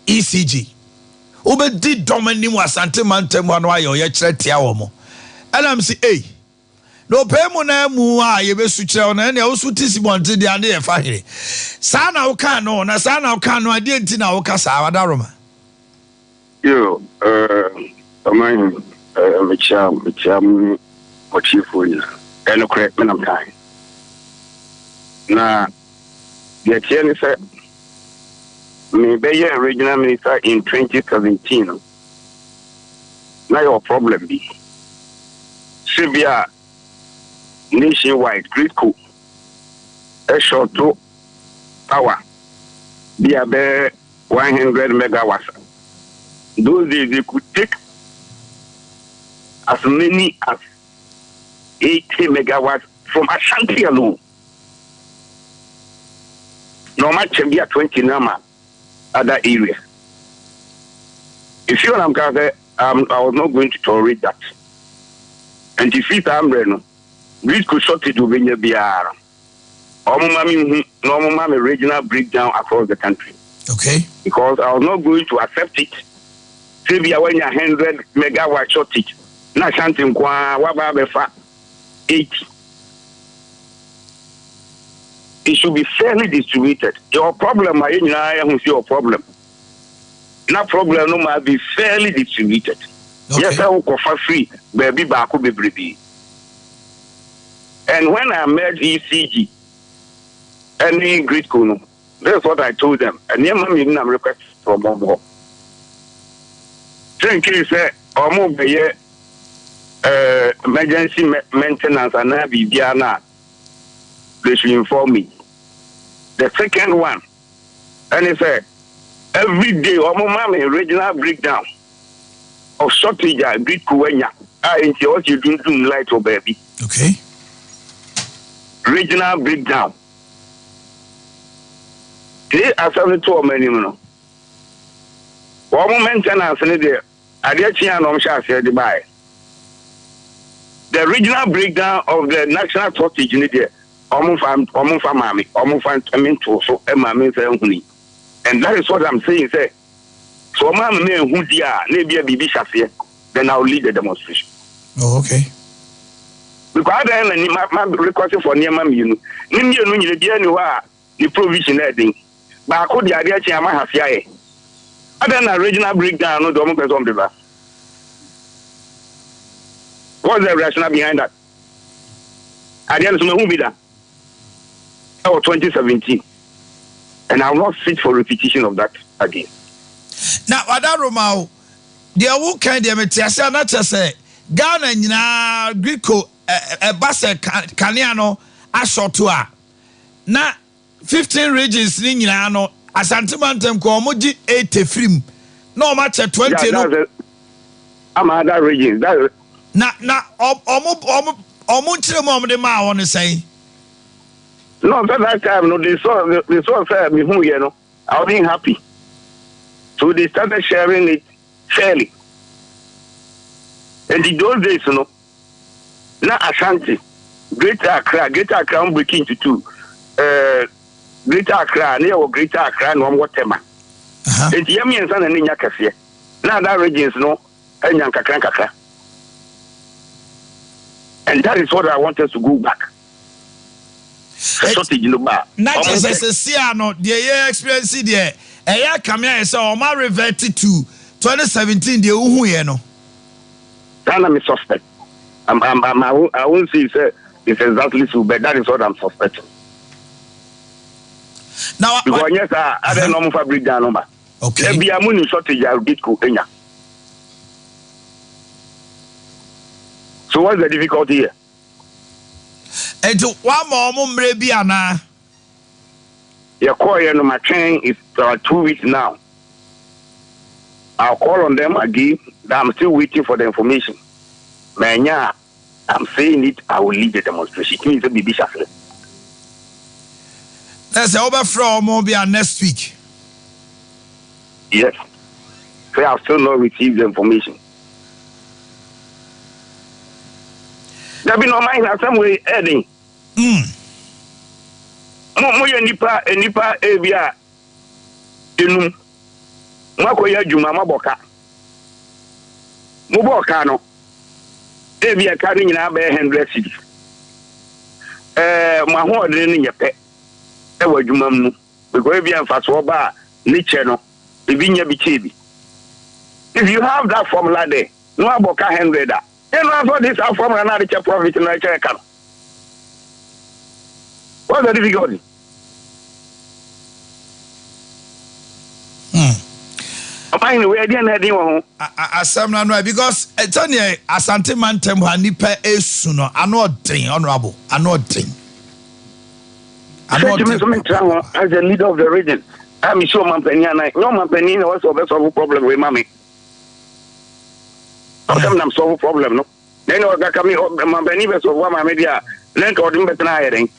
ECG. Wobɛdi dɔm anim wɔ Asante mantam ha no ayɛ ɔyɛkyerɛ tia wɔn. Ɛna mese ei, na ɔpɛɛ mu na mu a yɛbɛsu kyerɛ wo no, ɛnea woso te si bɔnten deɛ ade yɛ fa hene. Saa na wokaa no, na saa na wokaa no, adeɛ nti na woka saa, Wadaroma? Yo, eh, ɔman he, eh, mekyia, mekyia mo ne mɔtiefoɔ nyinaa. Ɛyɛ nokorɛ, me na mekae. Na deɛ ɛteɛ ne sɛ, mebɛyɛɛ regional minister in 2017 no, na yɛwɔ problem bi. Sɛ bi a nationwide, GRIDCo ɛshɔto power bi a bɛyɛ 100 megawatts. Those days they could take as many as 80 megawatts from Ashanti alone. Na ɔma kyɛ bi a 20 no ama other areas. You see what I'm saying? I was not going to tolerate that. And if it's mmerɛ no, GRIDCo shortage wobɛnya biara no, ɔmo ma me hu na ɔmo ma me regional breakdown across the country. Because I was not going to accept it. Sɛ bi a wanya 100 megawatt shortage na Ashanti nko ara waba abɛfa 80. It should be fairly distributed. Your problem a yɛn nyinaa yɛho sɛ your problem. Na problem no must be fairly distributed. Yɛ sɛ wokɔfa firi baabi baako bebrebe. And when I met ECG ɛne GRIDCo no, this is what I told them. Nneɛma mmienu na request from wɔn hɔ. Sɛ nkei sɛ wɔn bɛyɛ emergency maintenance anaa biribiara no a, they should inform me. The second one, ɛne sɛ every day wɔn ma me regional breakdown of shortage a GRIDCo anya a nti ɛwɔ sɛ yɛdundum light wɔ baabi. Regional breakdown. Te asɛm no to wɔn anim no, wɔn maintenance no deɛ adeɛ kye a na wɔn hyɛ aseɛ de baeɛ. The regional breakdown of the national shortage no deɛ wɔn mfa wɔn mfa maame wɔn mfa me nto so maame nsa nhuni. And that is what I'm saying sɛ so wɔn ama me ehu di a na ebi a biribi hyɛ aseɛ, then I will lead the demonstration. Oh, okay. Because adan na ni ma ma request for nneɛma mmienu ne mmienu nyina biara ni hɔ a ne provision na ɛden baako de adeɛ kye ama hase ayɛ adan na regional breakdown no de ɔmo pɛ sɛ ɔmo de ba. What's the rationale behind that? Adeɛ no so mahu bi da ɛwɔ 2017 and I will not sit for repetition of that again. Na Wadaroma o, deɛ wokan deɛ mete ase a na kyerɛ sɛ Ghana nyinaa GRIDCo ɛba sɛ kanea no asɔto a na 15 regions ne nyinaa no Asante mantam kɔ ɔmo gye 80 firim na ɔmo akyɛ 20 no. That's it. Ama other regions. That's it. Na ɔmo nkyerɛ mu a ɔmo de maa wɔn no sɛn? No, at that time, no, they saw say me who you know, I wasn't happy. So they started sharing it fairly. And in those days, now Ashanti, Greater Accra, Greater Accra, I'm breaking into two. Greater Accra, near Greater Accra, no one Tema. Nti yɛ mmiɛnsa na ne nya kɛseɛ na other regions no anya nkakra nkakra, and that is what I want us to go back. Sɛ shortage no ba a, Na ɔmo kyerɛ sɛ nkyɛ. Sɛsi a no deɛ yɛ experience deɛ ɛyɛ akame ayɛ sɛ ɔma revert to 2017 deɛ wohu yɛ no. That I'm suspect. I won't say say it's exactly so, but that is what I'm suspecting. Na wa, Because yes, I don't know if breakdown number. Ebi a money shortage a GRIDCo enya. So what's the difficulty here? Nti wama ɔmo mmerɛ bi anaa? Yɛkɔɔ yɛ no matwɛn, it's 2 weeks now. I'll call on them again that I'm still waiting for the information. Manya, I'm saying it, I will lead the demonstration. It means that biribi hyɛ aseɛ. Na sɛ wobɛfrɛ ɔmo bi a next week? Yes. So I've still not received the information. Dabi na ɔman asɛm wei ɛden. Mo yɛ nipa nipa ebi a enum. Moakɔyɛ adwuma, moabɔ ka. Mobɔɔ ka no, ebia ka no nyinaa bɛyɛ hundred cedis. Ɛɛ, mo ahoɔden no nyɛ pɛ wɔ adwuma mu because ebia mfasoɔ ba a ne kyɛ no, ebi nya bi kyɛ bi. If you have that formula there, na wabɔ ka hundred a, ɛno ara nso ɔde saa formula no ade kyɛ profit no ɛkyɛ ɛka no. What's the difficulty? Hmm. Ɔman no wei ɛdeɛ na ɛden wɔ ho. Asɛm no ano ɛ because sɛdeɛ Asante mantam hɔ a nipa esu no ano ɔden honourable ano ɔden. Ano ɔden. Sɛ tumi nso mentra ho as the leader of the region a mesi ɔmampanin anan nyɛ ɔmampanin na wɔsɛ ɔbɛ solve problem wei ma me. Ɔsɛm nam solve problem no. Na ɛna ɔkaka me ɔmampanin bɛ solve ama me deɛ a na nka ɔde me bɛtena ayɛ dɛn.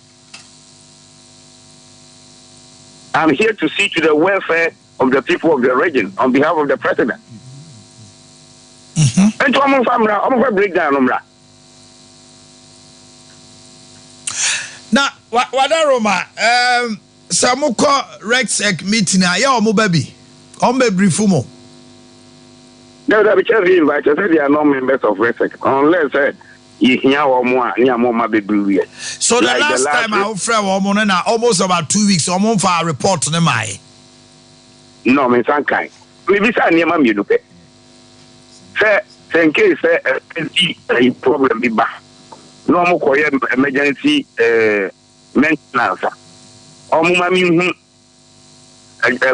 I'm here to see to the welfare of the people of the region on behalf of the president. Nti wɔn nfa mmra, wɔn nfa breakdown no mmra. Na wada Roma um, sɛ mokɔ REGSEC meeting a yɛ wɔn ba bi, wɔn bɛ brief mo. No, that because we invited, they are not members of REGSEC unless yɛhia wɔn a ne ama wɔn abɛduru wiɛ. So the like last, the last time a wofrɛ wɔn no na almost about 2 weeks wɔn nfa report ne maae. No, me nsa nkan. Mebisa nneɛma mmienu pɛ. Sɛ in case sɛ emergency ɛyi problem bi ba na wɔn kɔyɛ emergency maintenance a wɔn ma mi hu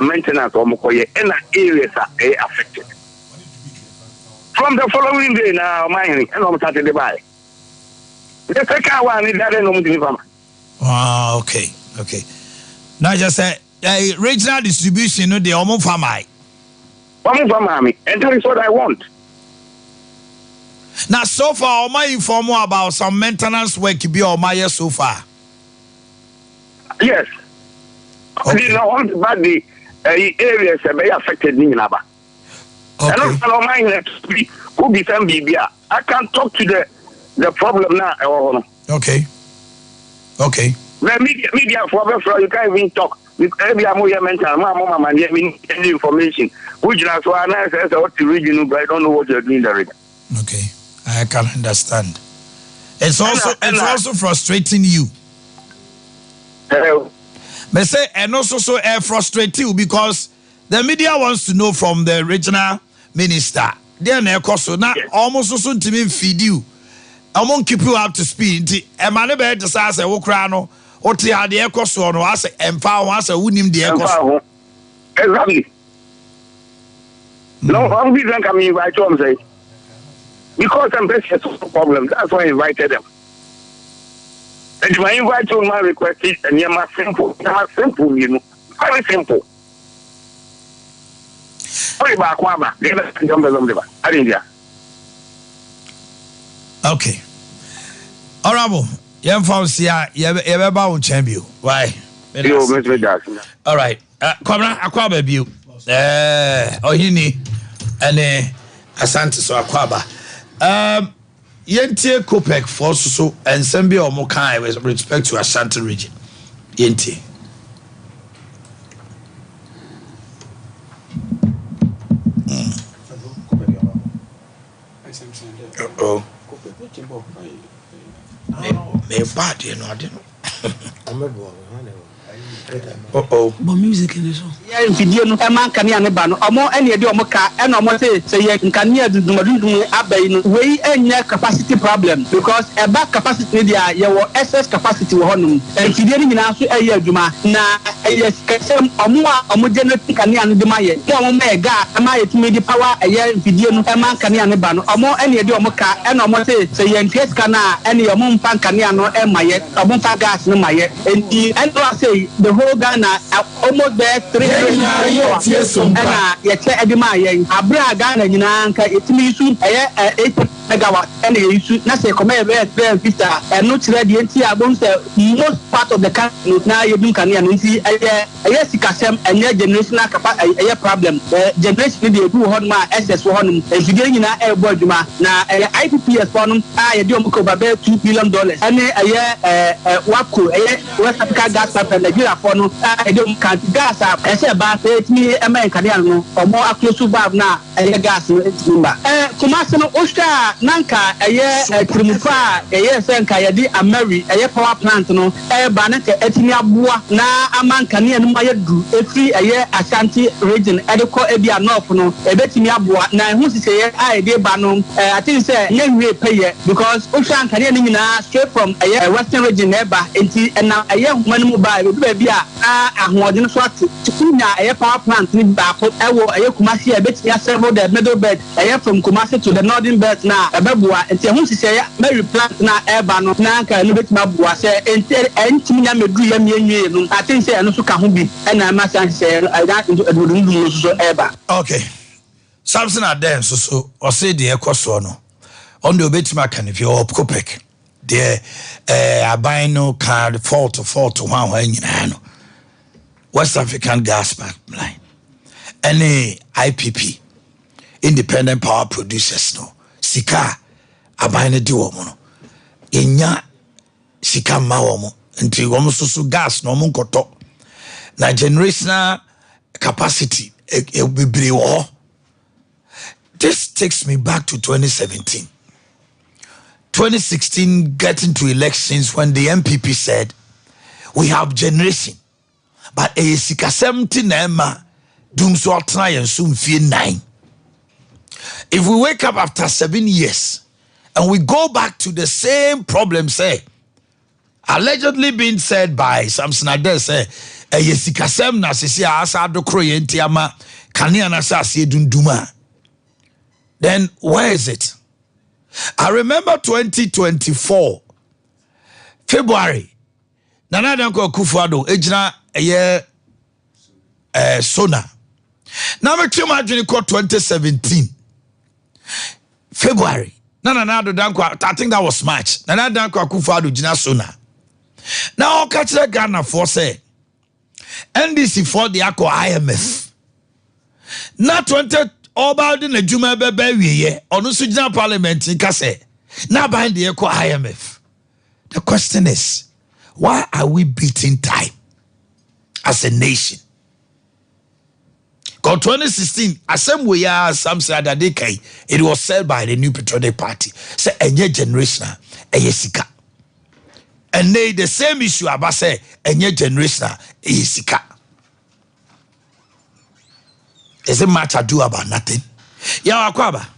maintenance wɔn kɔyɛ ɛna areas a ɛyɛ affected. From the following day na ɔman hene ɛna wɔn start de baeɛ. The second one ni dade na wɔn ti nifa ma. Ah, okay. Na kyerɛ sɛ regional distribution no deɛ wɔn fa maa. Wɔn fa maa mi and that is what I want. Na so far wɔn inform about some maintenance work bi a wɔn ayɛ so far. Yes. Okay. Na wɔn ba de ɛyi areas ɛbɛyɛ affected ni nyinaa ba. Okay. Ɛno na ɔman hene bi wobisa biribi a I can talk to the problem na ɛwɔ hɔ no. Okay. But media for bɛfrɛ you can't even talk. Ebi a mo yɛ mental mo a mo mama deɛ mi any information. Wogyina so a na ɛsɛ sɛ wote region no but I don't know what you are doing in the region. Okay, I can understand. It's also frustrating you. Hello. But say and also so frustrate you because the media wants to know from the regional minister. Deɛ na ɛkɔ so na ɔmo nso so ntumi nfeed you. Ɔmo keep you up to speed nti ɛma ne bɛyɛ te sɛ asɛ wo koraa no wote ha deɛ ɛkɔ soɔ no asɛ ɛmfa ho asɛ wonim deɛ ɛkɔ so. Ho. Exactly. No, I'm busy and come invite them say because I'm person problem. That's why I invited them. And if I invite you, my request is and you're simple, you're simple, very simple. Ɔyɛ baako aba, deɛ ɛbɛka nkyɛn mpɛ sɛ ɔmo de ba. Adi ntia. Okay. Honorable, yɛmfa wo si a yɛbɛba wo nkyɛn bio. Why? Yo, Mr. Jackson. All right. Kwabena akɔ aba bio. Ɔhene ɛne Asante so akɔ aba. Yɛntie COPEC foɔ so nsɛm bi a wɔn kan with respect to Ashanti region. Yɛntie. Uh-oh. Mebɔ adeɛ no ade no. Uh-oh. Bɔ music ni so. Yɛ mfidie no ma nkanea no ba no, ɔmo ɛna yɛde ɔmo ka, ɛna ɔmo se sɛ yɛ nkanea dundum adundum aba yi no, wei ɛnyɛ capacity problem because ɛba capacity no deɛ a, yɛwɔ excess capacity wɔ hɔnom. Mfidie no nyinaa nso ɛyɛ adwuma, na ɛyɛ sikasɛm, ɔmo a ɔmo generate nkanea no de ma yɛ, ɔmo a ɔmo ma yɛ gas ɛma yɛtumi de power ɛyɛ mfidie no ɛma nkanea no ba no, ɔmo ɛna yɛde ɔmo ka, ɛna ɔmo se sɛ yɛntua sika no a, ɛne ɔmo mfa nkanea no ɛma yɛ, ɔmo mfa gas no ma yɛ. Enti ɛno ase the whole Ghana almost bɛyɛ 304 ɛna yɛkyɛ ɛde maa yɛn abere a Ghana nyinaa nka yɛtumi yi so ɛyɛ 80. Megawatt ɛna yɛ use na sɛ ɛkɔma yɛ bɛyɛ 350 a, ɛno kyerɛ deɛ nti a bohu sɛ most part of the country no na yɛdum kanea no. Nti ɛyɛ ɛyɛ sikasɛm, ɛnyɛ generational capa ɛyɛ problem. Generation no deɛ ebi wɔ hɔnom a excess wɔ hɔnom, mfidie no nyinaa ɛrebɔ adwuma, na ɛyɛ IPPS foɔ no a yɛde wɔn ka over bɛyɛ $2 billion, ɛne ɛyɛ ɛɛ WAPCO, ɛyɛ West Africa Gas Pipeline, Nigeria foɔ no a yɛde wɔn ka. Nti gas a ɛsɛ ɛba na yɛtumi ɛma yɛn kanea no, wɔn aclose valve no a ɛyɛ gas no ntumi mma. Kumasi no, wohwɛ a na nka ɛyɛ tirimfa a yɛyɛɛ sɛ nka yɛde Ameri, ɛyɛ power plant no ɛreba na nka atumi aboa na ama nkanea no mu ayɛ duru ɛfiri ɛyɛ Ashanti region ɛde kɔ ebia North no, ɛbɛtumi aboa. Na ɛho nhyehyɛeɛ a yɛde reba no, I think sɛ ɛnyɛ nwie pɛyɛ because wohwɛ a nkanea no nyinaa straight from ɛyɛ Western region na ɛba, nti ɛnam ɛyɛ nhoma no mu ba a, ɛbɛdu baabi a na ahoɔden so ate. Wonya ɛyɛ power plant no baako ɛwɔ ɛyɛ Kumasi a, ɛbɛtumi aserve the middle belt, ɛyɛ from Kumasi to the northern belt no a, ɛbɛboa. Nti ɛho nhyehyɛeɛ, Mary plant no a ɛreba no, na anka ɛno bɛtumi aboa. Sɛ ɛnti ɛntumi nya mmɛduru yɛ mmea nwie no, I think sɛ ɛno nso ka ho bi ɛna ɛma saa nhyehyɛeɛ no, ɛna adumdum no nso so ɛreba. Okay. Samson Adeh nso so, ɔse deɛ ɛkɔ soɔ no, ɔno deɛ ɔbɛtumi aka no fie, ɔwɔ COPEC, deɛ eh, aban no ka fault fault hwanhwan nyinaa no, West African Gas Pipeline ɛne IPP, Independent Power Producers no, sika a aban no de wɔn no, yɛnya sika mma wɔn, nti wɔn nso so gas na wɔn nkɔtɔ, na generational capacity bebree wɔ hɔ. This takes me back to 2017. 2016, getting to elections, when the NPP said we have generation, but ɛyɛ sikasɛm ti na ɛma dum so ɔtena yɛn so mfie 9. If we wake up after 7 years and we go back to the same problem, say allegedly being said by Samson Ade sɛ ɛyɛ sikasɛm na sisi a asa adokoro yɛn ti ama kanea na sɛ aseɛ dundum a, then where is it? I remember 2024 February, Nana Dankwa Akufo-Addo egyina ɛyɛ SONA na metwe mu adwene kɔ 2017 February na Nana Addo Dankwa, I think that was March, Nana Dankwa Akufo-Addo gyina SONA na ɔka kyerɛ Ghanafoɔ sɛ NDC foɔ de akɔ IMF na 20 ɔba de n'adwuma bɛbɛ awieɛ, ɔno nso gyina parliament nka sɛ n'aban deɛ kɔ IMF. The question is, why are we beating time as a nation? Because 2016 asɛm wei a Samson Adade kai, it was said by the New Patriotic Party sɛ ɛnyɛ generational, ɛyɛ sika. Ɛnɛ the same issue aba sɛ ɛnyɛ generational, ɛyɛ sika. Is it much ado about nothing? Yàwó akɔ aba.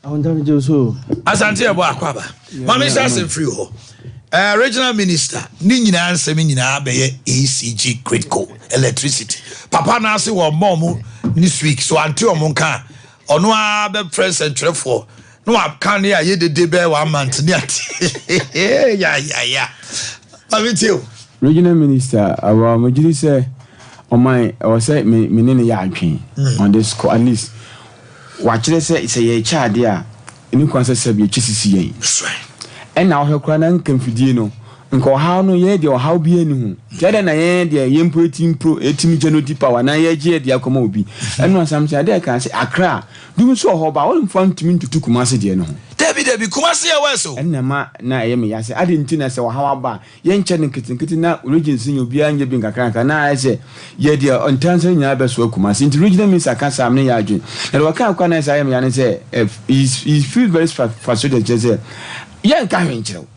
Asante ɛbɔ akɔ aba. Maame nhyɛ asɛm firi hɔ. Regional minister ne nyinaa nsɛm nyinaa bɛyɛ ECG GRIDCo electricity. Papa n'ase wɔ mɔ ɔmo this week so ante ɔmo nka, ɔno ara bɛfrɛ nsɛntwerɛfoɔ na waka ne ayɛ dede bɛyɛ one month ne ate ya ya ya. Maame tie o. Regional minister awɔ mo gyiri sɛ ɔman ɛwɔ sɛ me ne ne yɛ adwen on this call. At least wakyerɛ sɛ yɛrekyɛ adeɛ a, ɛne kwan sɛ yɛkyɛ sisi yɛn. Ɛna wohwɛ koraa na nka mfidie no nka ɔhaw no, yɛn deɛ ɔhaw biara ni ho, nti ɛdɛn na yɛn deɛ yɛn mpo yɛtumi pro yɛtumi generate power na yɛgye yɛ deɛ akɔma obi? Ɛno asam sɛ adeɛ kan sɛ Accra dum nso wɔ hɔ ba, wɔmfa ntumi ntutu Kumase deɛ no ho. Dabi dabi, Kumase yɛ west o. Ɛnna ma na ɛyɛ me ya sɛ ade nti na sɛ ɔhaw aba a, yɛnkyɛ no nketenkete na regions no nyɛ obiara nyɛ bi nkakrankra, na ayɛ sɛ yɛ deɛ ntansa nyinaa bɛsoa Kumase. Nti regional minister ka saa, me ne yɛ adwene. Na deɛ ɔkaa koraa na ɛsɛ ayɛ me ya ne sɛ he feels very frustrated, kyerɛ sɛ yɛnka hwee nkyerɛ wo.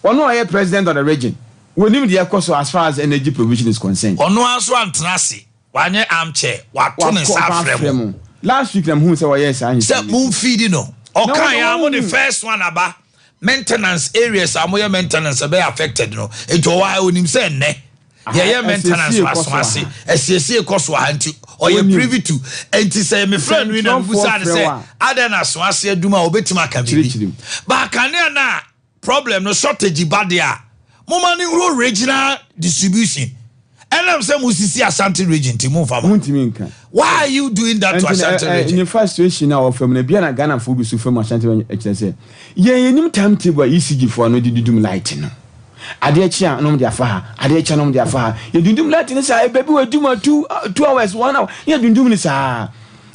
Ɔno a ɔyɛ president of the region, wɔnim deɛ ɛkɔ so as far as energy provision is concerned. Ɔno ara nso antena ase, wanyɛ armchair, wato ne nsa afrɛ mo. Last week na muhu sɛ wɔyɛɛ saa nhyehyɛe yi. Sɛ momfeedi no. Ɔkaa yɛ a mo de first one aba, maintenance areas a moyɛ maintenance ɛbɛyɛ affected no, nti ɔwɔ ha, onim sɛ nnɛ yɛyɛ maintenance wɔ aso ase, asiesie kɔ so ha, nti ɔyɛ privy to. Nti sɛ mefrɛ no yi na mebusa no sɛ adɛn na aso ase adum a, obɛtumi aka biribi. Ba kanea no a problem no shortage ba deɛ a, moma no nhuro regional distribution. Ɛnam sɛ mo sisi Ashanti Region nti mo nfa ma. Wontumi nka. Why are you doing that to Ɛnti na Ashanti ɛ ɛ Region? ne frustration a ɔfa mu no ebia na Ghanafoɔ bi so fa mu Ashanti Region ɛkyerɛ sɛ yɛn yɛnim time table a ECG foɔ no de dudum light no. Adeɛ kye a na wɔn de afa ha, adeɛ kye a na wɔn de afa ha. Yɛdundum light no saa ɛbɛ bi wɔ edum a 2 hours, 1 hour ne yɛdundum no saa.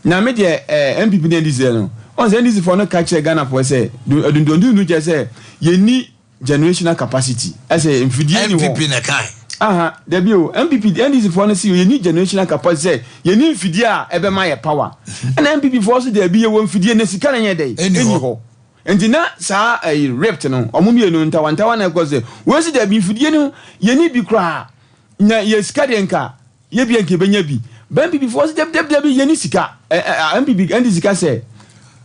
Na me deɛ NPP ne NDC deɛ no, wɔn sɛ NDC foɔ no ka kyerɛ Ghanafoɔ sɛ dundundundun kyerɛ sɛ yɛnni generational capacity, ɛsɛ mfidie ni hɔ. NPP na ɛkae. Aha, dabi o, NPP, NDC foɔ no si yɛnni generational capacity sɛ yɛnni mfidie a ɛbɛma yɛ power. Ɛna NPP foɔ so dabi, yɛwɔ mfidie na sika na nyɛ dɛ Ɛnni ɛnni hɔ. hɔ. Nti na saa ɛyi rift no, ɔmo mmienu ntawantawa na ɛkɔ sɛ wɔn si dabi, mfidie no yɛnni bi koraa na yɛ sika deɛ nka yɛ bi nka yɛbɛnya bi. Bɛn NPP foɔ so dabi, dabi, dabi, yɛnni sika. ɛ ɛ NPP, NDC ka sɛ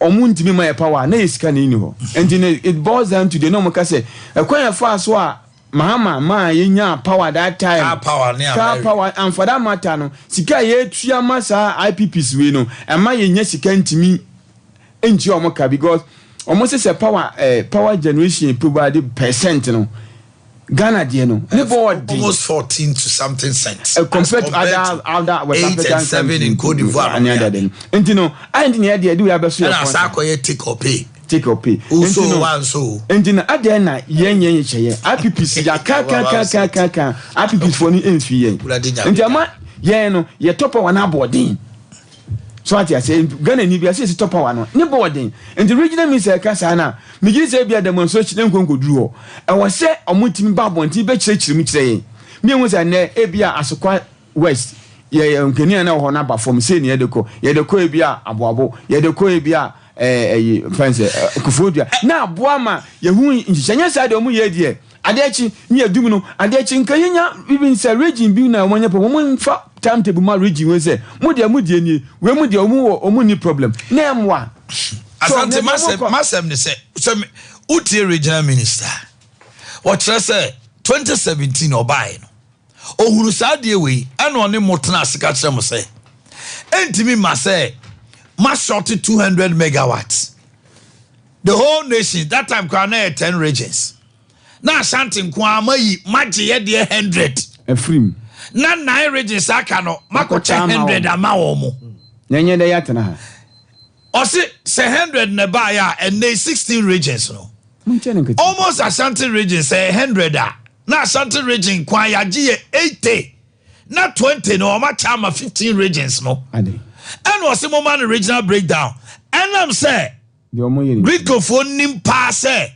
ɔmo ntumi ma yɛ power na yɛ sika na ɛnni hɔ. Nti no it boils down to deɛ na ɔmo ka sɛ ɛkwan yɛ fa so a Mahama maa yɛnya power that time. Car power ne car Ameri. Power and for that matter no, sika a yɛtua ma saa IPPs wei no, ɛma yɛnya sika ntumi ntua ɔmo ka because ɔmo sɛ power power generation provide percent no, Ghana deɛ no ne bɔ ɔden. Almost 14 to something cents. Compared to other West 8 African and 7 in Cote d'Ivoire. ne ada de no. Nti no ayɛ nti na yɛde yɛde wei abɛso yɛ Ɛna kɔn asa sa. akɔyɛ take or pay. Take or pay. Nso Nti no wa nso. Nti no adeɛ na yɛn hyɛ yɛn IPPs yɛ ka ka ka ka ka ka IPPs foɔ no mfi yɛn. Wurade Nyame. Nti ama yɛn no yɛtɔ power no aboɔden so ate ase. Ghana ni bi ase yɛsi tɔ power no ne bɔɔden. Nti regional minister ɛka saa na megye sɛ ebi a demonstration ne nkonkoduru hɔ, ɛwɔ sɛ ɔmo tumi ba abɔnten bɛkyerɛkyerɛ mu kyerɛ yɛn. Mi ehu sɛ nnɛ ebi a Asokwa West yɛ nkanea na ɛwɔ hɔ n'aba fam sei ne yɛde kɔ ebi a Aboabo, yɛde kɔ ebi a ɛyi fɛn sɛ Koforidua na aboa ma yɛhu nhyehyɛ. Nyɛ saa deɛ, ɔmo yɛ deɛ adeɛ akyi ne yɛ dum no adeɛ akyi nka yɛnya even sɛ region bi na wɔn nyɛ pɛ, wɔn nfa timetable ma region wei sɛ mo deɛ, mo deɛ nie, wei mo deɛ, ɔmo wɔ ɔmo ni problem na ɛmoa. Asante, masɛm ne sɛ wotie regional minister, wɔkyerɛ sɛ 2017 ɔbaeɛ no, ohunu saa adeɛ wei, ɛna ɔne mo tena ase ka kyerɛ mo sɛ ɛntumi ma sɛ ma short 200 megawatts the whole nation. That time koraa na yɛ 10 regions na Ashanti nko ara ma yi magye yɛ deɛ 100. Efirim. Na nine regions aka no makɔkyɛ Makɔkyɛ ama 100 wɔn. Ama wɔn mo. Na ɛnyɛ dɛ yɛatena ha. Ɔse sɛ 100 na ɛbaeɛ a, ɛnɛ 16 regions no, monkyɛ no nkete. Almost Ashanti region sɛ 100 a, na Ashanti region kwan yɛagye yɛ 80 na 20 no ɔma kyɛ ama 15 regions no. Ade. Ɛna ɔse moma no regional breakdown, ɛnam sɛ deɛ ɔmo yɛ ne GRIDCofoɔ nim paa sɛ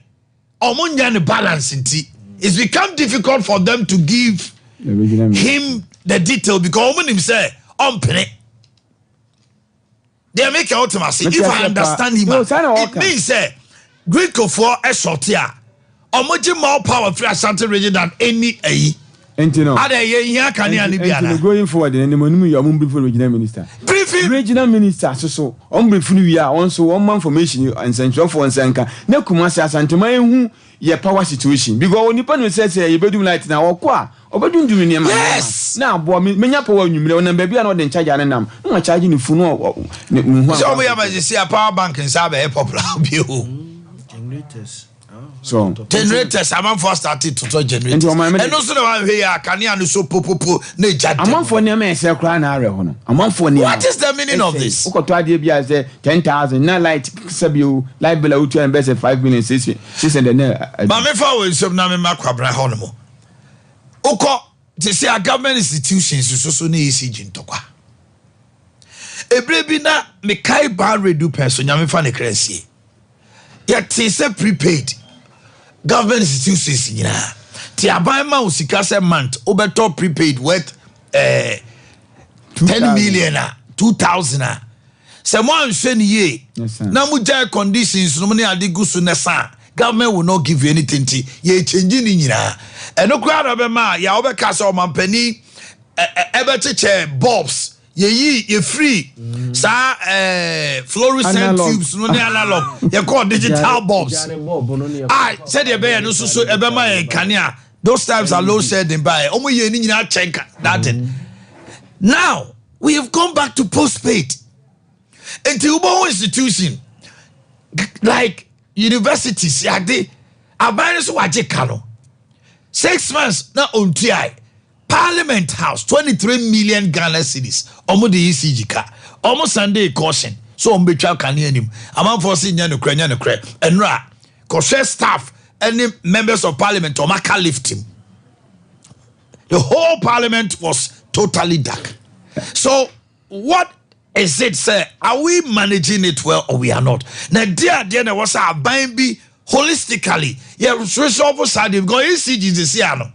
ɔmo nya ne balance nti it's become difficult for them to give the regional minister. Him the detail because ɔmo nim sɛ ɔmpene deɛ meka wotem ase. Mete If aseɛ I paa. understand him No, a, saa na it ɔka. means sɛ GRIDCofoɔ ɛsɔte a ɔmo gye more power firi Ashanti Region than any ayi. Nti no ada ɛyɛ hia kanea no bi nti no ana going forward no anim anim yɛ ɔmo brief regional minister. Briefing. Regional minister soso ɔmo brief no wie a, wɔn nso wɔn ma information nsɛntwerɛfoɔ nsɛnka na Kumasi Asantema ehu yɛ power situation because onipa no sɛ yɛbɛdum light na ɔkɔ a ɔbɛdundum nneɛma. Na aboa me menya power nwummerɛ ɔnam baabi a na ɔde nkyagya ne nam na wakyagye ne funu ne hu. Sɛ ɔmo yɛ ama sisi a power bank nsa abɛyɛ popular bi o. Generators. So generators, amanfoɔ start totɔ generators. Nti ɔman mi de- Ɛno nso na wahwɛ yi a kanea no so popopo na egya dɛm. Amanfoɔ nneɛma ɛsɛ koraa na awerɛ hɔ no, amanfoɔ nneɛma. What is the meaning of this? Wokɔtɔ adeɛ bi a sɛ 10,000 na light sɛbi o, light bill a wotua no bɛ sɛ 5 million 6 600 na Maame, fa wɔ nsuom na mema Kwabena hɔ no mo wokɔ te sɛ a government institutions so so ne ECG ntɔkwa. Ebire bi na mekae baa radio pɛn so, Nyame fa ne kra sie, yɛte sɛ prepaid government institutions nyinaa te aban ma wo sika sɛ month wobɛtɔ prepaid worth 10 million a 2,000 a, sɛ mo anhwɛ ne yie Yes, sir. na mo gyae conditions no mu ne ade gu so ne sa, government will not give you anything. Nti yɛ change ne nyinaa. Ɛno koraa na bɛma a yà wobɛka sɛ ɔmampanin ɛbɛkyekyɛ bulbs, yɛyi yɛfiri saa fluorescent Analog. tubes no ne analog, yɛkɔɔ digital bulbs a sɛdeɛ ɛbɛyɛ no nso so ɛbɛma yɛn kanea. Those times are load shedding by ɔmo yɛ ne nyinaa kyɛn ka that thing. Now we have gone back to postpaid. Nti wobɛhu institution like universities, yade aban no so wagye ka no 6 months na ɔntuae. Parliament House, 23 million Ghana cedis ɔmo de ECG ka. Ɔmo Sunday caution so ɔmo betwa kanea nim. Amanfoɔ se nyɛ nokorɛ, nyɛ nokorɛ. Ɛnora kɔhwɛ staff ɛne members of parliament ɔmo aka lift mu. The whole parliament was totally dark. So what is it sɛ are we managing it well or we are not? Na deɛ adeɛ na ɛwɔ sɛ aban bi holistically yɛ resolve saa deɛ, because ECG sisi ano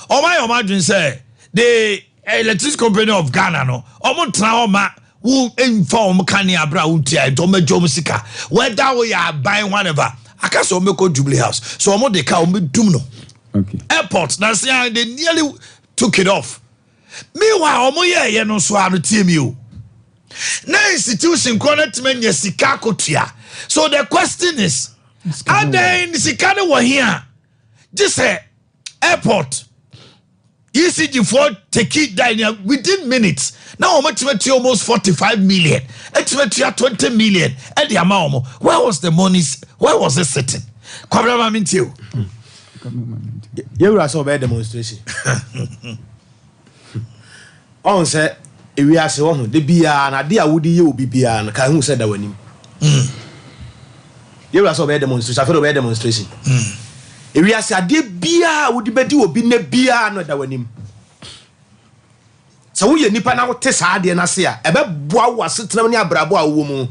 ɔmo ayɛ ɔmo adwene sɛ the Electricity Company of Ghana no, ɔmo tena hɔ ma wo nfa ɔmo kanea abira a wotua, nti ɔmo agye ɔmo sika, whether woyɛ aban, whatever. Aka sɛ ɔmo bɛkɔ Jubilee House so ɔmo de ka ɔmo bɛ dum no. Airport na se they nearly took it off. Meanwhile, ɔmo yɛ ɛyɛ no nso ano tie mi o, na institution korɔ no tumi anya sika akotua. So the question is, adan sika no wɔ here gye sɛ airport ECG foɔ take down within minutes na wɔn atumi atua almost 45 million, atumi atua 20 million ɛde ama wɔn? Where was the money? Where was it sitting? Kwabena, maame ntie o. Yɛwura sɛ ɔbɛyɛ demonstration ɔn sɛ ewiase wɔ ho de biara na ade a wode yɛ obi biara no ka ehu sɛ da w'anim. Yɛwura sɛ ɔbɛyɛ demonstration, afei de ɔbɛyɛ demonstration. Ewiase adeɛ biara a wode bɛdi obi ne biara no da w'anim. Sɛ woyɛ nipa na wote saa adeɛ no ase a, ɛbɛboa wo asetenam ne abrabɔ a wowɔ mu.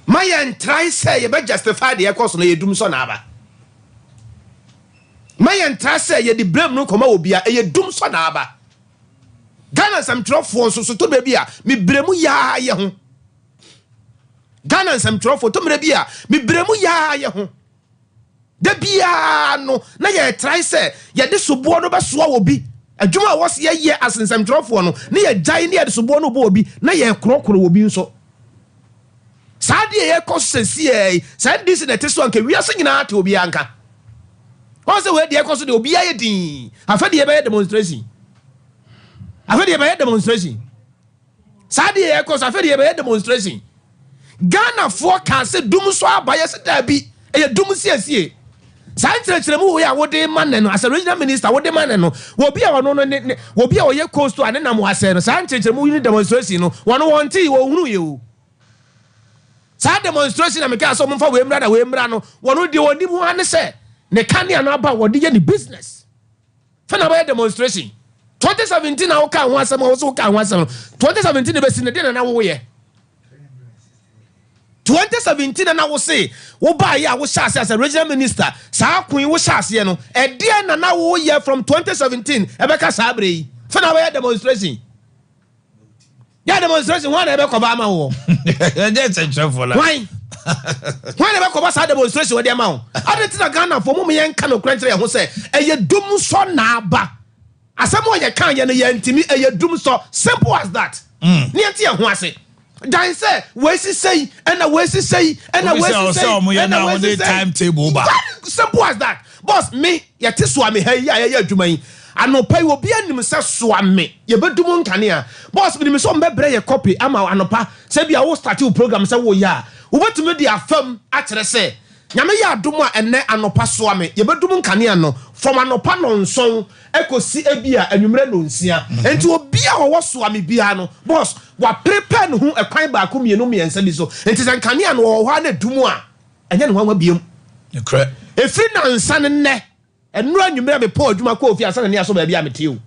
Ma yɛn try sɛ yɛbɛ justify deɛ ɛkɔ so no, yɛ dum sɔ n'aba. Ma yɛn try sɛ yɛde blame no kɔma obi a ɛyɛ dum sɔ n'aba. Ghana nsɛmtwerɛfoɔ nso so to baabi a mebrɛ mu yaa yɛ ho. Ghana nsɛmtwerɛfoɔ to mmerɛ bi a mebrɛ mu yaa yɛ ho da biara no na yɛ try sɛ yɛde soboɔ no bɛsoa wɔ bi. Adwuma a wɔsi yɛyɛ as nsɛmtwerɛfoɔ no ne yɛgyae ne yɛde soboɔ no bɔ obi na yɛkorɔkorɔ wɔ bi nso. Saa deɛ yɛkɔ so sɛsiɛ yi, saa NDC na ɛte so anka wiase nyinaa te obiara nka wɔn sɛ wei deɛ ɛkɔ so deɛ, obiara yɛ din. Afɛ deɛ yɛbɛyɛ demonstration, afɛ deɛ yɛbɛyɛ demonstration. Saa deɛ yɛkɔ so, afɛ deɛ yɛbɛyɛ demonstration. Ghanafoɔ kaa sɛ dum so aba, yɛ sɛ daabi, ɛyɛ dum siesie. Saa nkyerɛkyerɛmu wei a wode ma ne no as a regional minister, wode ma ne no, wɔbi a ɔno no ne wɔbi a ɔyɛ coast a ne nam asɛe no, saa nkyerɛkyerɛmu yi ne demonstration no, wɔno wɔn te wɔn hunu yɛ o. Saa demonstration na meka sɛ ɔmomfa wei mmra na wei mmra no, wɔno deɛ ɔnim ho ane sɛ ne kanea no aba, wɔde yɛ ne business fɛ na bɛyɛ demonstration. 2017 na woka ho asɛm a wo sɛ woka ho asɛm no, 2017 na bɛsi ne deɛ na na woyɛ 2017 na na wo se wobaayɛ a wohyɛ ase as a regional minister. Saa ko yi wohyɛ aseɛ no, ɛdeɛ na na woyɛ from 2017 ɛbɛka saa berɛ yi fɛ na bɛyɛ demonstration? Yɛ demonstration, hwan na ɛbɛkɔba ama wo? Ɛnyɛ nsɛnkyerɛfoɔ la. Hwan na ɛbɛkɔba saa demonstration wɔde ama wo? Ade tena Ghanafoɔ mo yɛnka nokorɛ nkyerɛ yɛn ho sɛ ɛyɛ dum sɔ naaba. Asɛm a yɛka yɛ no yɛntimi, ɛyɛ dum sɔ, simple as that. Ne yɛnte yɛn ho ase dan sɛ wɔasi sɛyi ɛna wɔasi sɛyi ɛna Obi sɛ wɔasi ɔsɛ sɛyi ɔmo yɛ ɛna na wɔasi ɔmo de sɛyi. timetable ba. Very simple as that, boss. Me yɛte Soame ha yi a yɛyɛ adwuma yi, anɔpa yi obi anim sɛ Soame yɛbɛdum nkanea. Boss, menim sɛ ɔmbɛbrɛ yɛ copy ama anɔpa sɛ bia wo start wo program sɛ woyɛ a, wobɛtumi de afam akyerɛ sɛ Nyame yɛ adom a, ɛnɛ anɔpa Soame yɛbɛdum nkanea no from anɔpa 7 ɛkɔsi ebi a anwummerɛ 6. Nti obi a wɔwɔ Soame biara no, boss, waprepare ne ho ɛkwan baako, mmienu, mmiɛnsa bi so. Nti sɛ nkanea no wɔwɔ hɔ a na dum a, ɛnyɛ ne nwanwa biom. Nokorɛ. Ɛfiri nansa no nnɛ ɛnora anwummerɛ a mepɔn adwuma kɔɔ fie ansa na ne aso baabi a mete o,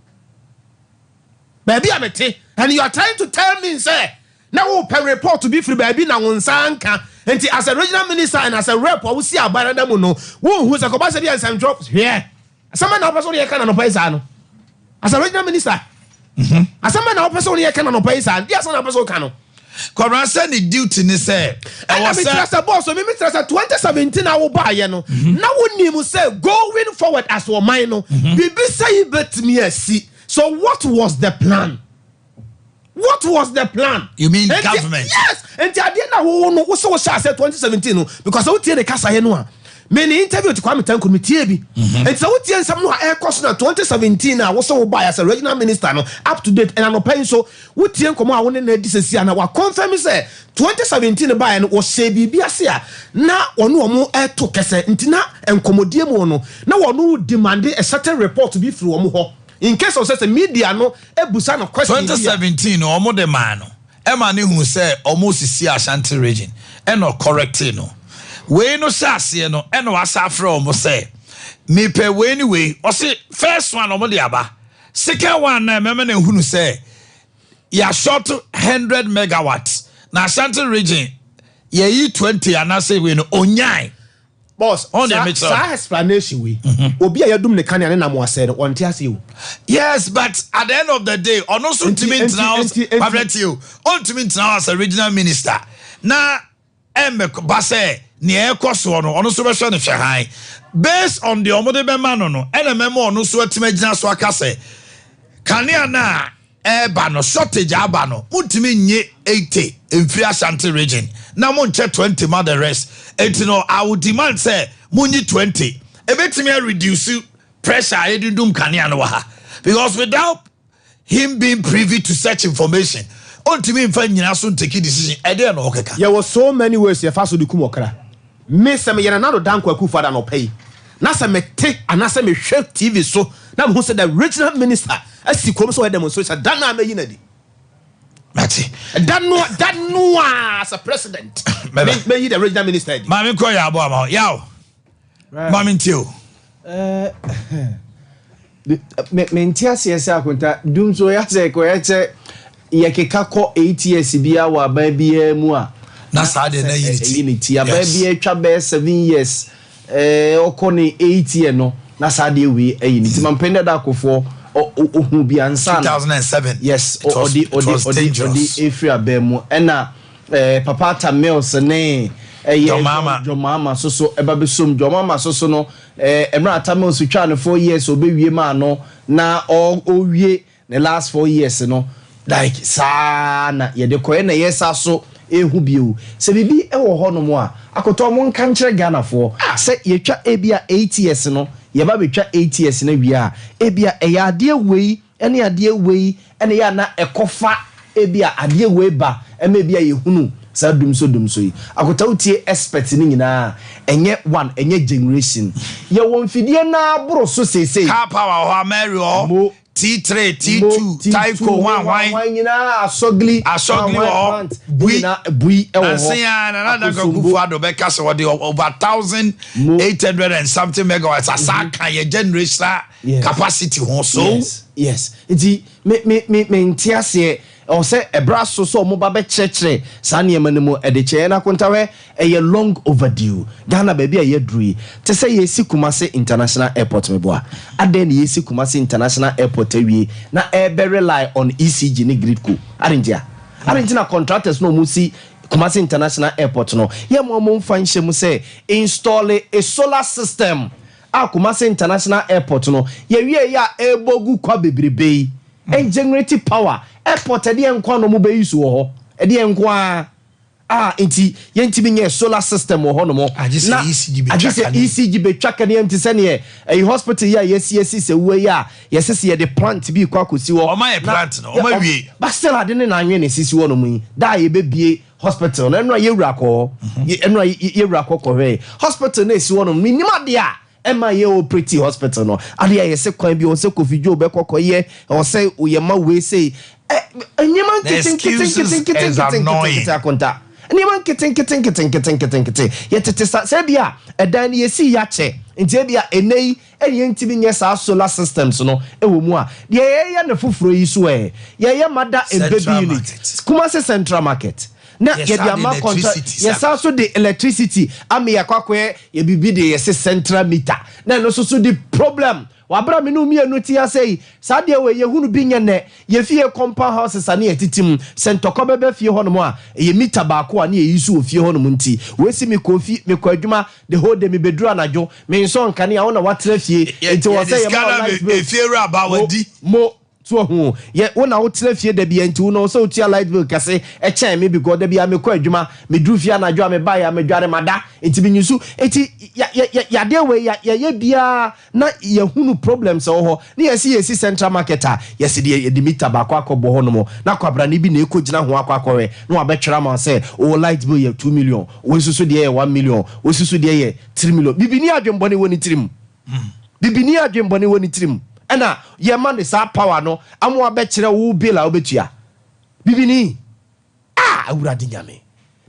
baabi a mete, and you are trying to tell me sɛ na wopɛ report bi firi baabi na wo nsa nka. Nti as a regional minister and as a rep a wosi aban no mu no, wonhu sɛ kɔba sɛ bi a nsɛmtwerɛ hwɛ asɛm na wopɛ sɛ wode yɛka na nɔpa yi saa no. As a regional minister, asɛm na wopɛ sɛ wode yɛka na nɔpa yi saa no, deɛ asɛm na wopɛ sɛ woka no? Kwabena, sɛ ne duty ne sɛ ɛna ɛwɔ mekyerɛ sɛ sɛ, boss, mi mekyerɛ sɛ 2017 a wobaayɛ no na wonim sɛ going forward as ɔman no biribi sɛ yi bɛtumi asi. So what was the plan? What was the plan? You mean government? Yes. Nti adeɛ na wo no wo sɛ wo hyɛ ase 2017 no, because sɛ wotie ne kasaeɛ no a, me ne interview te Kwame Tanko no, metie bi. Nti sɛ wotie nsɛm no a ɛrekɔ so na 2017 a wo sɛ wo baeɛ as a regional minister no up to date, ɛna anɔpa yi nso wotie nkɔmmɔ a wo ne no adi sɛsi a na waconfirm sɛ 2017 baeɛ no wɔhyɛ biribi ase a na ɔne ɔmo ɛto kɛsɛ. Nti na nkɔmmɔdie mu no na wɔno demand a certain report bi firi wɔn hɔ. In case of sɛ sɛ media no ebusa no question bi a. 2017 no ɔmo de maa no ɛma ne hu sɛ ɔmo sisi Ashanti Region ɛna ɔcorrectee no. Wei no hyɛ aseɛ no ɛna wasa afrɛ ɔmo sɛ mepɛ wei ne wei, ɔse first one ɔmo de aba, second one no ɛmɛma no ehunu sɛ yɛashort 100 megawatts na Ashanti Region yɛyi 20 anaasɛ wei no onyae. Boss, Ɔn deɛ saa mekyerɛ saa no. explanation wei, obi a yɛadum ne kanea ne nam asɛe no, ɔnte aseɛ o. Yes, but at the end of the day, ɔno nso Nti ntumi nti ntena hɔ, nti nti Kwabena tie o, ɔntumi ntena hɔ as a regional minister na ɛmmɛ ba sɛ nea ɛrekɔ soɔ no, ɔno nso bɛhwɛ no hwɛ hann. Based on deɛ wɔde bɛma no no, ɛna ɛmɛma ɔno nso atumi agyina so aka sɛ kanea no a ɛreba no, shortage aba no, montumi nnye 80 mfiri Ashanti region na monkyɛ 20 ma the rest. Enti no, I will demand sɛ monyi 20. Ɛbɛtumi a reduce pressure a yɛde dum kanea no wɔ ha. Because without him being privy to such information, ɔntumi mfa nnyina so ntake decision. Ɛdeɛn na ɔkeka? Yɛwɔ so many ways yɛfa so de kum ɔkra. Me sɛ meyɛ Nana Addo Dankwa Akufo Addo anɔpa yi na sɛ mete anaasɛ mehwɛ TV so na mehu sɛ the regional minister asi kurom sɛ ɔyɛ demonstration a, da no ara mɛyi no adi. Mate. Da no da no ara as a president Mɛba. mɛyi the regional minister adi. Maame nkɔ yɛ aboa ma wo. Yaw. Maame ntie o. Mente aseɛ sɛ akonta dum so yɛ sɛ kɔyɛ sɛ yɛkeka kɔ 8 years biara wɔ aban biara mu a na saa deɛ na ɛyi ne ti aban biara atwa bɛyɛ 7 years, ɔkɔ ne 8 year no na saa deɛ wei ɛyi ne ti. Mampanin dada Akofoɔ ɔhu bi ansa na 2007. Yes, ɔde ɔde ɔde ɔde efiri aban mu ɛna Papa Atta Mills ne ɛyɛ John Mahama soso ɛba bɛsom. John Mahama soso no, mmerɛ Atta Mills twaa no 4 years, ɔbɛwie maa no na ɔwie ne last 4 years no, like saa na yɛde kɔɛ na yɛsa so ehu bio sɛ biribi wɔ hɔnom a akotɔ mo nka nkyerɛ Ghanafoɔ sɛ yɛtwa ebi a 8 years no, yɛba bɛtwa 8 years no wie a, ebi a ɛyɛ adeɛ wei ɛne adeɛ wei ɛne yɛ ana ɛkɔfa ebi a adeɛ wei ba ɛma ebi a yɛhunu saa dumso dumso yi. Akota, wotie expert ne nyinaa, ɛnyɛ one, ɛnyɛ generation. Yɛwɔ mfidie naa boro so seesei. Karpower wɔ hɔ, Ameri wɔ hɔ, T3, T2, Tyco, hwan hwan. Hwan nyinaa, Asogli. Asogli wɔ hɔ, Bui bui ɛwɔ hɔ. Nansi ya Nana Dankwa Akufo-Addo bɛka sɛ wɔde over 1800 and something megawatts asa ka yɛ generational capacity ho so. Yes, nti me me me me nte aseɛ. Ɛwɔ sɛ ɛbra so sɛ ɔmo ba bɛkyerɛkyerɛ saa nneɛma no mu ɛde kyerɛ yɛn. Akontahwɛ, ɛyɛ long overdue. Ghana baabi a yɛduru yi te sɛ yɛsi Kumase International Airport, meboa adɛn na yɛsi Kumase International Airport awie na ɛbɛ rely on ECG ne Gridco? Ade nti na contractors na ɔmo si Kumase International Airport no, yɛ mo ɔmo nfa nhyɛ mu sɛ install a solar system a Kumase International Airport no yɛwie yɛ a ɛbɔ gu kwa bebrebe yi ɛngenerate power. Airport ɛdeɛ nko a na ɔmo bɛyi so wɔ hɔ, ɛdeɛ nko a a nti yɛntumi nyɛ solar system wɔ hɔnom? Agye sɛ Na ECG bɛtwa agye sɛ kanea. ECG bɛtwa kanea. Nti sɛneɛ ɛyi hospital yi a yɛsi asi sɛ wuo yi a yɛsɛ sɛ yɛde plant bi kɔ akɔsi hɔ. Ɔma yɛ plant no, ɔma wie. But still ade ne nanwe ne sisi hɔnom yi da a yɛbɛbie hospital no, ɛno a yɛwura kɔ hɔ. Ɛno a yɛwura kɔ kɔhwɛ hospital no esi hɔnom, menim adeɛ a ɛma yɛ operate hospital no. Adeɛ a yɛsɛ kwan bi ɔsɛ Kofi Joe bɛkɔ kɔyɛ, ɔsɛ yɛma wei sei nneɛma The excuses is annoying. nketenkete akonta, nneɛma nketenkete nketenkete nketenkete yɛtete sa sɛ bi a ɛdan no yɛsi yɛakyɛ nti ebi a ɛnɛ yi ɛne yɛntumi nyɛ saa solar systems no ɛwɔ mu a deɛ yɛyɛ no foforɔ yi so ɛ yɛyɛ mother and baby Central unit. Market. Kumasi Central Market na Yɛsan yɛde de ama contract. electricity Yɛsan so de electricity ama yɛakɔ akɔyɛ yɛ biribi de yɛsɛ central meter na ɛno nso so de problem wabra. Me no mmienu te ase yi, saa deɛ wɔ yɛhunu bi nyɛ nnɛ. Yɛfie compound houses a ne yɛtete mu sɛ ntɔkwa bɛbɛ fie hɔnom a, ɛyɛ meter baako a ne yɛyi so wɔ fie hɔnom. Nti wɔsi mekɔ fie, mekɔ adwuma the whole day, mebɛduru anadwo, mensɔ nkanea. Wo na watena fie nti wɔ sɛ yɛma wo light bill. Efie wura ba wadi. Mo so ɔho yɛ wo na wotena fie da bia nti wo na sɛ wotua light bill kɛse ɛkyɛn me because da bia mekɔ adwuma, meduru fie anadwo a mebaeɛ a medware mada nti menyi so. Nti yadeɛ wei yɛyɛ biara na yɛhunu problems ɛwɔ hɔ ne yɛsi yɛsi Central Market a yɛsi deɛ yɛde meter baako akɔbɔ hɔ nom na kwabrane bi na ɛkɔ gyina ho akɔ akɔhwɛ na wabɛtwerɛ ama wo sɛ ɔwɔ light bill yɛ 2 million, wei nso so deɛ yɛ 1 million, wei nso so deɛ yɛ 3 million. Bibini adwembɔne wɔ ne tirim, bibini adwembɔne wɔ ne tirim. ɛna yɛma no saa power no ama wabɛkyerɛ wo bill a wobɛtua. Bibini! Ah Awurade Nyame!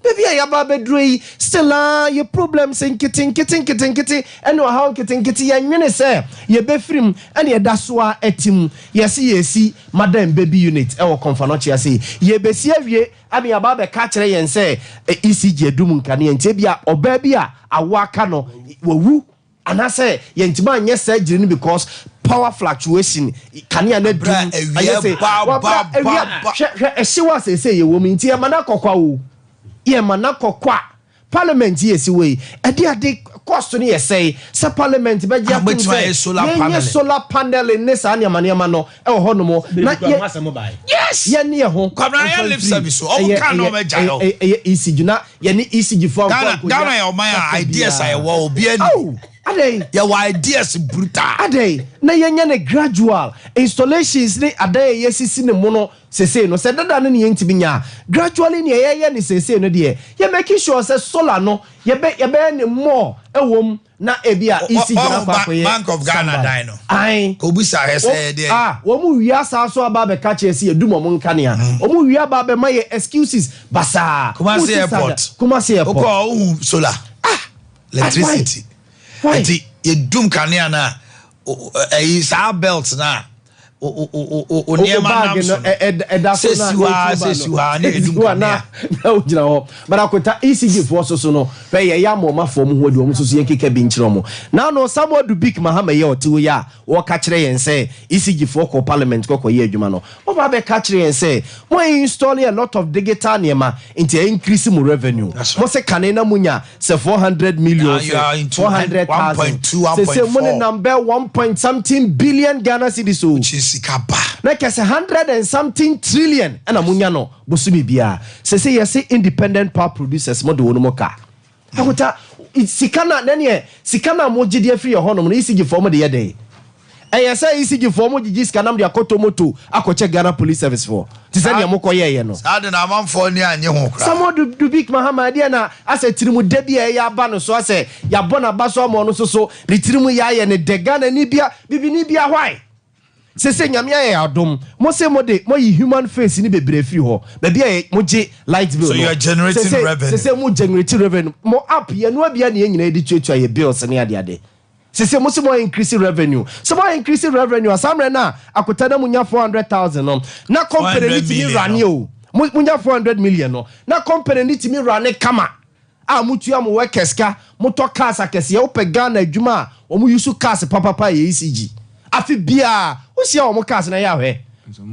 Baabi a yɛaba abɛduro yi, still aa yɛ problems nketenkete nketenkete ɛne ɔhaw nketenkete yɛnwene sɛ yɛbɛfiri mu ɛne ɛda so ara ɛte mu. Yɛse yɛresi Mother and Baby Unit ɛwɔ Komfo-Anokye ase yi, yɛrebɛsi awie ama yɛaba abɛka akyerɛ yɛn sɛ ECG adum nkanea nti ebia ɔbaa bi a awoɔ aka no wawu. Anaasɛ yɛntumi anyɛ surgery no because power fluctuation, kanea no adum, ayɛ sɛ wabra awia, hwɛ hwɛ ɛhyew a seesei yɛwɔ mu yi nti yɛma no akɔ kwa o, yɛma no akɔ kwa. Parliament yi esi hɔ yi, ɛde ade cost no yɛ sɛe sɛ parliament bɛgye atom sɛ yɛnyɛ solar paneling ne saa nneɛma nneɛma no ɛwɔ hɔ nom na yɛ yɛne yɛ ho mfa mfiri ɛyɛ ɛyɛ ɛyɛ ECG na Yɛne ECG foɔ ankɔ Ghana ankonya Ghana yɛ ɔman a chapter ideas a biara. yɛwɔ obiara ni Ao! Adɛn? Yɛwɔ ideas brutal. Adɛn? Na yɛnyɛ no gradual. Installations ne adan a yɛasisi no mono sesei no, sɛ dada no ne yɛntumi nyɛ a, gradually nea yɛyɛ no sesei no deɛ, yɛ making sure sɛ solar no, yɛbɛ yɛbɛyɛ no more wɔ mu. Na ebia isi gyina Wahu kɔ akɔyɛ Bank of Ghana standby. dan no? Ae. Kɔbisa hwɛ sɛ ɛyɛ deɛn. Ah, wɔn wie asan so aba abɛka kyerɛ sɛ yɛdum wɔn nkanea. Wɔn wie aba abɛma yɛ excuses basaa. Kumasi Wosi saa da- airport. Kumasi airport. Wokɔ a wohu solar. Ah! Electricity. Why? Nti yɛdum kanea no a, ɛyi saa belt no a o nneɛma nam so no sɛ si hɔ a sɛ si hɔ a ne yɛdum kanea. Na wogyina hɔ but akota ECG foɔ so so no hwɛ yɛyɛ ama ɔmafoɔ mo ho adi wɔn nso so yɛnkeka bi nkyerɛ wɔn. Na ano Samuel Dubik Mahama yi a ɔte hɔ yi a wɔka kyerɛ yɛn sɛ ECG foɔ kɔ parliament kɔ kɔyɛ adwuma no wɔba abɛka kyerɛ yɛn sɛ mo install a lot of digital nneɛma nti ɛ increase mo revenue. Mo se kane na monya Sɛ 400 million sɛ 400,000 sese mo ne nam bɛ 1 point something billion Ghana cedis o. Which is sika ba. Na kɛ sɛ hundred and something trillion ɛna mo nya no bosome biara. Sese yɛse independent power producers mo de wɔn mo ka. Akota sika na na neɛ sika na mo gye de afiri yɛ hɔnom no ECG foɔ mo de yɛ dɛn? Ɛyɛ sɛ ECG foɔ mo gyegye sika nam de akɔtɔ moto akɔkyɛ Ghana Police Service foɔ te sɛ nea mo kɔ yɛɛyɛ no. Saa de no amanfoɔ ani annye ho koraa. Samuel Dubik Mahama ɛdeɛ na asɛ tirimu dɛ bi a ɛyɛ aba no so asɛ yabɔ naba so ama ɔno nso so ne tirimu yɛ ayɛ no dɛ Ghana ni bia bibini bia why? Sese Nyame ayɛ yɛ adom mo se mo de mo ayi human face no bebree afiri hɔ baabi a yɛ mo gye light bill So no you are generating sese revenue. sese mo generate revenue mo app yɛ noa bia na yɛ nyinaa yɛde tuatua yɛ bills ne ade ade. Sese mo se mo increase revenue. Se mo increase revenue a, saa mmerɛ no a akota na mo nya 400,000 no, na company no 400 tumi million rane no. o. Mo mo nya 400 million no, na company no tumi rane kama a mo tua mo workers ka, mo tɔ cars akɛseɛ. Wo pɛ Ghana adwuma a wɔn use cars papapa a ɛyɛ ECG. Afe biara wo hyia wɔn cars no ɛyɛ ahwɛ.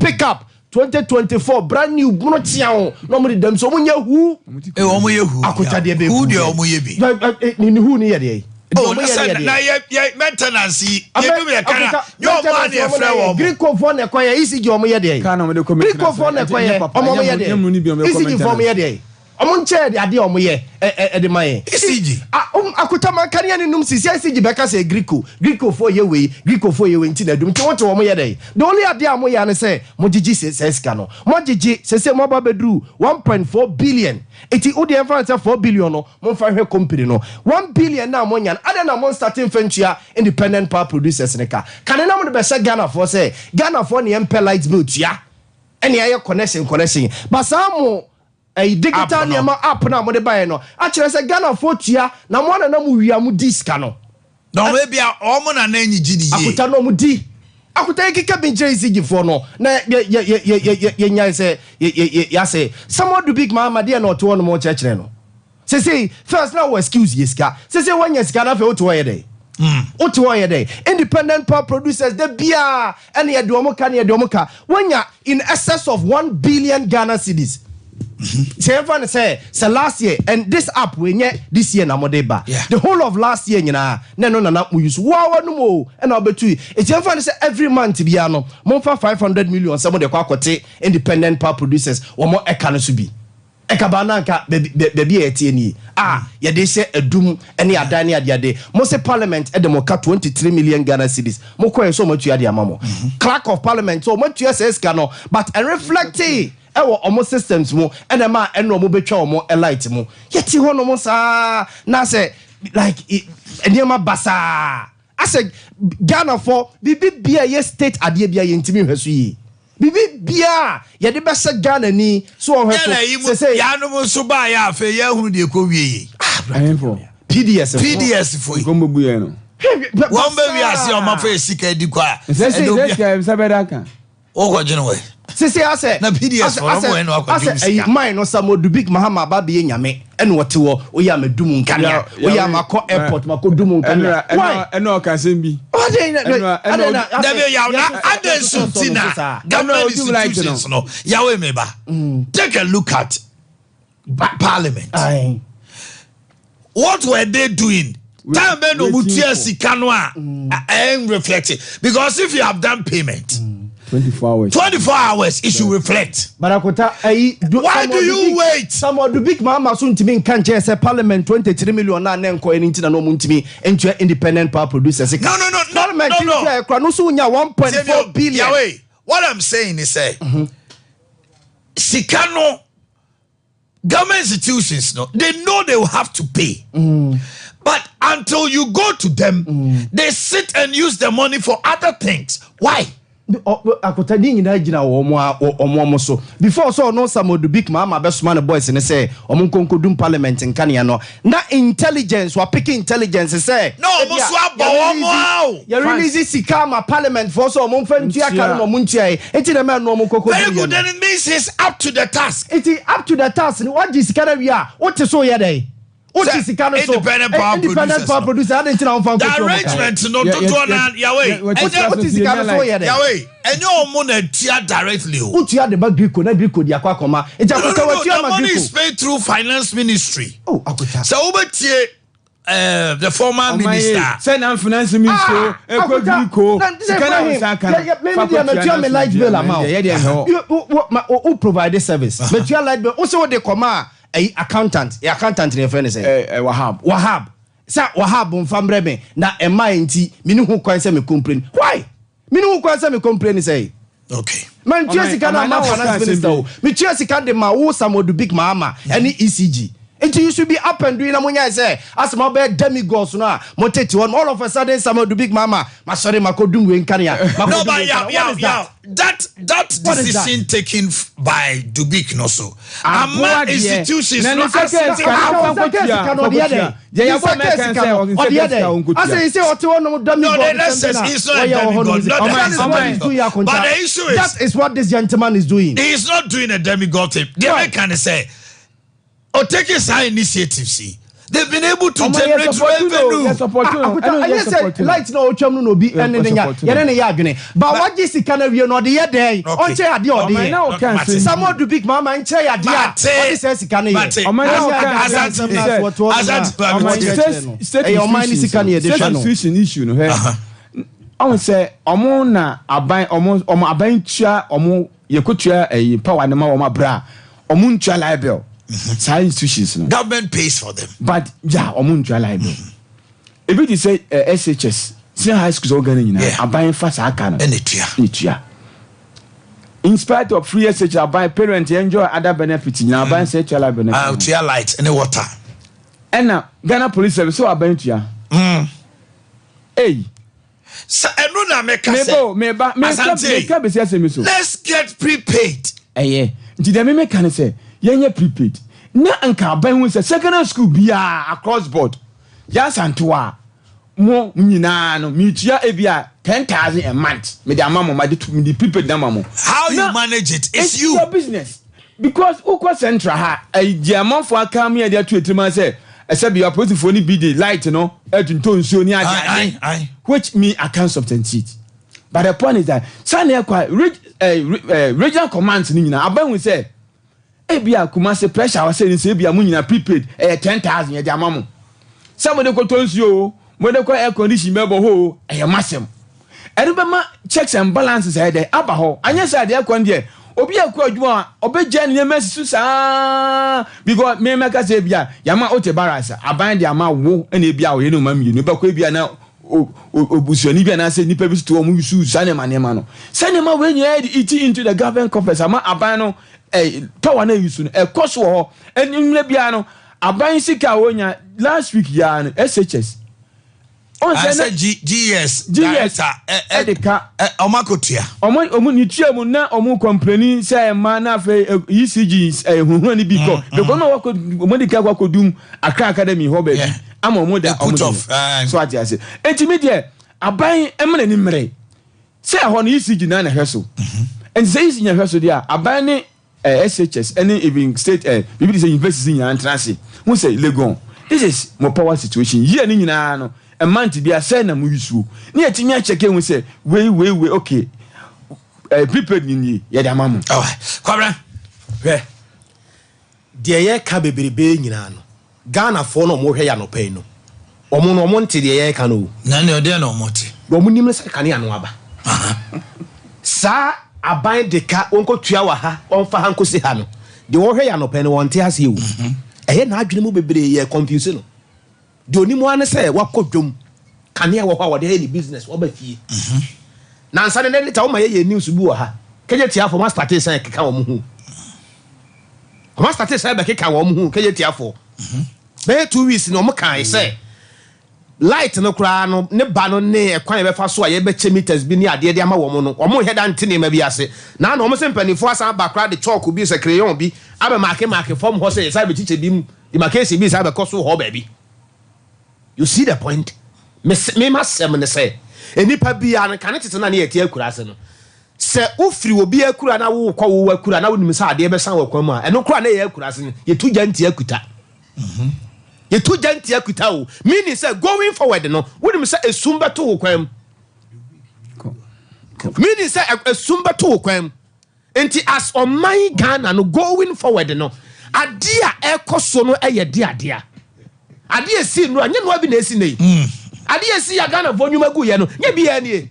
Pick up 2024 brand new mono tea ho na ɔmo de dam so ɔmo nyɛ hu. Ee ɔmo yɛ hu. Akota deɛ bɛ hu deɛ ɔmo yɛ bi. Ne ne hu ne yɛ deɛ. Oh na sɛ na yɛ yɛ maintenance yi yɛ dum yɛ kana nyɛ ɔmo a na yɛ frɛ wɔn. Greco foɔ na ɛkɔ yɛ ECG ɔmo yɛ deɛ. Greco foɔ na ɛkɔ yɛ ɔmo ɔmo yɛ deɛ. ECG foɔ ɔmo yɛ deɛ. Ɔmo nkyɛ adeɛ a ɔmo yɛ ɛde ma yɛn. ECG. A um akotama nkanea ne num sisi ECG bɛka sɛ Griko Griko foɔ yɛ wei Griko foɔ yɛ wei nti na adum nti wote ɔmo yɛ dɛn? The only adeɛ a mo yɛ ara ne sɛ mo gyegye saa sika no mo agyegye sese mo aba abɛduru 1.4 billion nti wodeɛ mfa no sɛ 4 billion no mo nfa nhwɛ company no 1 billion no a mo nya no adɛn na mo nstate nfa ntua independent power producers no ka? Kane na mo de bɛhyɛ Ghana foɔ sɛ Ghana foɔ ne yɛmpɛ light bill tua ɛne ayɛ connection connection but saa mo Ɛyi digital App no. nneɛma app no a mode baeɛ no akyerɛ sɛ Ghanafoɔ tua na mo ana na mo wia mo di sika no. Na wɔn ebia wɔn na na enyigye ne yie. Akuta no wɔn di. Akuta yɛ keka bi nkyerɛ ECG foɔ no na yɛ yɛ yɛ yɛ yɛ yɛ yɛ nyae sɛ yɛ yɛ yɛ yasɛ Samuel Dubik Mahama deɛ na ɔte hɔ nom ɔkyerɛkyerɛ no. Sesei first na wɔ excuse yɛ sika sesei wanya sika na afei wote hɔ yɛ dɛn? Wote hɔ yɛ dɛn? Independent power producers da biara ɛna yɛde wɔn ka na yɛde wɔn ka. Woanya in excess of one billion Ghana cedis. Sɛ yɛmfa no sɛ sɛ last year and this app wei nyɛ this year na mode ba. Yeah. The whole of last year nyinaa na ɛno na na mo use. Wo ara w'anom o ɛna wobɛtu yi. Nti yɛmfa no sɛ every month biara no momfa 500 million sɛ mode kɔ akɔte independent power producers wɔn ɛka no so bi. Ɛka baa na anka baabi a yɛteɛ nie a yɛde hyɛ adum ne adan ne adeade. Mo se parliament de mo ka 23 million Ghana cedis. Mo kɔɛ sɛ ɔmo atua de ama mo. Clerk of parliament sɛ ɔmo atua saa sika no but ɛreflecte ɛwɔ ɔmo systems mu ɛna ɛma ɛna ɔmo bɛtwa ɔmo light mu. Yɛte hɔ nom saa na sɛ like nneɛma basaa. Asɛ Ghana foɔ biribi bia ɛyɛ state adeɛ bia yɛntumi nhwɛ so yie. Biribi bia a yɛde bɛhyɛ Ghana ni so ɔnhwɛ so. Ghana yi mu Sesei. yanom nso baeɛ a afei yɛahunu deɛ ɛkɔ wie yei. Ah Ahemfo. PDS foɔ. PDS foɔ yi. Nkɔm bɛbu yɛn no. Hwɛ hwɛ Wɔn bɛ wiase a wɔn afa basaa. yɛ sika adi kɔ a. Nsɛ Ɛna sɛ obi sika nsa bɛda ka. Wokɔ dwene wɛ. Sese asɛ Na PDS asɛ foɔ no asɛ wɔn na wakɔ asɛ dwene ɛyi sika. man no Samuel Dubik Mahama aba abɛyɛ nyame ɛna ɔte hɔ oyɛ a mɛdum nkanea oyɛ a makɔ airport makɔ dum nkanea why Ɛna ɔka asɛm bi. adɛn na Ɛna adɛn ɛna na asɛ Dabi yaw na yɛsosɔ adɛn yɛsosɔ so sɔ nti no na so saa. Ɛna government ɔdum light no. institutions no yaw me ba. Take a look at parliament. Aye. What were they doing? Time bɛn na ɔmo Waiting tua for. sika no a ɛn reflect because if you have done payment 24 hours. 24 hours it should reflect. Barakota ayi. Do, Why do you wait? Samuel Dubik Mahama so ntumi nka nkyɛn sɛ parliament 23 million na ne nkɔ ɛno nti na na ɔmo ntumi ntua independent power producers ka. No, Parliament no. ntua ɛkora no so nya 1.4 billion. Yahweh, what I'm saying is say sika no government institutions no they know they will have to pay. But until you go to them, they sit and use the money for other things. Why? Akota ne nyinaa gyina wɔn a wɔn wɔn so before sɛ ɔno Samuel Dubik Mahama bɛsoma ne boys ne sɛ ɔmo nkonkodum parliament nkanea no na intelligence wapeke intelligence sɛ Na ɔmo ebia so abɔ wɔn a o. yɛ release sika ama parliament foɔ sɛ ɔmo nfa ntua ka no na ɔmo ntua yi nti na mɛ no ɔmo nkɔkɔ Very dum good. yɛ no Then it means he's up to the task. nti up to the task ni wagye sika no wie a wote so yɛ dɛ wote Sɛ sika no so independent power independent producers power no. producer adi nti na wɔn fa The nkotua ɔmo ka arrangement no dodoɔ na Yahweh. Ɛnyɛ wote sika no so yɛ dɛ Yahweh. Ɛnyɛ ɔmo na tua directly o. wotua de ba griko na griko de akɔ akɔma nti No, no, akota no, watua the ma money griko is paid through finance ministry. oh akota Sɛ wobɛtie the former Ɔman yi, minister. sɛ na finance minister Ah, ekɔ griko sika na nsa ka no. me me deɛ metua me light bill ama o Yɛ deɛ hwɛ hɔ. wo wo provide service metua light bill wo sɛ wode kɔma a ɛyi accountant yɛ accountant ne yɛfrɛ ne sɛ Ɛ ɛ Wahab. Wahab sɛ Wahab nfa mbrɛ me na ɛma yɛ nti mene ho kwan sɛ me complain why mene ho kwan sɛ me complain sɛ Okay. mantua sika no Ɔman ama na wɔka finance asɛm minister bi. o metua sika de ma wo Samuel Dubik Mahama ɛne ECG nti you should be up and doing na mo nyae sɛ asɛm abɛyɛ demigods no a motete hɔ no all of a sudden Samuel Dubik Mahama masɔre makɔdum wei nkanea No, makɔdum but wei yeah, nkanea yeah, what is yeah. that That What is decision taken by Dubik no so. Aboa Ama deɛ, institutions na no ne nsa asete kɛɛ sika no, out. fa nkɔtua, fa nkɔtua. Deɛ yɛabɔ mɛka sɛ ɔnsa kɛɛ sika ɔnkɔtua. asɛ sɛ ɔte hɔ nom No, demigod let's say he's not a demigod. Not that that is what he's doing But Akonta the issue is that is what this gentleman is doing he is not doing a demigod thing. The Right. American say, oh, taking some initiatives. See, they've been able to Ɔman yɛ generate support no, revenue. yɛ support no, Akuta ɛno ɛyɛ yɛ sɛ support no. light na ɔtwam no na obi Yɛ ɛne ne nya support no. yɛne ne yɛ adwene ba wagye sika no awie no ɔde yɛ dɛn Okay. ɔnkyɛ adeɛ a ɔde Ɔman na yɛ ɔka Mate. asɛm bi. Samuel Dubik Mahama nkyerɛ yɛ adeɛ a Mate. ɔde sɛ sika no yɛ Mate. Ɔman na Ɛnyɛ ɔka adeɛ asɛm asɛm bi na sɛ- wɔtoɔ no na Asante- Ɔman wɔkyerɛkyerɛ no state ɛyɛ ɔman ne sika no yɛde state hwɛ no institution issue no hwɛ ɔn sɛ ɔmo na aban ɔmo ɔmo aban tua ɔmo yɛkɔtua ɛyi power ne ma wɔn abira ɔmo ntua light bill saa institutions no Government pays for them. but ya ɔmo ntua light bill ebi ti sɛ ɛ SHS senior high schools ɔwɔ Ghana nyinaa aban fa saa ka no Ɛna tua. ne tua in spite of free SHS aban parent enjoy other benefits nyinaa aban sɛ tua light bill ne Tua light and water. ɛna Ghana police service sɛ aban tua eyi. Sɛ ɛno na meka meba o sɛ meba meka Asante. meka besi asɛm yi so let's get prepaid. ɛyɛ nti deɛ memeka ne sɛ yɛnyɛ prepaid na nka aban hu sɛ secondary school biaa across board yɛasantewa a mo nyinaa no metua ebi a 10,000 a month mede ama mo made to mede prepaid na ma mo How you Na- manage it is it's you. your business because wokɔ central ha ɛyi deɛ amanfoɔ aka mu yɛ de ato etirim sɛ ɛsɛ bi apolisifoɔ no bi de light no ɛtontɔ nsuo ne ade Aye, ade aye, aye. which me I can't substantiate but the point is that sani ɛkɔ a regional commands ni nyinaa aban hu sɛ ebi a Kumasi pressure wɔ sɛ ne sɛ ebi a mo nyinaa prepaid ɛyɛ 10,000 yɛde ama mo sɛ mo de kɔtɔ nsuo o mo de kɔ air condition bɛbɔ hɔ o ɛyɛ masɛm ɛno bɛma checks and balances ɛyɛ dɛ aba hɔ anyɛ sɛ adeɛ kɔ no deɛ obi a kɔ adwuma a ɔbɛgya ne nneɛma asi so saa because me mɛka sɛ ebi a yama wote barras aban de ama wo ɛna ebi a ɔyɛ ne ɔma mmienu bɛkɔ ebi a na obusuani bi anaasɛ nipa bi so te wɔn yusu saa nneɛma nneɛma no sɛ nneɛma wei nyinaa de eat into the government coffers ama aban no power na yusu no ɛkɔ so wɔ hɔ ɛne mmerɛ biara no aban sika a wɔnya last week yaa no SHS. Ɔn sɛ na GES director ɛde ka. Ɔmo akotua. Ɔmo ɔmo ne tua mu na ɔmo kɔmpleni sɛ ɛma na afei ECG ɛhuhura ne bi kɔ. Because na wakɔ ɔmo de ka kɔ akɔdum Accra Academy hɔ baabi ama ɔmo da ɔmo de so ate ase. Eti mi deɛ aban ɛma n'ani mmere sɛ ɛhɔ no ECG na na ɛhwɛ so. Nti sɛ ECG na ɛhwɛ so deɛ a aban ne eh, SHS ɛne even state eh, biribi te sɛ universities nyinaa ntena ase hu sɛ Legon this is mo power situation year no nyinaa no a month bia sɛn na mo yusuo ne yɛtumi akyɛke hu sɛ wei wei wei okay eh, prepaid ni nie yɛde ama mo. Alright, Kwabena. Hwɛ, deɛ yɛka bebrebe nyinaa no, Ghanafoɔ no a wɔhwɛ yɛ anɔpa yi no, wɔn no wɔn nte deɛ yɛreka no o. Na ɛnneɛ deɛn na wɔn te? Deɛ wɔn nim ne sɛ kanea no aba. Saa aban de ka wɔnkɔtua wɔ ha, wɔmfa ha nkɔsi ha no, deɛ wɔhwɛ yɛ anɔpa yi no wɔn nte aseɛ o. Ɛyɛ n'adwene mu bebree yɛ confuse no. Deɛ ɔnim ara ne sɛ wakɔ dwam, kanea wɔ hɔ a wɔde ayɛ ne business, waba fie. Nansa no nnɛ later woma yɛyɛ news bi wɔ ha, Kenyatiafoɔ wɔn astate sɛ ɛkeka wɔn ho. Wɔn asate sɛ bɛkeka wɔn ho kɛyɛ tiafoɔ. Bɛyɛ 2 weeks na wɔn kae sɛ light no koraa no ne ba no ne ɛkwan yɛbɛfa so a yɛbɛkyɛ meters bi ne adeɛ de ama wɔn no, wɔn nhɛ da nte nneɛma bi ase. Na na wɔn sɛ mpanimfoɔ asan aba koraa de chalk bi sɛ crayon bi abɛ maake maake fam hɔ sɛ yɛsan bɛkyikyɛ bi mu demarcation bi san bɛkɔ so hɔ baabi. You see the point? Me me masɛm ne sɛ nnipa biara no kane tete na ne yɛte akura ase no, sɛ wofiri obi akura na wokɔ wo akura na wonim sɛ adeɛ bɛsan wɔ kwan mu a, ɛno koraa na ɛyɛ akura ase no, yɛtu gya ntia kuta. Yɛtu gya ntia kuta o. Meaning sɛ going forward no, wonim sɛ esum bɛto wo kwan mu. Meaning sɛ esum bɛto wo kwan mu. Nti as ɔman Ghana no going forward no, adeɛ a ɛkɔ so no yɛ de adeɛ. Adeɛ esi nnura, nyɛ noa bi na esi nnɛ yi. Adeɛ esi ya Ghanafoɔ nnwuma gu yɛ no, nyɛ bi yɛ nie.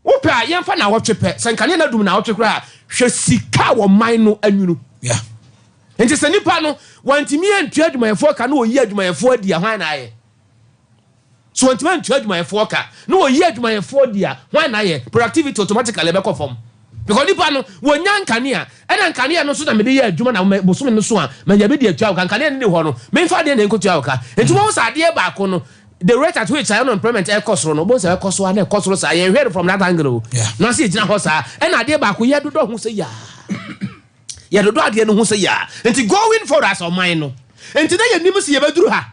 Wopɛ a yɛmfa naawɔtwe pɛ, sɛ nkanea no adum naawɔtwe koraa a, hwɛ sika a wɔman no anwunu. Nti sɛ nipa no wantumi antua adwumayɛfoɔ ka na ɔyi adwumayɛfoɔ adi a, hwan na ayɛ? So wantumi antua adwumayɛfoɔ ka na ɔyi adwumayɛfoɔ adi a, hwan na ayɛ? Productivity automatically ɛbɛkɔ fam. Because nipa no wɔnya nkanea, ɛna nkanea no nso na mede yɛ adwuma na bosome no so a manya bi de atua wo ka, nkanea no ni hɔ no, memfa adeɛ na ɛnkɔtua wo ka. Nti wɔn sɛ adeɛ baako no, the rate at which unemployment ɛkɔ soro no, wobɛhu sɛ ɛkɔ so a na ɛkɔ soro saa, yɛnhwɛ no from that angle o. Na sɛ yɛgyina hɔ saa, ɛna adeɛ baako yɛdodɔ ho sɛ yaa. Yɛdodɔ adeɛ no ho sɛ yaa. Nti going forward as ɔman no, nti na yɛnim sɛ yɛbɛduru ha.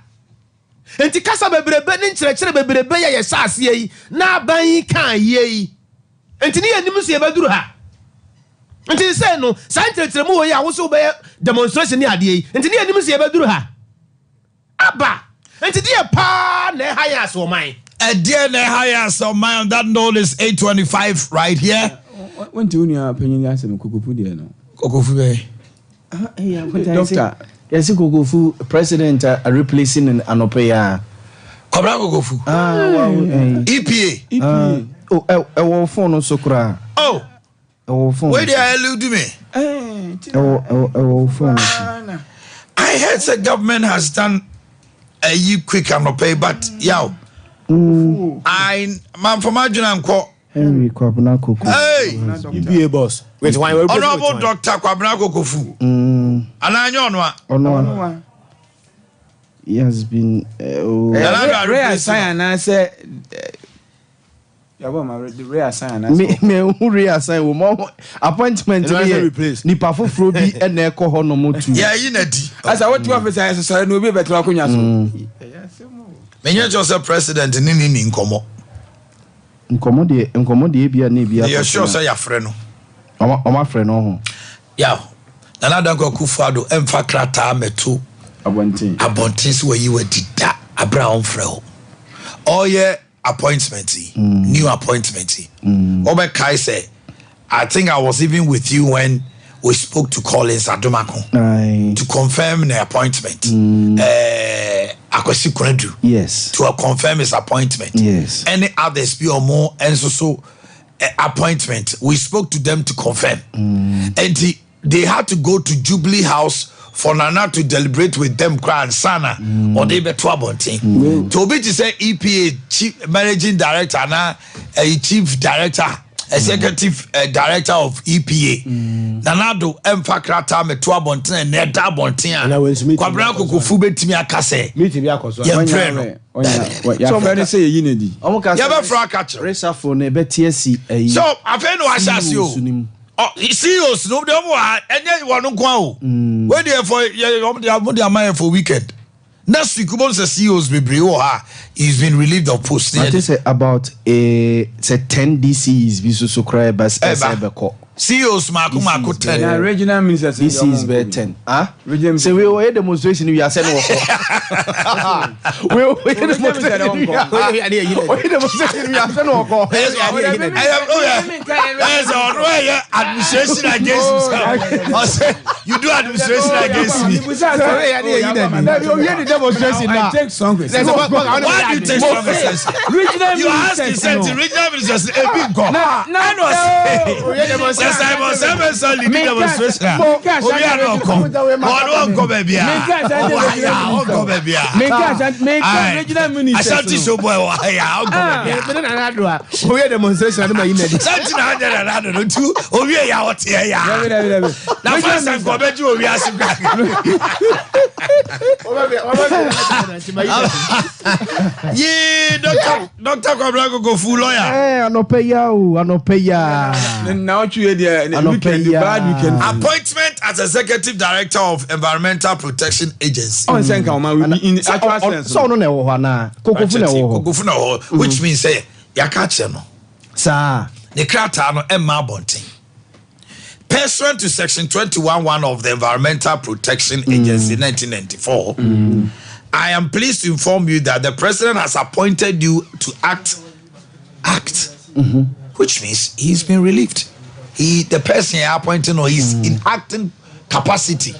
Nti kasa bebrebe ne nkyerɛkyerɛ bebrebe yɛ yɛhyɛ aseɛ yi, na aban yi kaa yie yi. Nti ne yɛnim sɛ yɛbɛduru ha. Nti sɛ no, saa nkyerɛkyerɛmu wɔ yi a wo sɛ wobɛyɛ demonstration ne adeɛ yi, nti ne yɛnim sɛ yɛbɛduru ha. Aba! Nti deɛ paa na ɛha yɛn as ɔman? Ɛdeɛ na ɛha yɛn as ɔman? On that note, it's 8:25 right here. Wonte wo nua panyin asɛm Kokofu deɛ no. Kokofu bɛyɛ. Doctor. Yɛsi Kokofu president a replace no anɔpɛ yi a. Kwabena Kokofu. EPA. EPA. Oh, ɛwɔ phone no so koraa. Oh. Ɛwɔ phone. Wei deɛ elude me. Ɛwɔ phone so. I heard say government has done ayi quick anɔpɛ yi, but yaw. I manfam adwene ankɔ. Henry Kwabena Kokofu. Hey! EPA boss. Wait, why? Honorable Doctor Kwabena Kokofu. Anaa nyɛ ɔno a. Ɔno a. He has been. Oh. Ray asan anaasɛ Me me hu reassign wɔ mu appointment no yɛ nipa foforɔ bi na ɛkɔ hɔ nom tu. Yɛ ayi na di. Asa wote office a yɛsesɔre na obi bɛtena akonnwa so. Menyɛ sure sɛ president ne ne ni nkɔmmɔ. Nkɔmmɔ deɛ nkɔmmɔ deɛ ebia na ebi akɔ so. Yɛ sure sɛ yɛafrɛ no. Ɔmo afrɛ no ho. Yaw, Nana Dankwa Akufo-Addo mfa krataa mmɛto abɔnten abɔnten sɛ wayi wadi da abere a ɔmfrɛ wo. Ɔyɛ appointment yi, new appointment yi. Wobɛkae sɛ I think I was even with you when we spoke to Collins Adomako to confirm the appointment. Akwasi Konadu to confirm his appointment. Any others bi ɔmo nso so appointment. We spoke to them to confirm. Enti they had to go to Jubilee House for Nana to deliberate with them koraa ansa na ɔde bɛto abɔnten. Nti obi te sɛ EPA chief managing director anaa ɛyi chief director. Executive Director of EPA. Nana Addo ɛmfa krataa mɛto abɔnten a ɛnɛ ɛda abɔnten a Kwabena Kokofu bɛtumi aka sɛ yɛmfrɛ no. Yɛafrɛ no sɛ yɛyi no adi. Yɛbɛfrɛ aka kyerɛ. Reshuffle no ɛbɛte asi ayi. So afei na wahyɛ ase o. CEOs no deɛ wɔn wɔ ha ɛnyɛ wɔn nko ara o. Wei deɛ for yɛ wɔn de wɔn de ama yɛ for weekend. Next week wobɛhu sɛ CEOs bebree wɔ hɔ a he's been relieved of post. Mate sɛ about eh, sɛ 10 DCEs bi so so koraa ɛba sɛ ɛbɛkɔ. CEOs mako mako 10. Na regional ministers no deɛ DCEs ɔmo bɛyɛ nkɔ bi. 10. Ah? Regional Sɛ wei wɔyɛ demonstration wie asɛ ne wɔkɔ. Wei wɔyɛ demonstration wie a. Wɔyɛ demonstration wie asɛ ne wɔkɔ. Ɛyɛ sɛ ɔno ɛyɛ administration against himself. Ɔsɛ you do administration against me. Owie ne demonstration na. I take strong Why do you take strong exception? Regional You ask ministers himself no. the regional ministers ebi nkɔ. Ɛna ɔsɛ sɛ Simon Sɛmɛsɛ lead demonstration a obi a na ɔkɔ ɔno ɔnkɔ baabi a ɔwɔ aya ɔnkɔ baabi a. Menka regional ministers Ashanti no. showboy wɔ aya ɔnkɔ baabi a. Mene Nana Addo a ɔyɛ demonstration ade ma yi nadi. Sɛ nti na anyɛ Nana Addo no nti owie ya ɔte ɛ ya. Dabi dabi dabi. Na first time kɔ ɔbɛgye owi ase kura. Yee Dr. Dr. Kwabena Kokofu lawyer. Eh, anɔpa yi a o, anɔpa yi a. Na ɔtwe yɛ deɛ Anɔpa weekend yi a. bad weekend. Appointment as executive director of Environmental Protection Agency. Ɔn sɛ nka ɔma will be in actual sense. Sɛ ɔno na ɛwɔ hɔ anaa? Kokofu na ɛwɔ hɔ. Kokofu na ɛwɔ hɔ which means sɛ yɛaka akyerɛ no. Saa. Ne krataa no ɛmma abɔnten. Pursuant to Section 21(1 of the Environmental Protection Agency 1994, I am pleased to inform you that the president has appointed you to act, act, which means he's been relieved. He, the person you're appointing, or he's in acting capacity.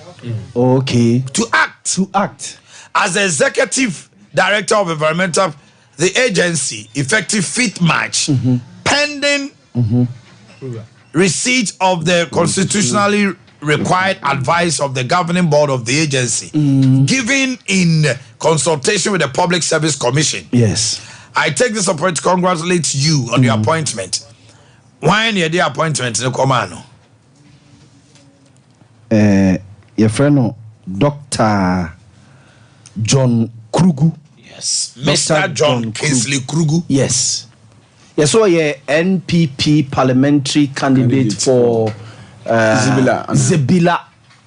Okay. To act. To act. As the executive director of environmental, the agency, effective 5th March, pending receipt of the constitutionally required advice of the governing board of the agency, given in consultation with the Public Service Commission. Yes. I take this opportunity to congratulate you on your appointment. Why the appointment in the command? Eh, yɛfrɛ no Dr. John Krugu. Yes. Mr. John Kingsley Krugu. Yes. Yes, so yeah, NPP parliamentary candidate, Candidate for Zebilla. Zebilla.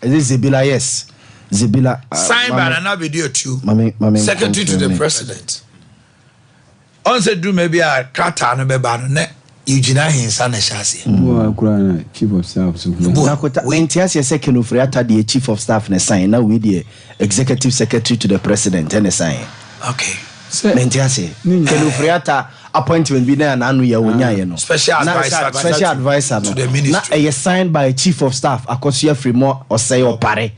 Is it Zebilla? Yes. Zebilla. Signed by Nana Bediatu, Mame, Secretary to the President. On said do maybe a krataa no bɛba no na Eugene Ahinsa na ɛhyɛ aseɛ. Boa kura na chief of staff so. Nakota nti aseɛ sɛ Ken Ofori-Atta deɛ chief of staff ne sign na wei deɛ executive secretary to the president ɛne sign. Okay. Nti aseɛ Ken Ofori-Atta appointment bi na n'ano yɛ onyaayɛ no. Special adviser special adviser no to the ministry. Na ɛyɛ signed by chief of staff Akosua Fremo Osei Opare.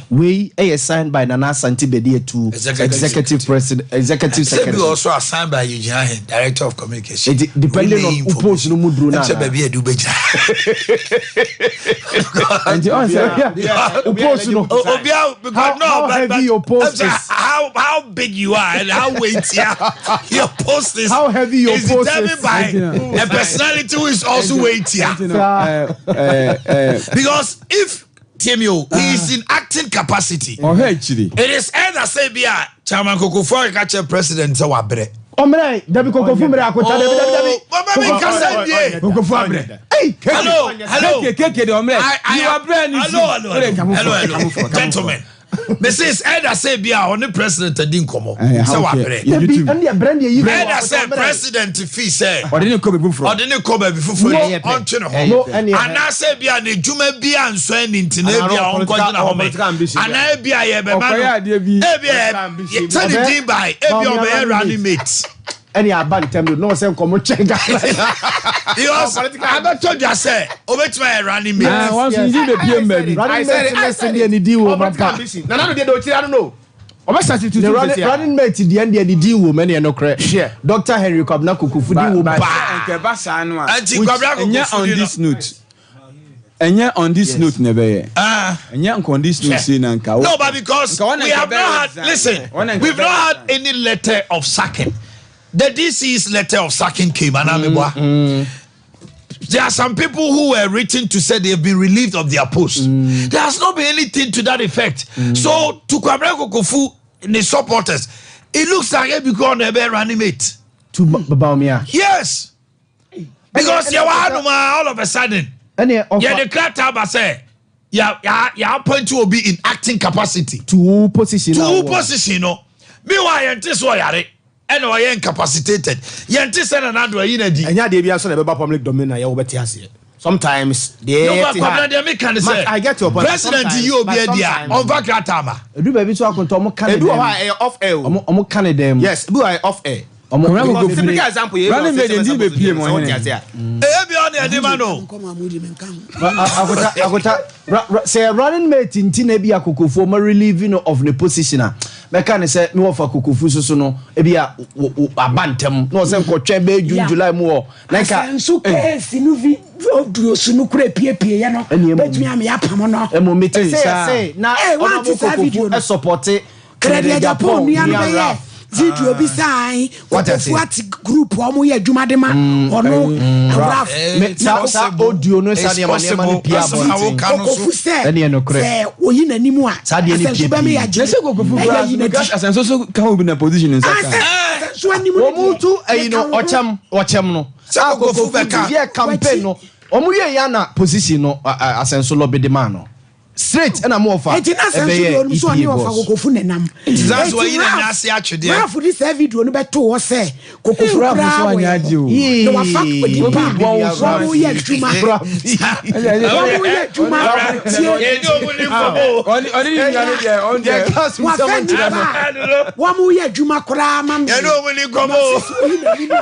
Wei ɛyɛ signed by Nana Asante Bediatu executive president executive secretary. Sɛ bi also assigned by Eugene Ahin director of communication. Eti depending on wo post no mu duro na. Ɛsɛ baabi a ɛde wobɛgyina. Nti ɔn sɛ wo post no. Obia because no how but, heavy but, your post is. How big you are and how weighty your post is. How heavy your is post determined is. by a personality who is also weightier. Because if Timio, he is in acting capacity. Ɔhwɛ akyiri. It is either say bi a Chairman Kokofu akeka kyerɛ president sɛ wabrɛ. Ɔmmerɛ dabi Kokofu mmerɛ akota dabi dabi dabi. Mama mi nkasa wie. Kokofu abrɛ. Hello hello. Keke keke de ɔmmerɛ. You abrɛ ni si. Hello hello hello hello gentlemen. Mrs. Elder say bi a ɔne president adi nkɔmɔ sɛ wabrɛ. Dabi ɛne ɛbrɛ ne ɛyi. Elder sɛ president fi sɛ. Ɔde ne kɔ baabi foforɔ. Ɔde ne kɔ baabi foforɔ ɔntwe ne ho. Anaasɛ bi a ne dwuma bi a nsɔ ani nti na ebi a ɔnkɔ gyina hɔ mɛ. Anaa ebi a yɛ bɛma no. Ebi a yɛ sɛ ne din by ebi a ɔbɛyɛ running mate. Ɛne aba ntɛm do na ɔsɛ nkɔmɔ kyɛn Ghana. Because abɛtɔ dwa sɛ obetumi ayɛ running mate. Na wɔn nso ne din bɛ pie mu baabi. Running mate ne se deɛ ne din wɔ mu ampa. Nana no deɛ deɛ ɔkyerɛ ano no. Ɔbɛ substitute Ne sisi running a. running mate deɛ deɛ ne din wɔ mu ɛne ɛnokorɛ. Hwɛ. Doctor Henry Kwabena Kokofu din wɔ mu Ba paa. nka ɛba saa no a. Ɛnti which Kwabena ɛnyɛ Kokofu on din no. this note. Ɛnyɛ on this note na ɛbɛyɛ. Ɛnyɛ nka on this note sei na nka. No, but because Nka wɔn na we nka have bɛyɛ not had, resign. listen, Wɔn na nka we've bɛyɛ not had resign. any letter of sacking. The DC's letter of sacking came, and I'm There are some people who were written to say they have been relieved of their post. There has not been anything to that effect. So to Kwabena Kokofu and his supporters, it looks like ebi kɔ na ɛbɛ running mate. To Bawumia. Yes. Because yɛ wɔ hanom a, all of a sudden ɛne ɔfa yɛde krataa ba sɛ yɛ appoint obi in acting capacity. To wo position. To a wo wɔ. position no. Meanwhile, yɛnte so ɔyare ɛna ɔyɛ incapacitated. Yɛnte sɛ Nana Addo ayi na di. Ɛnyɛ adeɛ bi aso na ɛbɛba public domain na yɛwɔ bɛte aseɛ. Sometimes deɛ No, yɛte but ha Kwabena, deɛ meka ne Ma- sɛ I get your point. president Sometimes- yi obi but adi a sometimes- ɔmfa krataa ma. Edu baabi so akontɔ ɔmo ka ne Ebi wɔ hɔ dɛm. a ɛyɛ off air o. Ɔmo ka ne dɛm. Yes, ebi wɔ hɔ a ɛyɛ off air. Ɔmo Kwabena Because Kokofu typical example yɛ Running mate ndi bepie mu sɛ wote ɔhene. ase a. Ɛyɛ bi ɔne ɛde ma no. Nkɔmɔ a mudi mi nka ho. Akota, sɛ yɛ running mate nti na ebi akokofuo ma relieve no of ne position a, mɛka ne sɛ me wɔfa Kokofu soso no, ebi a aba ntɛm na ɔsɛ nkɔtwɛn bɛyɛ June, July mu wɔ na nka Asɛnso keesi no vi audio so no kura piepie yɛ no. Ɛne emu. Bɛtumi ame apam no. Ɛmo mete Ei, sɛ saa. yɛsɛ na Eh, wante ɔnabo saa video Kokofu no? ɛsupporte Kennedy Agyapong nua no bɛyɛ Ralph. video bi san What I say? Kokofu ate group a ɔmo yɛ adwuma de ma ɔno Ralph. Me- saa audio no, saa nneɛma no pie abɔnten. Kokofu sɛ Ɛne yɛ nokorɛ. sɛ oyi n'anim a Saa deɛ no Asɛnso pie bɛmi pie. yɛ agye Na sɛ Kokofu ɛyɛ kura yi n'adi. Asɛnso so ka ho bi na position nsa Ah, ka. sɛ Asɛnso anim no Wɔn mu deɛ, tu ɛyi no meka wo ho. ɔkyɛm no Sɛ a Kokofu bɛka. yɛ campaign no, wɔn yɛ yɛ na position no Asɛnso lɔbi de maa no straight ɛna mo wɔfa Eti na Asɛnso deɛ ɔnom so ɔne ɔfa Kokofu nenam. Nti saa so wayi Eti n'ani Ralph- ase atwedeɛ. Ralph de saa video no bɛto hɔ sɛ Kokofu Ralph koraa so wɔ anyɛ yɛ agye o. hɔ na wafa onipa a Obi bɔ wo so. wɔn yɛ adwuma, wɔn yɛ adwuma tie. Yɛne ɔmu ni nkɔmmɔ o. Ɔne ne nua no deɛ, ɔno deɛ. Wafa nipa a wɔn yɛ adwuma koraa ma me. Yɛne ɔmu ni nkɔmmɔ o. Oyi n'anim a,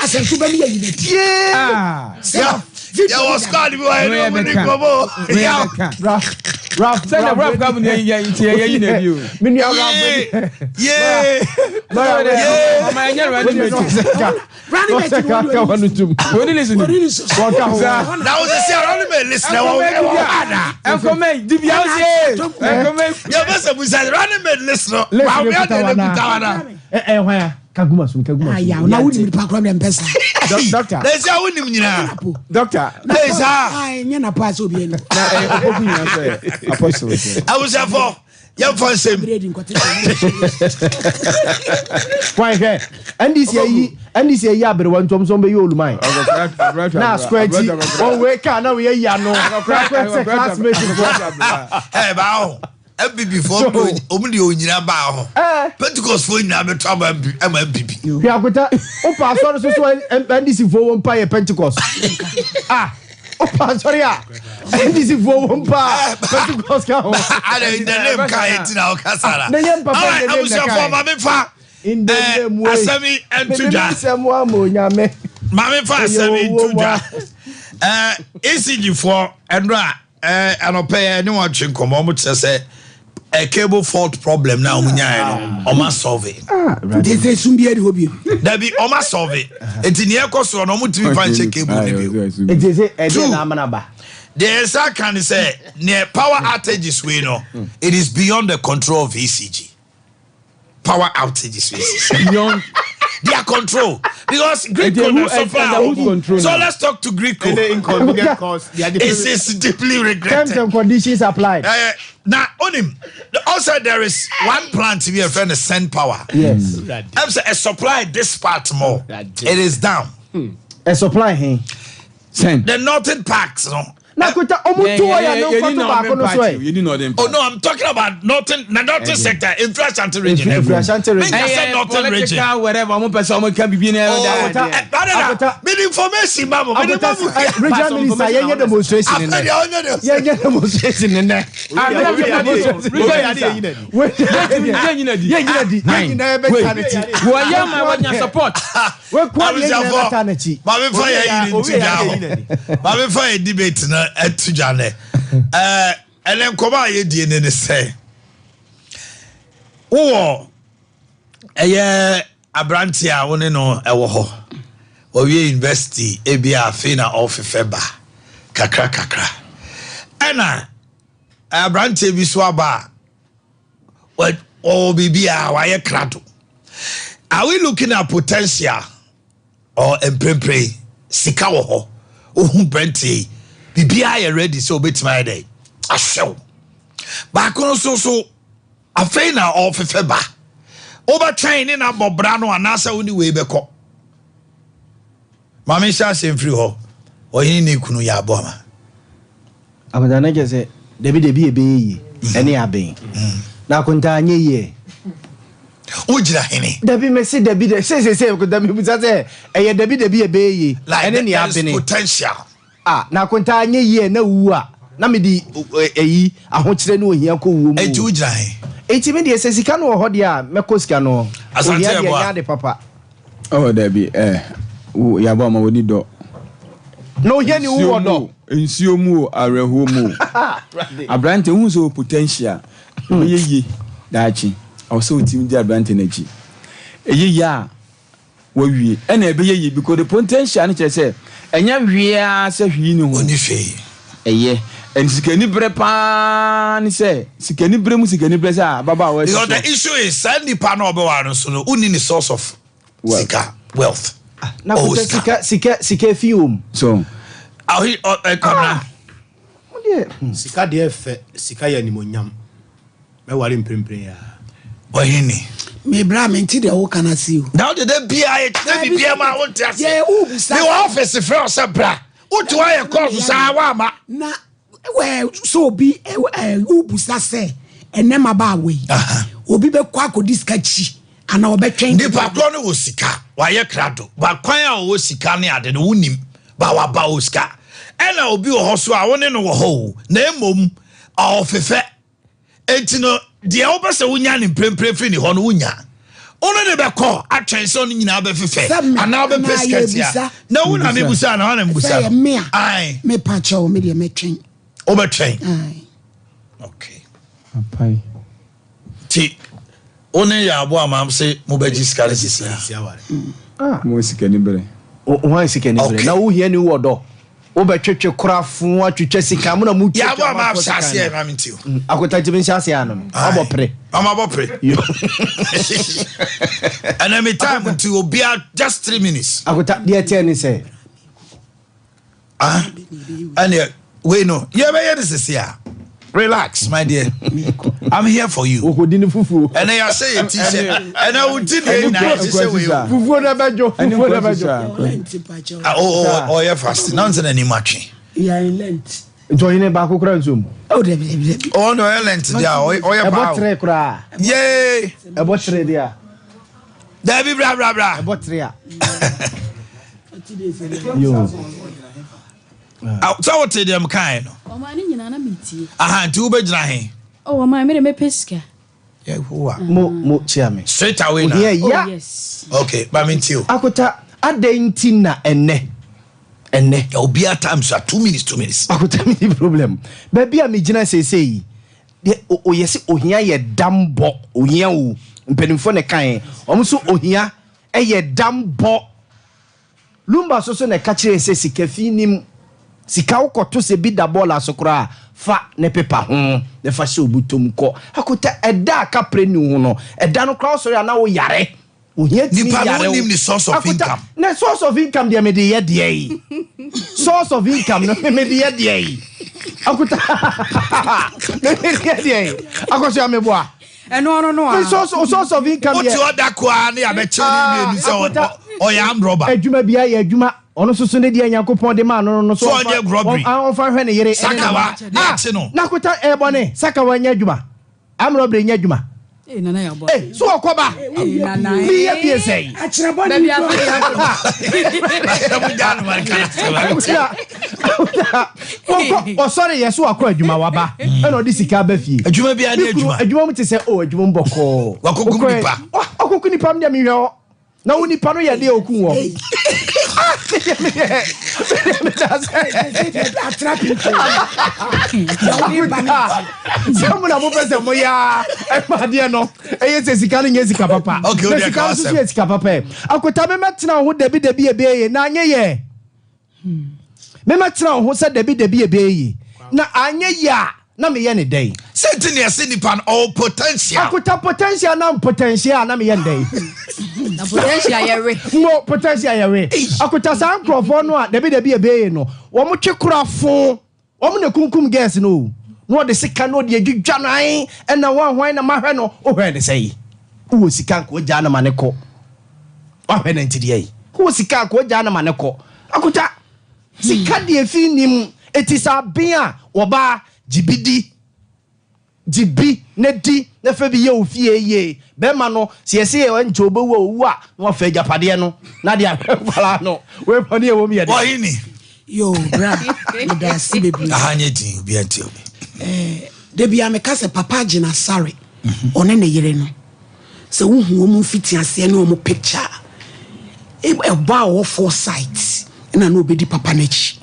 Asɛnso bɛmi yɛ yi n'adi. Ah. Sɛ video Yɛwɔ no da. squad bi wɔ yɛne Wei ɔmu ni bɛka. nkɔmmɔ o. Wei Yaw. bɛka. Ralph Sɛ na Ralph ka mu ne yɛ nti yɛ yi na bi o. Me nua Ralph. Yee. Lawyer. Ɔma ɛnyɛ running mate. Running mate no Ka wɔn wa no tum. Oni listen. Wɔn ni so. Wɔn ka ho. Na wo sɛ sɛ running mate list na ɛwɔ ada. Ɛnkɔmɛ dibi awo se. Ɛnkɔmɛ. Yɛbɛ sɛ busa running mate list no. List no Wawea kuta deɛ wa ne na. kuta wa na. Ɛ ɛ hwan ya? Kaguma sum, kaguma sum. Aya na wuli mi pa kura mi mpɛ sa. Doctor. Na ɛsɛ a wonim nyinaa. Doctor. Ee saa. Ayi nyɛ na pa ase obi yɛ no. Na ɛyɛ ɔkɔku nyinaa sɛ apostle sɛ. Abusuafo, yɛmfa nsɛm. Ebire di nkɔte sɛ. Hwan hwɛ NDC ayi aberewa ntom so bɛyɛ oluman na square ti wɔn wei kaa na wɔyɛ yi ano na square sɛ classmate fo. Ɛ baa ho. NPP foɔ ɔmu de onyina baa ho. Ɛɛ. Pentecost foɔ nyinaa bɛtɔ ama NPP ama NPP. Hwɛ akota, wopa asɔre so so NDC foɔ wɔn mpa yɛ Pentecost. Ah, wopa asɔre a NDC foɔ wɔn mpa Pentecost ka ho. Ada in the name ka yɛ ti na ɔka sara. Na yɛn papa Alright, in the name na abusuafoɔ, kae. maame fa In the name way. asɛm yi nto dwa. Mede me nsɛm ama Onyame. Maame fa Ɛyɛ asɛm yi owó nto mu dwa. a. ECG foɔ, ɛnura anɔpɛ yɛ ne wɔn atwe nkɔmɔ, wɔn kyerɛ sɛ cable fault problem na wɔn nyaayɛ no, wɔn asolve. Nti sɛ sum bi adi hɔ bio. Dabi, wɔn asolve, eti nea ɛkɔ soɔ no, wɔn tumi fa nhyɛ cable ne bio. Nti sɛ ɛdeɛ Two. na amana ba. Deɛ ɛsa ka ne sɛ neɛ power outages wei no, it is beyond the control of ECG. Power outages wei Beyond their control, because Gridco And na and supply. who's control So now? let's talk to Gridco. Any inconvenient cause, they are It is deeply Terms regretted. and conditions applied. Now onim also, there is one plant we are friend Send Power. Yes. I'm say a supply this part more, it is down. Ɛ supply hin? Send. The northern parts no. Na kuta ɔmo tu ɔyà ne nkɔto baako no so ɛ. Yɛni northern Oh no, I'm talking about northern, the northern sector, Infra Ashanti region. Infra Ashanti region. Menka sɛ northern region. Political whatever, ɔmo pɛ sɛ ɔmo ka bibi na Oh, ɛda. Akota- brother, Akota- me the information ma mo, me the Akota ma mo. regional Pass minister, information yɛnyɛ on demonstration After nɛ. the ɔnyɛ de. Yɛnyɛ demonstration nɛ. Yɛnyina di. Yɛnyina di. Yɛn nyinaa bɛ taa n'akyi. Wɔyɛ ma wɔnya support. Wekua yɛn nyinaa bɛ taa n'akyi. Maame fa yɛ yiri ntu dwa hɔ. Maame fa yɛ debate na ɛtu dwa nɛ. Ɛnɛ nkɔmɔ a yɛdie ne sɛ wowɔ ɛyɛ aberanteɛ a wo ne no ɛwɔ hɔ, wɔwie university, ebi a afei na ɔfefɛ ba kakra kakra, ɛna aberanteɛ bi so aba a ɔwɔ biribi a wayɛ krado. Are we looking at potential or mprempren sika wɔ hɔ? Wohu brɛnteɛ yi, biribiara yɛ ready sɛ obetumi ayɛ dɛ ahwɛ wo. Baako no nso so afei na ɔrefefɛ ba. Wobɛtwɛn ne na bɔ bra no anaasɛ wo ne wei bɛkɔ. Maame nhyɛ aseɛ mfiri hɔ. Ɔhene ne kunu yɛ aboa ma. Akontaa na kyerɛ sɛ dabi dabi ɛbɛyɛ yie ɛne aben na akontaa anyɛ yie ɛ. Wogyina hene. Dabi mese dabi dabi sɛ sɛ sɛ akontaa mebusa sɛ ɛyɛ dabi dabi ɛbɛyɛ yie ɛne nea Like there abene. is potential. Ah na akontaa anyɛ yie ɛ na wuwu a na mede ɛyi ahokyerɛ ne ohia kɔ wuo mu Enti o. wogyina he? Enti me deɛ sɛ sika no wɔ hɔ deɛ a mɛkɔ sika no hɔ. Asante Ohia deɛ Yeboah. ɛnyɛ ade papa. Oh dabi eh wo yabɔ ama w'ani dɔ. Na ohia ni wo Nsuo wɔ mu dɔ. o, nsuo mu o, awerɛhoɔ mu o. Aberante wohu sɛ ɔwɔ potential, ɔbɛyɛ yie daakye. Ɛwɔ sɛ wotumi di aberante no akyi. Ɛyɛ yie a wawie, ɛna ɛbɛyɛ yie because the potential no kyerɛ sɛ ɛnyɛ hwee ara sɛ hwee ni ho. Ɔnni hwee. Ɛyɛ. And sikaniberɛ paa ne sɛ, sikaniberɛ mu sikaniberɛ sɛ ababaawa asi Because so. the issue is saa nipa no a ɔbɛware no so no, wonni ne source of sika, wealth. Na Ɔwɔ kɔtɛ sika. sika sika sika fi wɔ mu. So. Ahi ɔ ɛ Kwabena. Mo deɛ. Sika deɛ fɛ, sika yɛ animonyam. Mɛware mprempren yi ara. Ɔhene. Me bra mente deɛ woka no ase o. Na wode da biara yɛkyerɛ biribiara mu a wonte aseɛ. Deɛ wobusa. Mewɔ office frɛ wo sɛ bra. Wote hɔ ayɛ kɔɔso saa woamma. Na wɛ sɛ obi ɛ wobusa sɛ ɛnɛ mmabaawa yi obi bɛkɔ akɔdi sika kyi anaa ɔbɛtwɛn. Nipa korɔ no wɔ sika wayɛ krado but kwan a ɔwɔ sika ne ade no wonim ba waba wɔ sika ɛna obi wɔ hɔ so a wo ne no wɔ hɔ o na mmom ɔfefɛ Enti no, deɛ wopɛ sɛ wonya no mprempren firi ne hɔ no, wonya. Wo ne no bɛkɔ atwɛn sɛ ɔno nyinaa bɛfefɛ Sɛ me anaa wobɛpɛ anaa sika tia. yɛbisa. Na wo na mebusa anaa wana mebusa Sɛ no? yɛ me a, Ae. mepa kyɛw, me deɛ mɛtwɛn. Wobɛtwɛn? Ae. Okay. Apae. Ti, wo ne yɛ aboa ma se mobɛgye sika no sisi a. Ah. Mo sika ni bere. Hwan sika ni bere? Okay. Na wo hia ni wɔ dɔ. Wo bɛ twetwe kora fo atwitwa sika mo na mo Yɛ twitwa aboa ma amanfoɔ ahyɛ sika aseɛ no. ma me nti o. Akota ntimi nhyɛ aseɛ ano no. Wabɔ pere. Mama bɔ pere. Yo. Ɛnɛ me time nti obia just 3 minutes. Akota deɛ ɛteɛ ne sɛ. Ah, ɛneɛ wei no yɛbɛyɛ no sese a. Relax my dear, I'm here for you. Okodi ne fufuo. Ɛnɛ yɛahyɛ yɛ t-shirt. Ɛnɛ wo ti deɛ nyinaa yɛhyehyɛ wei o. Fufuo na bɛdwo. Fufuo na bɛdwo. Ah, oh, oh, ɔyɛ fast. Na nsɛ n'anim atwe. We are in Lent. Nti ɔhene baako koraa nso mu. Oh, dabi dabi dabi. Ɔno deɛ ɔyɛ Lent deɛ a ɔyɛ paa Ɛbɔ o. tere koraa. Yay! Ɛbɔ tere deɛ a. Dabi bra bra bra. Ɛbɔ tere a. Yo. Sɛ wote deɛ mekae no. Ɔman no nyinaa na metie. Aha nti wobɛgyina he? Oh ɔman me de mɛpɛ sika. Yehowa. Mo mo kyia me. Straight away na. Ohia ya. Oh yes. Okay, ma me ntie o. Akota adɛn nti na ɛnɛ ɛnɛ. Ya obiara time so a 2 minutes 2 minutes. Akota me ni problem. Baabi a megyina seesei yi deɛ oyɛ sɛ ohia yɛ dambɔ ohia o mpanimfoɔ na ɛkaeɛ wɔn nso ohia ɛyɛ dambɔ. Lumba nso so na ɛka kyerɛɛ sɛ sika fi nnim. Sika wokɔto sɛ bi da bɔɔla so koraa a, fa ne pepa ho na fa hyɛ wo bɔtɔ mu kɔ. Akota, ɛda a kaprɛ nni wo ho no, ɛda no koraa wosɔre a na woyare. Ohia tumi Nipa no yare wo. wonim ne source of Akota, income. ne source of income deɛ mede yɛ deɛn? Source of income no mede yɛ deɛn? Akota, mede yɛ deɛn? Akosua meboa. Ɛno ano no Me a. source, source of income Wote yɛ. ɔda koraa ne abɛkyɛw ne mmienu sɛ Akota, ɔyɛ armed robber. Adwuma bia yɛ adwuma. Ɔno nso so ne deɛ Nyankopɔn de maa no no so So ɔnyɛ robbery. ɔmfa nhwɛ ne yere ɛne ne Sakawa mma. ne akye no. Na Akota ɛyɛ bɔne. Sakawa nyɛ adwuma. Armed robbery nyɛ adwuma. Ee nana yɛ abɔ. Ee so ɔkɔ ba. Ee nana. Mi yɛ bie sɛn. Akyerɛ bɔne Dabi nko. afei Akota, Akota, wɔkɔ ɔsɔre yɛ so wakɔ adwuma waba ɛna ɔde sika aba fie. Adwuma biara ne Me kunu, adwuma. Adwuma mu te sɛ o adwuma mu bɔkɔɔ. Wakɔkum Wokɔ- nipa. Ɔkɔkum nipa mu deɛ mehwɛ hɔ. Na wo nipa no yɛ deɛ okum wɔ. Sɛ mo na mopɛ sɛ moyɛ a ɛma adeɛ no ɛyɛ sɛ sika no nyɛ sika papa. Okay, Na wo deɛ sika ka no nso so w'asɛm. yɛ sika papa ɛ. Akota memɛtena wo ho dabi dabi ɛbɛyɛ na anyɛ yɛ. Memɛtena wo ho sɛ dabi dabi ɛbɛyɛ na anyɛ yɛ a na meyɛ ne dɛn? Sɛ nti ne ɛse nipa no ɔwɔ potential. Akota potential na potential na meyɛ ne dɛn? Na potential yɛ we. Mo potential yɛ we. Akuta saa nkurɔfoɔ no a dabi dabi ɛbɛyɛ no, wɔn twe kora fo. Wɔn na ekunkum girls no o. Na ɔde sika na ɔde adwidwa no ae ɛna hwan hwan na mahwɛ no. Wohwɛɛ no sɛn? Wowɔ sika nka wogyaa no ma no kɔ. Woahwɛ no nti deɛ yi. Wowɔ sika nka wogyaa no ma no kɔ. Akuta, sika deɛ fi nnim. Eti sɛ aben a, wɔbaa, gye bi di. Gye bi na di na fa bi yɛ wo fie yie. Bɛrima no, sɛ yɛse yɛ nkyɛ ɔbɛwu a, ɔwu a, na wafa agyapadeɛ no na de ahwɛ nkwadaa no. Wei bɔne a ɛwɔ mu yɛ dɛn? Ɔhene. Yoo bra meda ase bebree. Aha nyɛ din obi antie obi. Eh, da bia meka sɛ papa Agyina Asare ɔne ne yere no sɛ wohu wɔn mfitiaseɛ ne wɔn picture a, ɛbɔ a ɔwɔ foresight na na ɔbɛdi papa no akyi.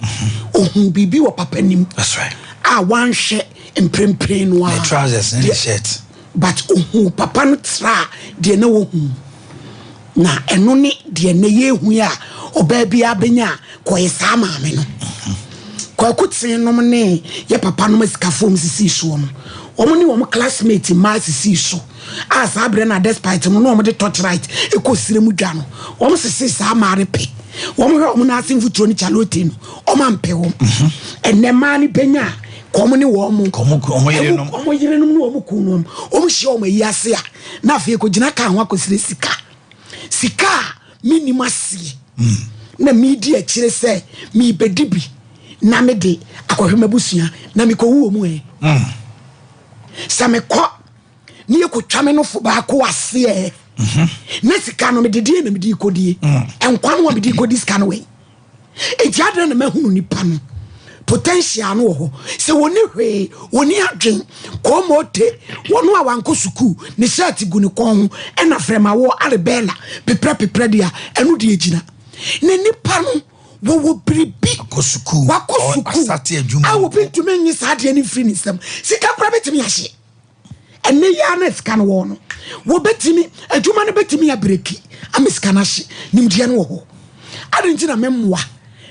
Ɔhuu biribi wɔ papa nim a wanhwɛ mprempren no ara. Ne trousers ne ne shirt. But ɔhuu papa no traa deɛ na wɔhu. Na ɛno ne deɛ nnɛ yɛhu yi a ɔbaa biara bɛnya a kɔyɛ saa maame no. Kwaku Tee nom ne yɛ papa nom asikafoɔ wɔn sisii soɔ no, wɔn ne wɔn classmate mmaa sisii so a saa berɛ no a despite no na wɔn de torchlight kɔ sire mu dwa no, wɔn sesee saa mmaa no pɛ. Wɔn hwɛ wɔn nan ase mfuturo ne chalote no, wɔn ampɛ wɔn. Ɛnnɛ mmaa no bɛnya a kɔ wɔn ne wɔn wɔn yerenom ne wɔn kununom, wɔn hyia wɔn ayi ase a, na afei kɔgyina kaa ho akɔsrɛ sika. Sika a mennim aseɛ na medi akyire sɛ merebɛdi bi na mede akɔhwɛ m'abusua na mekɔwu wɔ mu ɛ. Sɛ mekɔ ne yɛkɔtwa me nofo baako aseɛ na sika no mede deɛ na mede kɔdie nkwa no a mede kɔdi sika no wei. Enti adɛn na mahunu nipa no potential no wɔ hɔ sɛ wɔni hwee wɔni adwen kɔmɔte wɔn a wankɔ sukuu ne shirt gu ne kɔn ho ɛna frɛmawoɔ arebɛla peprɛ peprɛ deɛ ɛno deɛ gyina na nipa no wɔwɔ biribi wakɔ sukuu wakɔ sukuu a obi ntumi nye saa adeɛ no mfiri ne nsam sika koraa bɛtumi ahye Ɛnnɛ yi ara na sika no wɔ no, wɔbɛtumi, adwuma no bɛtumi abreki ama sika no ahye. Nimdeɛ no wɔ hɔ. Adɛn nti na memmoa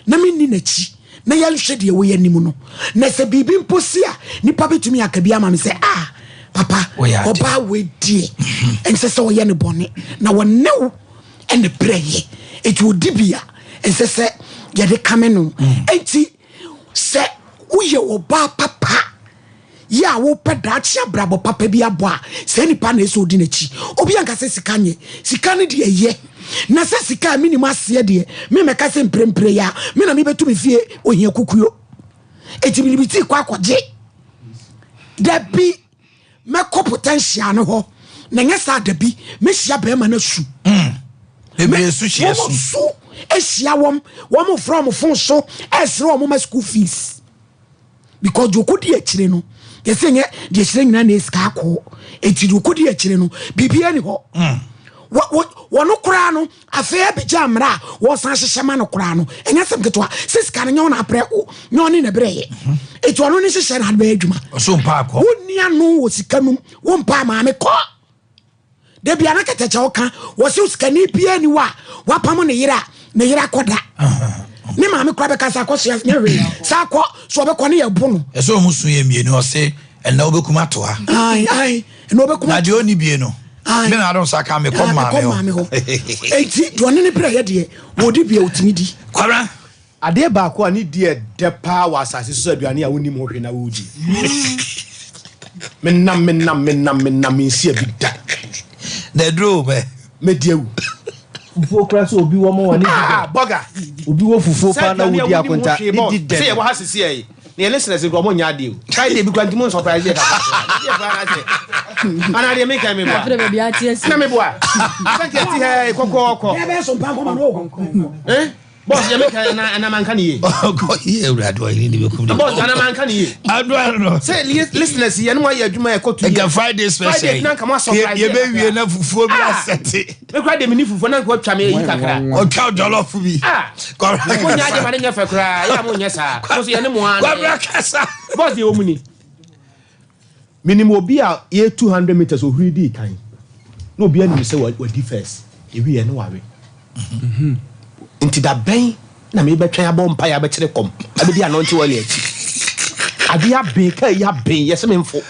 na menni n'akyi na yɛnhwɛ deɛ ɛwɔ yɛn anim no? Na sɛ biribi mpo si a, nipa bɛtumi aka bi ama me sɛ, ah, papa, ɔbaa wei deɛ, ɛnsɛ sɛ ɔyɛ ne bɔne, na wɔne wo ɛne berɛ yɛ. Enti ɔdi bi a, ɛnsɛ sɛ yɛde kame no. Enti sɛ woyɛ ɔbaa papa, Yɛ a wopɛ daakye abrabɔ papa bi abɔ a, saa nipa na ɛsɛ odi n'akyi. Obi anka sɛ sika nyɛ. Sika no deɛ ɛyɛ. Na sɛ sika a menim aseɛ deɛ, me mɛka sɛ mprempren yi a, me na mebɛtu me fie ohia kukuo. Enti mede me ti kɔ akɔgye. Dabi, mɛkɔ potential no hɔ. Na nyɛ saa dabi, mɛhyia bɛrima no asu. Mm. Bebree su hyia su. Wɔn su ahyia wɔn, wɔn frɛ wɔn fon so, ɛsrɛ wɔn ma school fees. because deɛ ɔkɔdi akyire no yɛsɛ nyɛ deɛ akyire nyinaa na ɛsika akɔ enti deɛ ɔkɔdi akyire no biribiara ni hɔ mm. wɔno koraa no afei abɛgya mmerɛ a wɔsan hyehyɛ ma no koraa no ɛnyɛ sɛm ketewa sɛ sika no nyɛ ɔno aprɛ nyɛ ɔne na berɛyɛ mhm. enti ɔno ne hyehyɛ no adebɛyɛ adwuma wonni ano wɔ sika nom wompa maame kɔ Da bia na kɛtɛkyɛ ɔka wɔse sikani biaa ni hɔ a wapam ne yere a ne yere akɔda ne maame kora bɛka sɛ akɔsoa nyɛ hwee sɛ akɔ so ɔbɛkɔ ne yɛbo no. Ɛsɛ ɔmo su yɛ mmienu ɔse ɛnna wobɛkum ato ha. Ae ae ɛnna wobɛkum. Na deɛ ɔnni bie no. Me na adom sa ka mekɔ maame hɔ. Enti deɛ ɔne ne brɛ yɛ deɛ wɔdi bia ɔtumi di. Kwabena. Adeɛ baako a ne di yɛ dɛ paa wɔ asase so sɛ aduane a wonnim ho hwee na woredi. Menam, menam, menam, menam, mensi abi da. Na aduro o bɛ. Mɛdi awu. Fufuo koraa sɛ obi wɔ ma wɔ ne di dɛ. Ah, bɔga. Obi wɔ fufuo paa na Sɛ aduane a wodi wonnim ho akonta hwee ne bɔ. di dɛ Sɛ no. yɛwɔ ha sisi yɛ na yɛ listeners nkura ɔmo nyɛ adeɛ o. Friday bi kura nti mo surprise yɛ kakra. Yɛ kura na sɛ. Ana deɛ meka mi boa. Afei baabi ate asi. Ana mi boa. Sɛ nti ɛti hɛ kɔkɔɔkɔ. Bɛɛ bɛɛ so mpa nkɔma no o. Eh? Boss deɛ meka ana ana manka ne yie. Ɔkɔ yie awurade ɔyere ne bɛkum ne. Boss ana manka ne yie. Adoa no. Sɛ listeners yɛn mo ayɛ adwuma ɛkɔ tu yɛ. Nka Friday special. Friday na nka mo asɔprise. Yɛ bɛ wie na fufuo bi asɛte. Me kura de mi ni fufuo na nka ɔtwa mi eyi kakra. Ɔtwa jollof bi. Ah. Mo nya adi ma ne nyɛ fɛ koraa yɛ a mo nyɛ saa. Mo so yɛ ne mo ana. Kwabra kasa. Boss deɛ wɔn mu ni. Menim obi a yɛ 200 meters ohuri dii kan na obiara nim sɛ wadi first yɛwieɛ na wawe nti da bɛn na mebɛtwɛn abɔ mpaeɛ abɛkyere kɔm abɛdi anointing oil akyi adeɛ aben kaa yi aben yɛsɛ memfo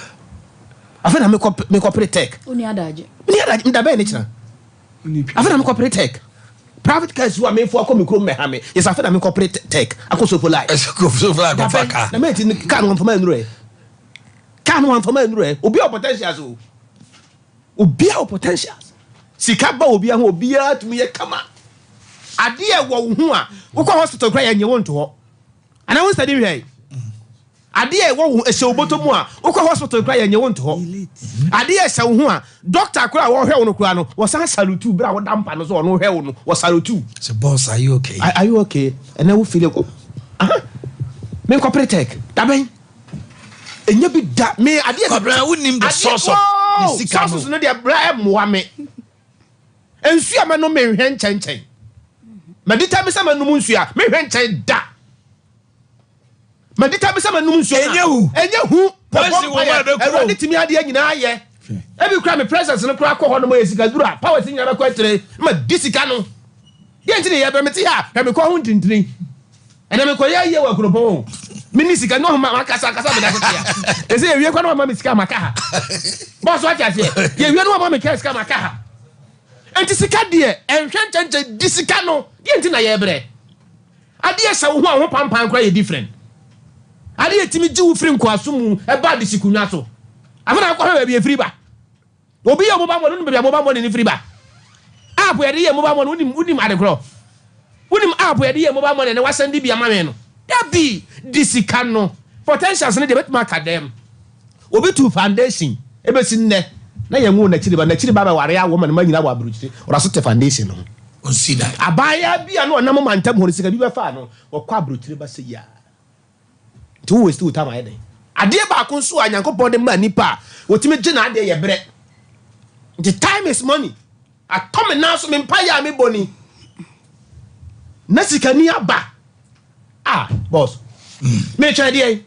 afei na mekɔ mekɔpere tech Wonni adagye. Menni adagye da bɛn ne kyena. Afei na mekɔ pere tech. Private cars wa mefo akɔ me kurom mɛha me. Yes, afei na mekɔ pere tech akɔ sopo line. Sopo line kɔfa car. Na mate no car no wamfama anuru ɛ. Car no wamfama anuru ɛ. Obi a potentials o. Obi a potentials. Sika ba obi ho obi a tumi yɛ kama. Ade a ɛwɔ wo ho a wokɔ hospital kora yɛ nye wo nto hɔ. Ana wo study hwɛ. Adeɛ a ɛwɔ wo ho, ɛhyɛ wo bɔtɔ mu a, wokɔ hospital koraa yɛnyɛ wo nto hɔ. Adeɛ a ɛhyɛ wo ho a, doctor koraa a wɔhwɛ wo no koraa no, wɔsan salute wo berɛ a woda mpa no so ɔno hwɛ wo no, wɔ salute wo. Sɛ boss, are you okay? Are you okay? Ɛnɛ wo feel aha, menkɔ pere tech, dabɛn? Ɛnyɛ bi da, me adeɛ. Kwabena, wonim the source of ne sika no. Sources no deɛ bra ɛmmoa me. Nsuo a mɛnom menhwɛ nkyɛnkyɛn. Madi time sɛ mɛnom nsuo a, menhwɛ nkyɛn da. Madi tabi sɛ manom nsuo na. Ɛnyɛ hu. Ɛnyɛ hu. Poison wɔ mu a ɛbɛku o. Awurade tumi adeɛ nyinaa yɛ. Ebi kura me presence no koraa kɔ hɔ nom yɛ sika duru a powers nyinaa bɛkɔ akyire ma di sika no. Deɛ nti ne yɛ brɛ me te ha hwɛ me kɔn ho ntintini. Ɛnɛ me kɔ yɛ ayie wɔ akuropɔn o. Me ni sika no ma makasa kasa me da so te ha. Ɛsɛ yɛ wie kɔ no ma me sika maka ha. Bɔs wate aseɛ. Yɛ wie no ma me kɛ sika maka ha. Nti sika deɛ ɛnhwɛ nkyɛnkyɛn di sika no. Deɛ nti na yɛ brɛ. Adeɛ ɛhyɛ wo ho a wo ho pampan koraa yɛ different. Adeɛ ɛtumi gye wo firi nkoasom mu ɛba adesekunwa so. Afei na akɔhwɛ baabi ɛfiri ba. Obi yɛ mobile money, wonim baabi a mobile money no firi ba? App yɛde yɛ mobile money, wonim wonim ade korɔ? Wonim app yɛde yɛ mobile money na wasɛnde bi ama me no? Dabi, di sika no. Potentials no deɛ bɛtumi aka dɛm. Obi tuu foundation ɛbɛsi nnɛ na yɛnwoo n'akyiri ba, n'akyiri ba bɛware awo ma ne mma nyinaa wɔ aburokyire, ɔda so te foundation no ho. Ɔnsi dan. Abaayewa bi a na ɔnam mantam hɔ no sika bi bɛfaa no, ɔkɔ aburokyire ba sɛ yia. Nti wo waste wo time ayɛ dɛn? Adeɛ baako nso a Nyankopɔn de maa nipa a wɔtumi gye n'adeɛ yɛ berɛ. Nti time is money. Atɔ me nan so me mpaeɛ a mebɔ ni. Na sikani aba. Ah, boss. Metwɛn deɛ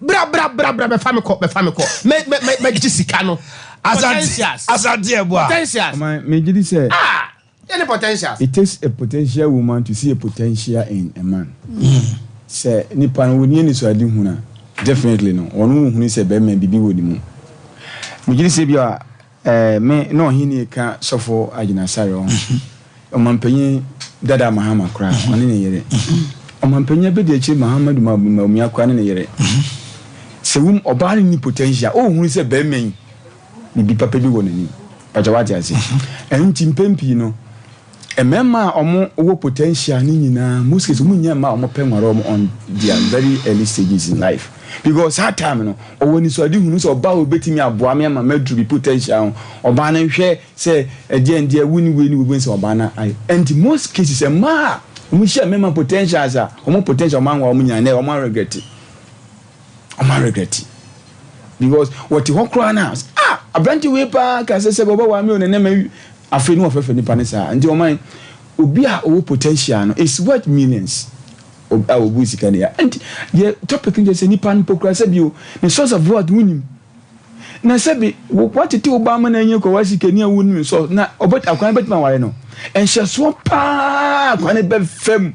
bra bra bra bra bɛfa me kɔ bɛfa me kɔ mɛ mɛ mɛ mɛgye sika no. Asante asante ɛboa. Potentials. Ɔman megye di sɛ. Ah, yɛ ne potentials. It takes a potential woman to see a potential in a man. Sɛ nipa no wɔnni anisoadehunu a, definitely no wɔn nhunu sɛ bɛrima biribi wɔ ne mu. Megye di sɛ bi a Eh, me na ɔhene ka sɔfo Agyinasare ho. Ɔmampanyin dada Mahama koraa, ɔne ne yere. Ɔmampanyin abadiakyiri Mahamadou Bawumia koraa ne ne yere. Sɛ wom ɔbaa no nni potential, ɔnhunu sɛ barima yi biribi papa bi wɔ n'anim. Pakyɛ wate ase? Ɛno nti mpɛn pii no, Mmarima a wɔn wɔ potential no nyinaa most cases wɔn nnya mmaa a wɔn pɛ nware wɔn on their very early stages in life because saa time no ɔwɔ anisoadehunu sɛ ɔbaa wei bɛtumi aboa me ama maduru me potential ho ɔbaa no nhwɛ sɛ ɛdeɛ ndeɛ wo ne wei ne wei sɛ ɔbaa no ayɛ ɛnti most cases mmaa a wɔn hyia mmarima potentials a wɔn potential wɔn anwa wɔn nyinaa nɛ wɔn aregrɛte wɔn aregrɛte because wɔte hɔ koraa na ah aberante wei paa ka sɛ sɛ ɔbɛwa me o na nneɛma Afei na wɔfrɛfrɛ nipa no saa. Nti ɔman, obi a ɔwɔ potential no is worth millions a ɔbu sika no ya. Nti deɛ topic no kyerɛ sɛ nipa no mpo koraa sɛbi o, ne source of wealth wonim. Na sɛbi woatete wo ba ama no anyin kɔ sikani a wonim source na ɔbɛ akwan bɛtumi aware no. Nhyɛsoɔ paa akwan no bɛfam.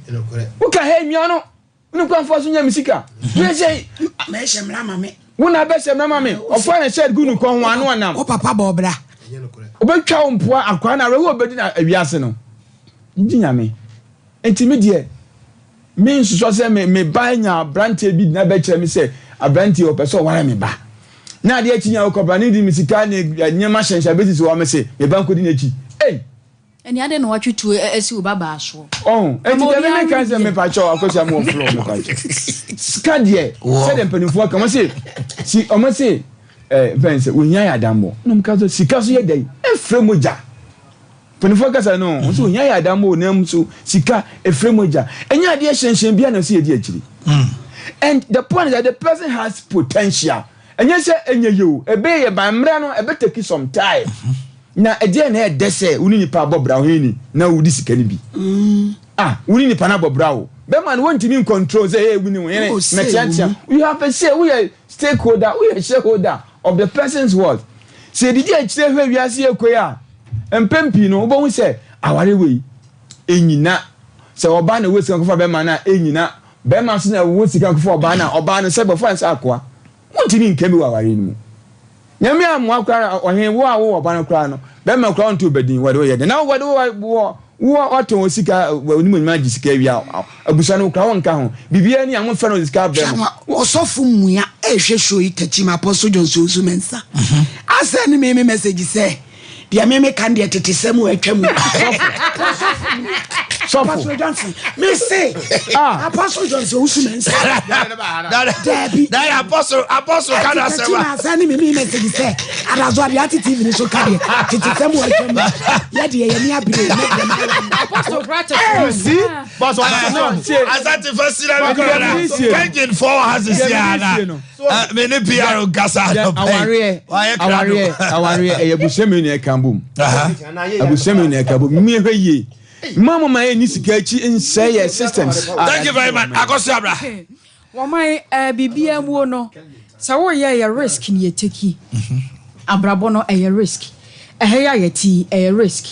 Woka hɛ nua no. Wo ne kwan fa so nya me sika. Yɛ sɛ. Mɛhyɛ mmara ma me. Wo na abɛhyɛ mmara ma me. Ɔfa ne shirt gu ne kɔn ho ano anam. Wo papa bɔ ɔbra. Obɛtwa wo mpoa akwaa no awerɛhoɔ obɛdi na awiase no. Gye nyame. Nti me deɛ me nsusɔ sɛ me me ba anya abranteɛ bi na bɛkyerɛ me sɛ abranteɛ ɔpɛ sɛ ɔware me ba. Na adeɛ akyi nya ɔkɔbra ne di me sika ne nneɛma hyɛnhyɛn bɛsisi hɔ me se me ba nkɔdi n'akyi. Ei! Ɛnneɛ adɛn na woatwe tuo asi wo babaa soɔ? Ɔho, enti deɛ me meka sɛ mepa kyɛw akɔsia mo wɔ floor mepa kyɛw. Sika deɛ, sɛdeɛ mpanimfoɔ ka, wɔn se, si, wɔn se, ɛɛ, mpɛn sɛ, ohia yɛ adammɔ. Na wɔn ka sɛ, sika so yɛ dɛn? Efrɛ mogya. Mpanimfoɔ kasa no, wɔn se ohia yɛ adammɔ o, na nso sika efrɛ mogya. Ɛnyɛ adeɛ hyɛnhyɛn biara na ɛsɛ yɛdi akyiri. And the point is that the person has potential. Ɛnyɛ sɛ ɛnyɛ yie o, ɛbɛyɛ yie but mmerɛ no ɛbɛ take some time. Na ɛdeɛn na ɛyɛ dɛ sɛ wo ne nipa abɔ bra ɔhene na wodi sika no bi? Ah, wo ne nipa no abɔ bra o. Bɛrima no wontumi ncontrol sɛ hey wo ne wo yere mɛteatea. You have a say, woyɛ stakeholder, woyɛ shareholder of the person's wealth. Sɛ yɛdidi akyire hwɛ wiase yɛ kɔ yi a, mpɛn pii no wobɛhu sɛ aware wei ɛnyina. Sɛ ɔbaa na ɛwɔ sika nkɔfa bɛrima no a ɛnyina. Bɛrima nso na ɛwɔ sika nkɔfa ɔbaa no a, ɔbaa no sɛ bɛfa no sɛ akoa. Wontumi nka bi wɔ aware no mu. Nyame ammoa koraa ɔhen wo a wowɔ ba no koraa no bɛrima koraa ɔnto wo ba din wɔde wo yɛ dɛn na wɔde wo wɔ watɔn wo sika onimuonyam agye sika awie a abusua no koraa wonka ho biribiara ni a momfrɛ no sika abrɛ mo. Ɔsɔfo Mua ɛrehwɛ show yi Takyim Apostle John Owusu Mensah asɛn ne me me message sɛ Deɛ me meka no deɛ tete sɛm o atwa mu. Sɔfo. Sɔfo. Apostle Johnson. Me se. Ah. Apostle Johnson owusu mɛ nsa. Dabi. Dabi apostle apostle ka na sɛm. Ɛti na asɛn ne me me message sɛ adazo adeɛ ate TV ni so ka deɛ tete sɛm o atwa mu. Yɛ deɛ yɛ ni abiri ne deɛ ma yɛ. Apostle kura te. You see? Boss, Asante fa sira mi kura na. Kenjin fɔ ha sisi ana. Eh, me ne PR nkasa anɔpa yi. Awareɛ, awareɛ, awareɛ, ɛyɛ abusua mmienu na ɛka bom. Abusua mmienu na ɛka bom. Mmea hwɛ yie. Mma mo ma yɛ ni sika akyi nsɛe yɛ systems. Thank you very much. Akɔso abra. Wɔn eh, biribiara muo no, sɛ woyɛ yɛ risk ne yɛ teki. Abrabɔ no ɛyɛ risk. Ɛha yi a yɛte yi, ɛyɛ risk.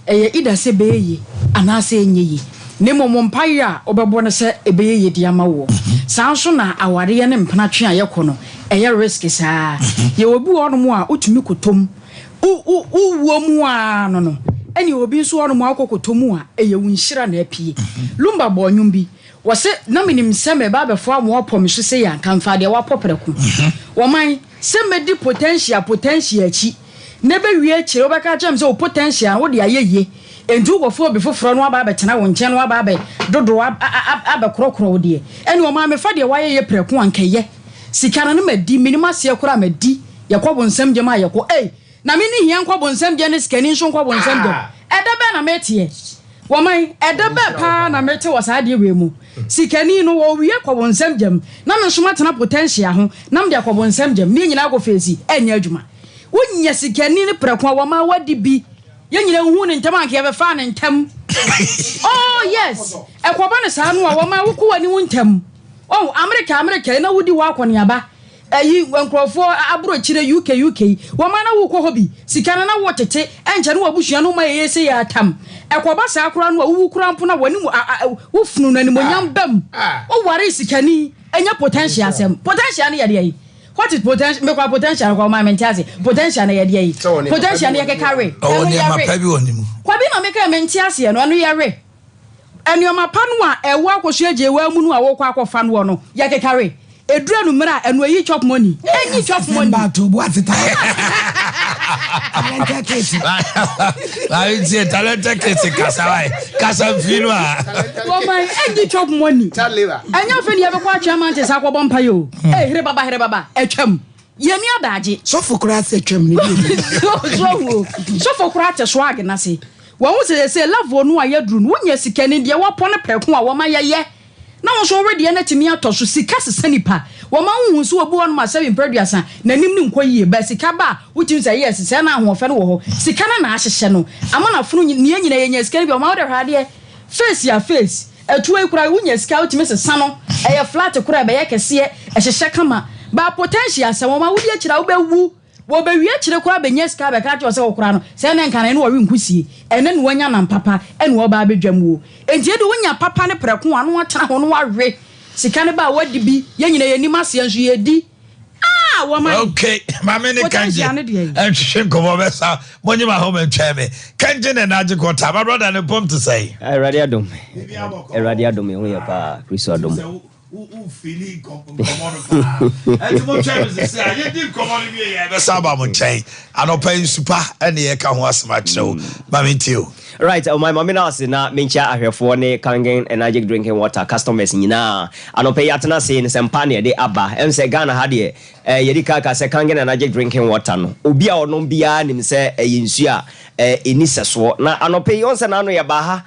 Ɛyɛ either sɛ ɛbɛyɛ yie anaasɛ ɛnyɛ yie. Na mmom mpaeɛ a wobɛbɔ ne sɛ ɛbɛyɛ yie de ama woɔ. Saa nso na awareɛ ne mpenatwe a yɛkɔ no, ɛyɛ risk saa ara. Yɛwɔ bi wɔ hɔnom a wotumi kɔtɔ mu, wo wo wo wuo mu ara no no. Ɛnna yɛwɔ bi nso wɔ hɔnom a wokɔ kɔtɔ mu a, ɛyɛ wo nhyira na apue. Lumba bɔɔ nnwom bi, wɔse, Na menim sɛ mereba abɛfoa wɔn apɔ me so sei a, anka mfaa deɛ wɔapɔ prɛko. Wɔman. Sɛ mɛdi potential potential akyi na ɛbɛwie akyire wobɛka akyerɛ me sɛ wo potential no wode ayɛ yie enti wokɔfa obi foforɔ na waba abɛtena wo nkyɛn na waba abɛ dodo abɛkorɔkorɔ wo deɛ ɛne ɔmaa mefa deɛ wayɛ yɛ prɛko anka ɛyɛ sika no no madi menim aseɛ koraa madi yɛkɔ bonsam gyam a yɛkɔ ei Na me ne hia nkɔ bonsam gya ne sikani nso nkɔ bonsam gya. Ɛda bɛn na meteɛ? Wɔman, ɛda bɛn paa na mete wɔ saa adeɛ wei mu? Sikani no, wɔwie kɔ bonsam gya mu, na me nso matena potential ho na mede akɔ bonsam gya mu, ne yɛn nyinaa akɔ feesi, ɛnyɛ adwuma. Wonya sikani no prɛko a, wɔma wadi bi. Yɛn nyinaa nhuu no ntɛm a, anka yɛbɛfaa no ntɛm. Oh, yes! Ɛkɔba no saa no a, wɔma wokɔ w'anim ntɛm. Oh, Amerika, Amerika yi, na wodi hɔ akɔneaba. Ayi nkurɔfoɔ abrokyire UK UK yi wɔma na wokɔ hɔ bi sika no na wotete ɛnkyɛ ne wabusua no ma yɛyɛ sei atam ɛkɔba saa koraa no a wowu koraa mpo na wɔne wo funu no animonyam bam woware sikani ɛnyɛ potential asɛm potential no yɛ deɛ yi what is potential mekɔ potential no kɔ ɔma mente ase potential no yɛ deɛ yi potential no yɛ keka we ɛno yɛ we kwabi na meka mente aseɛ no ɛno yɛ we Nnoɔma pa no a ɛwɔ akosua gyewaa mu no a wokɔ akɔfa noɔ no, yɛkekare. Ɛduru anummerɛ a, ɛno ɛyi chop money. Ɛnyi chop money. Maame tie talented kids kasa wae kasa mfiri no a. Wɔman ɛnyi chop money. Ɛnyɛ afei ne yɛbɛkɔ atwea manches akɔbɔ mpaeɛ o. Ee here baba here baba atwam. Yɛnni adagye. Sɔfo koraa sɛ twam ne bi. So ahu o. Sɔfo koraa te swag no ase. Wahu sɛ seesei level no a yɛaduru no, wonya sika ni deɛ wɔpɔ no prɛko a wɔma yɛyɛ na wo nso wo wedeɛ no atumi atɔ so. Sika sesa nipa. Wɔma wohu sɛ obi wɔ hɔnom a sɛbe mprɛ aduasa n'anim no nkɔ yie but sika ba a wotumi sɛ yes sɛɛ na ahoɔfɛ no wɔ hɔ. Sika no na ahyehyɛ no ama no afono nea yɛn nyinaa yɛnya sika no bi a wɔma wode hwɛ adeɛ face a face. Atuo yi koraa wonya sika a wotumi sesa no ɛyɛ flat koraa a ɛbɛyɛ kɛseɛ ɛhyehyɛ kama but potential sɛ wɔma wodi akyire a wobɛwu. Wɔbɛwie akyire koraa bɛnya sika abɛka akyerɛ wo sɛ wo koraa no, sɛ ɛnnɛ nka no ɛne ɔwe nkusie, ɛnnɛ na wanya nam papa ɛne ɔreba abɛdwam wuo. Enti ɛdeɛ wonya papa no prɛko a na watena ho na wawe sika no ba a wadi bi, yɛn nyinaa yɛnnim aseɛ nso yɛdi. Ah! Wɔma Okay, maame ne potential Kangye no deɛ. ɛntwetwe nkɔmmɔ bɛsa monye ma home ntwɛn me. Kangye ne n'agye kɔta, my brother ne mpɔm te sɛn? Awurade adom. Awurade adom yɛn ho yɛ paa. Kristo adom. Wo wo feeli nkɔmmɔ no paa. Ɛnti mo twɛn me sese a yɛdi nkɔmmɔ no wie yɛ bɛsa aba mo nkyɛn. Anɔpa yi nsu pa ɛne yɛka ho asɛm akyerɛ wo. Ma me ntie o. Right, ɔman ma me na ase na menkyia ahwɛfoɔ ne Kangen Energic Drinking Water customers nyinaa. Anɔpa yi yɛatena ase nsɛmpa na yɛde aba. Ɛm sɛ Ghana ha deɛ eh, yɛdi kan ka sɛ Kangen Energic Drinking Water no, obi a ɔnom biara nim sɛ ɛyɛ nsuo a eh, ɛni sɛsoɔ. Na anɔpa yi, ɔn sɛ n'ano yɛbaa ha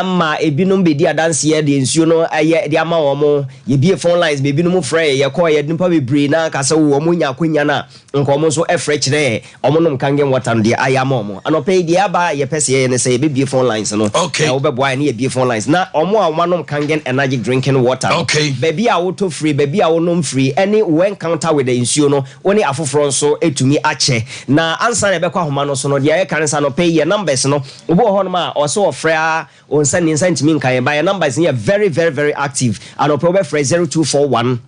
ma ebinom bedi adanseɛ deɛ nsuo no yɛ de ama wɔn. Yɛbie phone lines ma ebinom frɛɛ, yɛkɔɔ yɛ nnipa bebree na aka sɛ wɔn nya akwanya no a nka wɔn nso frɛ kyerɛɛ wɔn nom Kangen water no deɛ ayɛ ama wɔn. Anɔpa yi deɛ aba a yɛpɛ sɛ yɛyɛ ne sɛ yɛbɛbie phone lines no. Okay. Wobɛboa yɛn ne yɛbie phone lines na wɔn a wɔanom Kangen Energic drinking water no, Okay. baabi a wotɔ firi, baabi a wonom firi ɛne wo encounter with the nsuo no, wo ne afoforɔ nso tumi akyɛ. Na ansa na yɛbɛkɔ ahoma no so no, deɛ yɛka ne sɛ anɔpa yi yɛn numbers no, Obi wɔ hɔnom a ɔsɛ ɔfrɛ aa onsa ne nsa ntumi nka yɛn but yɛn numbers no yɛ very very very active. Anɔpa yi wobɛfrɛ 0241.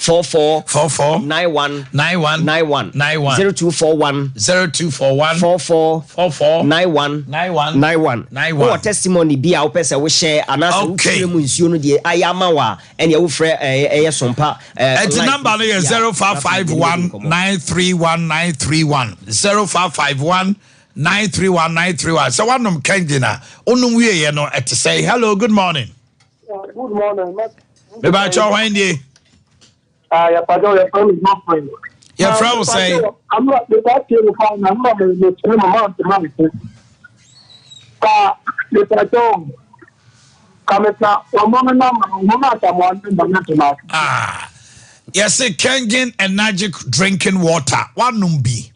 44 44 91 91 91 91 0241 0241 44 44 91 91 91 91. Wowɔ testimony bi a wopɛ sɛ wohyɛ anaasɛ Okay. wofrɛ mu nsuo no deɛ ayɛ ama wo a ɛneɛ wofrɛ ɛyɛ ɛyɛ sompa ɛɛ Ɛnti line number no yɛ bi a, 0551 931 931 0551 931 931 Sɛ woanom Kangen a wonom wieɛ no ɛte sɛn? Hello, good morning. Good morning. Mebakyɛ hwan nie? Ah, yɛpagya yɛfrɛ me Godfrey. Yɛfrɛ wo sɛn? Amra meba tie no paa na mma me mekyerɛ ma mante mante. Ka mepagya o. Ka meka wɔn no na ma wɔn asamoa no ma mante mante. Ah, yɛse Kangen Enagic drinking water woanom bi.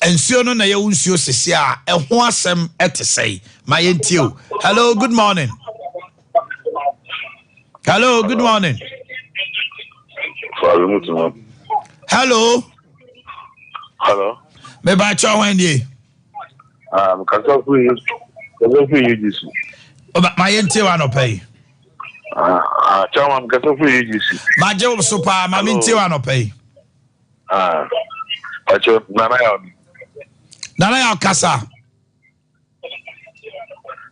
Nsuo no na ɛyɛ wo nsuo sese a ɛho asɛm ɛte sɛn? Ma yɛntie o. Hello, good morning. Hello, good morning. Hello. Hello. Mebakyɛ hwan nie? Ah, mekasa firi kasa firi UGC. Ma yɛntie wa anɔpa yi. Ah, ah, chairman mekasa firi UGC. Magye wo so paa, ma mentie wa anɔpa yi. Ah, pacho Nana Yaw. Nana Yaw kasa.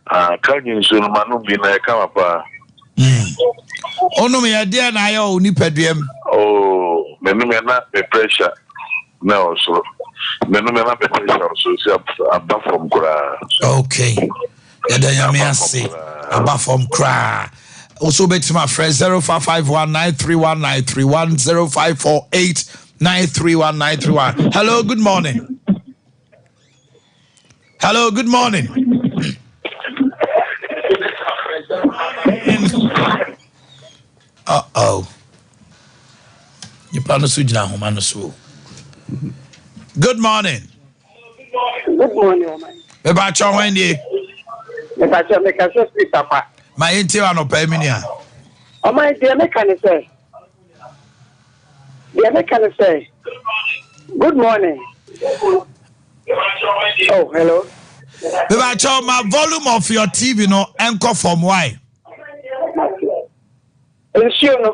Ah, ka nyi nsuo no ma nom bi na ɛka ma paa. Onom yɛ deɛ na ayɛ wɔ nipadua mu. Oh, menom yɛ na me pressure na ɛwɔ soro. Menom yɛ na me pressure wɔ soro si aba fam koraa. Okay. Yɛda Nyame ase. Aba fam koraa. Wo so wobɛtumi afrɛ 0551 931 931 0548 931 931. Hello, good morning. Hello, good morning. Uh oh. Nipa no so gyina ahoma no so. Good morning. Good morning, ɔman. Mebakyɛ hwan nie? Mebakyɛ mekasa firi Takwa. Ma yɛntie wɔ anɔpa yi me nua. Ɔman deɛ meka ne sɛ deɛ meka ne sɛ good morning. Oh, hello. Mebakyɛ ma volume of your TV no ɛnkɔ fam why? Nsuo no,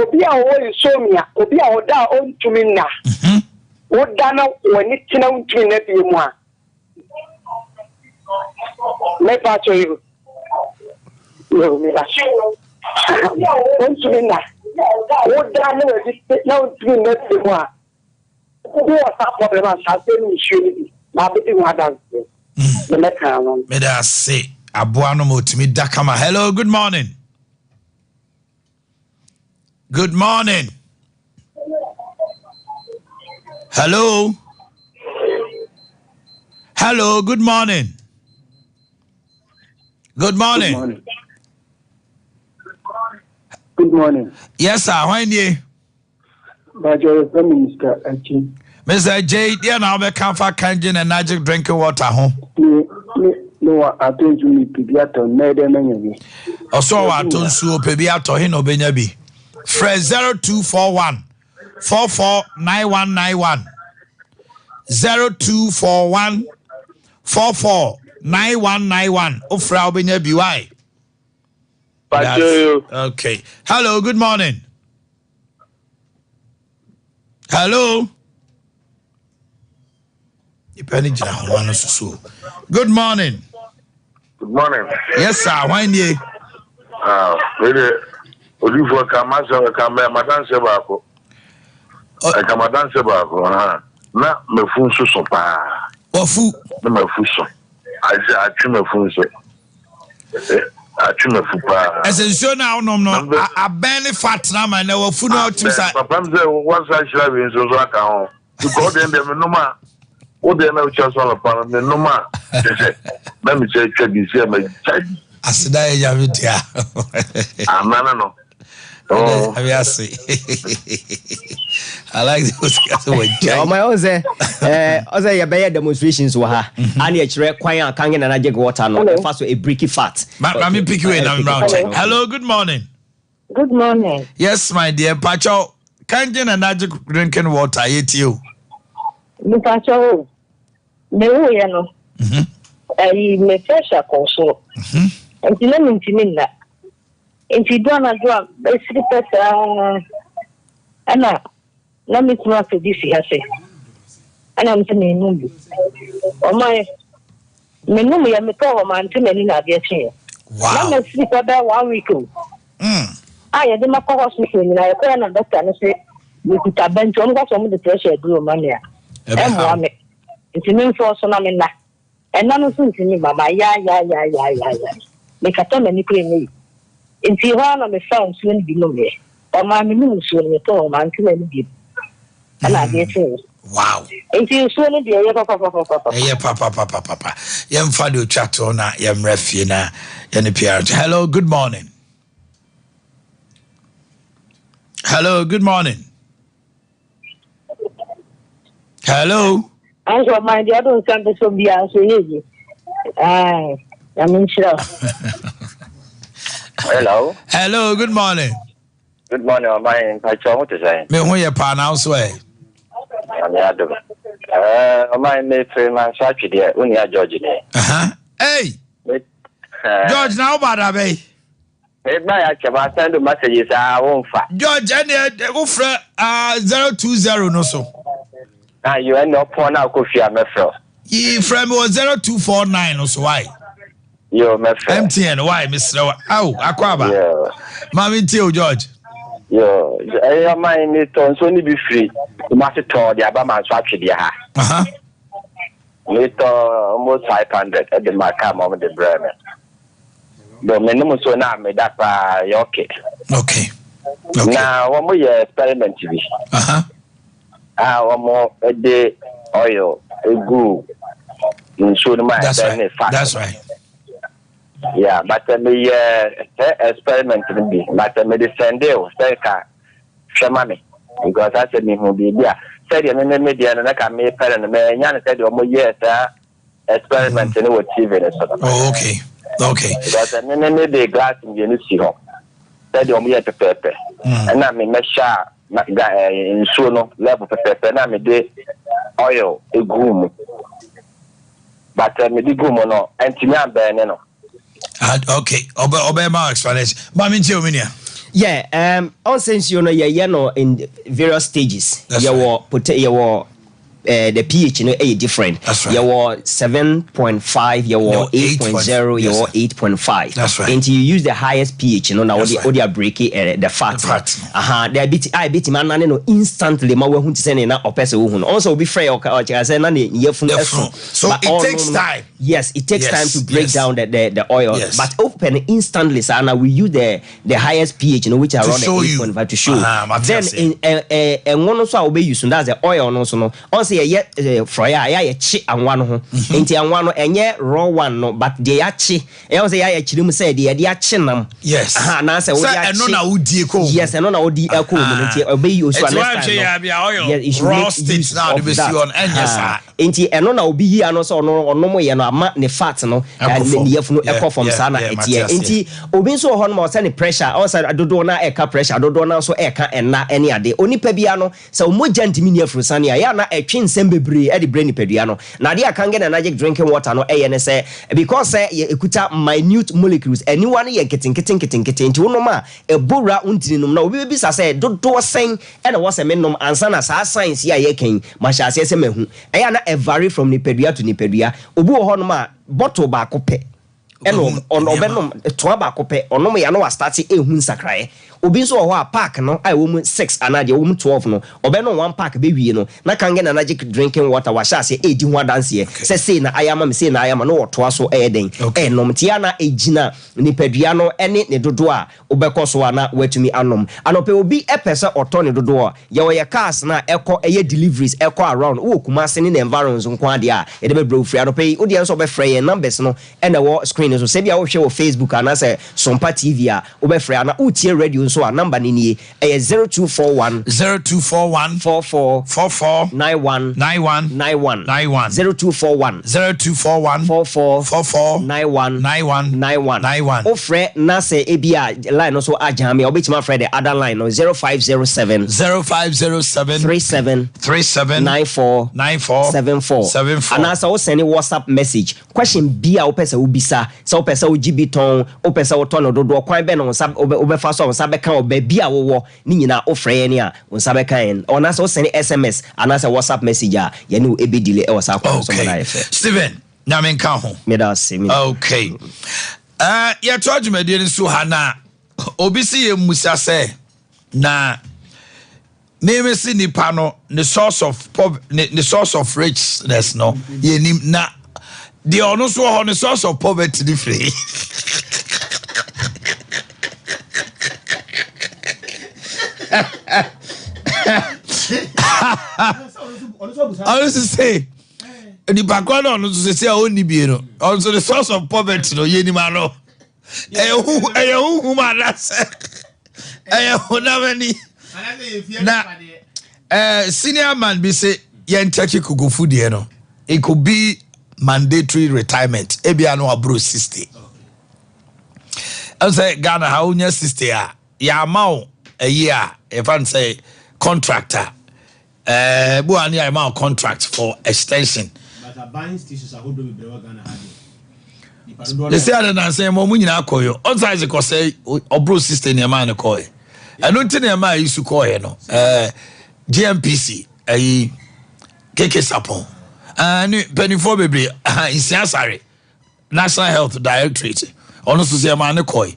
obi a ɔwɔ insomnia, obi a ɔda a ɔntumi nna, mhm. woda na w'ani tena wontumi nna bie mu a, mepa kyɛ yi yo meba wontumi nna, woda na w'ani na wontumi nna bie mu a, wowɔ saa problem a saa sɛ no nsuo no bi na abɛdi ho adanseɛ ne mɛka no. Meda ase aboa no ma ɔtumi da kama. Hello, good morning. Good morning. Hello. Hello, good morning. Good morning. Good morning. Good morning. Yes, sir. When you? Bàjẹ́ yɛfrɛ me Mr. Akyi. Mr. Ajay, deɛ na wobɛka fa Kangen Enagic drinking water ho? Me me me wɔ atɔ nsu mi pɛ bi atɔ mmɛyɛ dɛ mɛnya bi. Ɔsɛ ɔwɔ atɔ nsuo pɛ bi atɔ he na ɔbɛnya bi. Frɛ 0241 449191 0241 449191 wofrɛ a wobɛnya bi why? That's, okay. Hello, good morning. Hello. Nipa ni gyina ahoma no so. Good morning. Good morning. Yes, sir. Why nie? Ah, wede odifo ka masa ka mɛ madanse baako. Ka madanse baako. Ha. Na mafu nso so paa. Wafu. Na mafu so. Ase atwe mafu nso. Atwe mafu paa. Ɛsɛ nsuo no a wonom no abɛn ne fat na ama na wafu no atumi sa. Papa m sɛ wansa hyira wei nso so aka ho. Because wodeɛ deɛ menom a wodeɛ na wokyia so anɔpa no menom a kyɛ sɛ na mekyɛ atwa bi sɛ magya bi. Aseda yɛ nyame dea. Anane no. Oh. Ase. I like those guys who were giant. Ɔmo ɛwɔ sɛ ɛɛ ɔsɛ yɛbɛyɛ demonstrations wɔ ha. Ani ɛkyerɛ kwan a kangen and agye water no ɛfa so ebriki fat. Ma ma mi pick you na mi round check. Hello, good morning. Good morning. Yes, my dear. Pacho, kangen and agye drinking water yɛ tie o. Pacho o, me wo yɛ no. Ɛyi me pressure kɔ soro. Nti na mi ntumi nna. Nti du anadwo a mesiri pɛ saa. Ɛna na me kunu asɛ bi si ha sɛ ɛna me sɛ menum bi. Ɔman menum yɛ metɔɔ hɔ mante m'ani na adeɛ kyeeɛ. Wow. Na masiri pɛ bɛyɛ one week o. A yɛde makɔ hospital nyinaa yɛkɔɛ na doctor no se mekuta ba nti wɔn ka sɛ wɔn de pressure aduro ma me a ɛmmoa me nti memfɔɔ so na menna. Ɛna no nso ntumi mma mayaayaayaayaaya mekata m'ani koraa ɛnyɛ yie. Nti ɛhɔ ara na mefaa nsuo no bi nomeɛ. Ɔmaa menom nsuo no metɔɔ hɔ mante m'ani bio ɛna adeɛ kyeeɛ. Wow. Nti nsuo no deɛ ɛyɛ papapapapapa. Ɛyɛ papapapapa. Yɛmfa deɛ otwa toɔ na yɛmmra fie na yɛne PR. Hello, good morning. Hello, good morning. Hello. Anso ɔman deɛ ɔdo nsa bɛsɔ biara nso ɛyɛ yie. Ae, nyame nhyira wo. Hello. Hello, good morning. Good morning, ɔman mpakyɛ ho te sɛn? Me ho yɛ paa na nso ɛ. Nyame adom. Eh, ɔman me firi manso atwedeɛ, wo nua George ni. Hey. George na wo ba da bɛyi. Me ba ya kyɛ ma send messages a wo nfa. George ɛne wo frɛ ah 020 no so. Ah yo ɛne ɔpɔn na akɔ fie a mɛfrɛ wo. Yi frɛ me wɔ 0249 no so why. Yo mɛfrɛ. MTN why mesrɛ wo aw akɔ aba. Yo. Maame ntie o George. Yo ɛyɛ ɔman mi tɔ nsuo no bi firi Kumasi tɔɔ de aba ma nso atwedeɛ ha. Aha. Me tɔ almost 500 ɛde ma kaa ma ɔmo de brɛ me. Do me nom nsuo na me da paa yɛ okay. Okay. Okay. Na wɔn yɛ experiment bi. Uh-huh. A wɔn de oil egu nsuo no mu a ɛbɛn ne fat. That's right. Yeah, but eh, me yɛ sɛ experiment no bi, but eh, me de sɛnde o sɛ ka hwɛ ma me because asɛ me hu biribi a sɛdeɛ me me me deɛ no na ka me pɛ no no mɛ nya no sɛdeɛ wɔn yɛ saa. experiment no wɔ TV no so no. Oh, okay. Okay. Because eh, me me me de glass mmienu si hɔ sɛdeɛ wɔn yɛ pɛpɛɛpɛ. Mm. Ɛna me mɛhyɛ a na ga ɛɛ eh, nsuo no level pɛpɛɛpɛ na me de oil egu mu. But eh, me de gu mu no ɛntumi abɛn ne no. Ah, okay. Ɔbɛ ɔbɛ ma explanation. Maame ntie omi nua. Yeah, um, ɔnsɛ nsuo no yɛyɛ no in various stages. That's yɛwɔ right. pote yɛwɔ uh, the pH no ɛyɛ different. That's right. Yɛwɔ 7.5, yɛwɔ No, 8.0, yes, yɛwɔ sir. 8.5. That's right. Nti you use the highest pH no na That's wode right. wode abreki uh, the fat. The fat no. Aha, the bit a ebetumi anane no instantly ma wahu te sɛ ne na ɔpɛ sɛ ohu no. Ɔn sɛ obi frɛ yɛ ɔka ɔkyerɛ sɛ na ne yafunu Yafunu. ɛso. So But it ɔnom takes no, time. Yes, it takes Yes, time to break yes. down the, the, the oil. Yes. But open instantly, sir, now we use the, the highest pH, you know, which is To around the show you. 8.5 to show. Uh-huh, mate Then ase. in eh eh ɛnwo no so a wobɛ use no, that's the oil no so no. Ɔn sɛ yɛyɛ eh, frɔyɛ a, yɛ a yɛkye anwa no ho. Nti anwa no ɛnyɛ raw one no, but deɛ yɛakye. Ɛyɛ sɛ yɛayɛ kyerɛ mu sɛ deɛ yɛde akye nam. Yes. Aha, anaasɛ wode Sɛ akye. ɛno na wodie kɔ mu. Yes, ɛno na wodi ɛkɔ mu no. Nti ɛbɛyi osu a Ɛti next woanhwɛ time no. yɛ a bia oil Yes, you should raw make state use na wode of bɛsi that. hɔ no ɛnyɛ Aha. saa. Enti ɛno na obi yi ano sɛ ɔno ɔnom yɛ no ama ne fat no Ɛkɔ ne fam. ne yafunu Yeah, ɛkɔ fam yeah, saa na yeah, mate ɛteɛ. aseɛ. Enti obi nso wɔ hɔ nom a ɔsɛ ne pressure ɔsɛ dodoɔ no ara ɛka pressure dodoɔ no ara nso ɛka ɛnna ɛne ade. Onipa biara no sɛ wo mogya ntumi nni afurusane a ɛyɛ a na ɛtwe nsɛm bebree ɛde brɛ nipadua no. Na adeɛ a Kangen Enagic drinking water no ɛyɛ ne sɛ because sɛ yɛ ɛkuta minute molecules aniwa no yɛ nketenkete nketenkete nti wonom a ɛbɔ wura wo ntini nom na obi bɛbisa sɛ dodoɔ sɛn na ɛwɔ sɛ menom ansa na saa signs yi a yɛreka yi mahyɛ aseɛ sɛ mahu. Ɛyɛ a na ɛ vary from nipadua to nipadua. Obi wɔ hɔnom a bottle baako pɛ ɛna ɔbɛnom, toa baako pɛ ɔnom yɛ a na wastarte ɛrehu nsakraeɛ. Obi nso wɔ hɔ a pack no a ɛwɔ mu six anaa deɛ ɛwɔ mu twelve no ɔbɛnom one pack bɛwie no na Kangen Enagic drinking water wahyɛ aseɛ ɛredi ho adanseɛ sɛ sei na ayɛ ama me, sei na ayɛ ama na ɔtoa so ɛyɛ dɛn ɛrenom. Nti ɛyɛ a na ɛgyina nipadua no ne ne dodoɔ a Wobɛkɔ so a na woatumi anom. Anɔpa yi obi pɛ sɛ ɔtɔ ne dodoɔ a, yɛwɔ yɛ cars no a ɛkɔ ɛyɛ deliveries ɛkɔ around, wowɔ Kumasi ne ne environs nko ara deɛ a, yɛde bɛbrɛ wo free. Anɔpa yi wodeɛ nso wobɛfrɛ yɛn, numbers no na ɛwɔ screen no so. Sɛ ebia wohwɛ wɔ Facebook anaasɛ Sompa TV a, wobɛfrɛ anaa woretie radio nso a, number no nie, ɛyɛ 0241. 0241. 44. 44. 91. 91. 91. 91. 0241. 0241. 44. 44. 91. 91. 91. 91. Wofrɛ na sɛ ebia line no so agyame a, wobɛtumi afrɛ the other line no, 0507. 0507. 37. 37. 94. 94. 74. 74. Anaasɛ wo sɛne WhatsApp message. Question bi a wopɛ sɛ wobisa, sɛ wopɛ sɛ wogye bi tɔn, wopɛ sɛ wotɔ no dodoɔ, kwan bɛn na wo nsa wobɛfa so a wo nsa bɛka. bɛka wo baabi a wowɔ ne nyinaa wofrɛ yɛn a wo nsa bɛka yɛn anaasɛ wo sɛne sms anaasɛ whatsapp message a yɛne wo ɛbɛ deale ɛwɔ saa kwan no so ma no ayɛ fɛ. Steven, Nyame nka ho. Meda ase. Me. Okay. Uh, yɛtoa dwumadie no so ha na obi si yɛ mmusa sɛ na meme se nipa no ne source of pov ne, ne source of richness no yɛnim na deɛ ɔno nso wɔ hɔ ne source of poverty ne firi ɔno nso se nipa korɔ na ɔno nso sɛ sɛ ɔnni bie no ɔno nso ne source of poverty no yɛnim ano ɛyɛ huhu ɛyɛ huhum anasɛ ɛyɛ honam ani na ɛɛ senior man bi se yɛn kyɛkye kokofu deɛ no it could be mandatory retirement ebi ano aburo 60 ɛsɛ Ghana ha wonya 60 a yɛama wo ɛyi a yɛfa no sɛ contractor Ɛɛ bi wɔ ha ne yɛama wo contract for extension. But aban stations ahodoɔ bebree wɔ Ghana ha deɛ. Nipa dodoɔ They say ade nansa yi ma ɔmo nyinaa kɔ yɔ. Ɔnsa ase kɔ sɛ ɔboro 60 nneɛma a ne kɔɛ. Ɛno nti na ɛma ayi su kɔɛ no. Ɛɛ GMPC ɛyi KK Sapon. Ɛɛ ne mpanimfoɔ bebree nsia sare. National Health Directorate, ɔno nso sɛ ɛmaa ne kɔe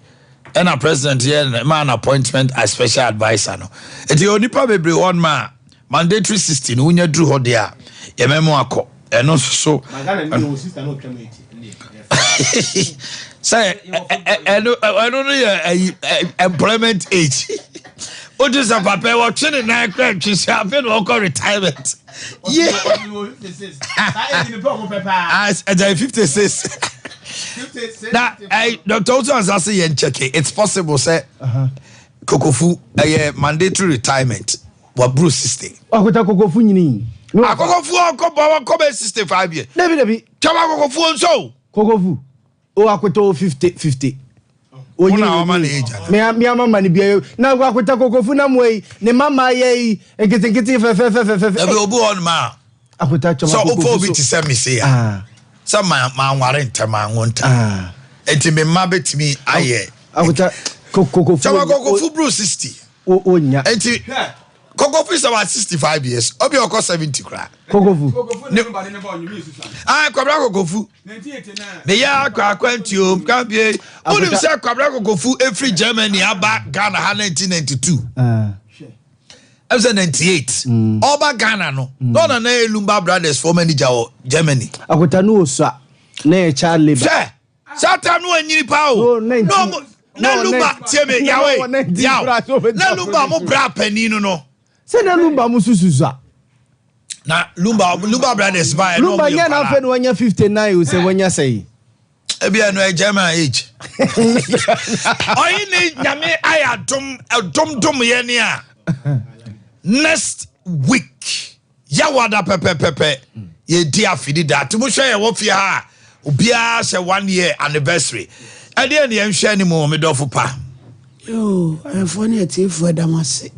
ɛna president yɛ maa no appointment as special adviser no. Nti yɛ onipa bebree hɔ nom a mandatory 60 no wonya duru hɔ deɛ a yɛmɛmo akɔ ɛno nso so. Sɛ ɛno ɛno no yɛ ɛyi employment age. Wotu sɛ papa wɔtwe ne nan kora ntwe sɛ afei na ɔkɔ retirement. Yeah. Ɛgya 56. Na ɛy Dr. Otu Ansa se yɛn check it's possible sɛ kokofu ɛyɛ mandatory retirement waburu 60. Ɔkuta kokofu nyini. Akokofu ɔkɔ bɔ wɔkɔ bɛ 65 years. Dabi dabi. Twɛm akokofu nso. Kokofu. O akoto o 50 50. Wo na wama ne age ana? Me me ama ma ne bia na akota kokofu na mo yi ne mama yɛ yi nketenkete fɛfɛfɛfɛfɛ. Dabi obi wɔ no ma. Akota twɛm akokofo so. Sɛ ofa obi te sɛ me se ya. Sɛ ma ma nware ntɛm anwo ntɛm. Enti me mma betumi ayɛ. Akota kokofu. Twɛm akokofo bro 60. O o nya. Enti Kokofu is about 65 years. Obi ɔkɔ 70 koraa. Kokofu. Ne ah Kwabena Kokofu. Ne yɛ akɔ akwantuo kwabie. Wonim sɛ Kwabena Kokofu efiri Germany aba Ghana ha 1992. Ɛm sɛ 98. Ɔba Ghana no. Na ɔna na yɛ Lumba Brothers for manager wɔ Germany. Akota no osua na yɛ child labour. Hwɛ saa time no wanyini paa o. Na ɔmo na Lumba tie me yawe yaw na Lumba mo bra panin no no. Sɛ na Lumba mo susu sua. Na Lumba Lumba brothers ba ɛno Lumba nyɛ na afɛ na wanya 59 o sɛ wanya sɛyi. Ebi ɛno ɛ German age. Ɔyi ne nyame ayɛ adom ɛdom dom yɛ ne a next week. Yawada pɛpɛpɛpɛ yɛdi afe deda nti mohwɛ yɛwɔ fie ha a obiara hyɛ one year anniversary ɛdeɛ ne yɛnhwɛ anim o me dɔfo pa. Yoo ahwɛfoɔ ne atiefoɔ ɛda mo ase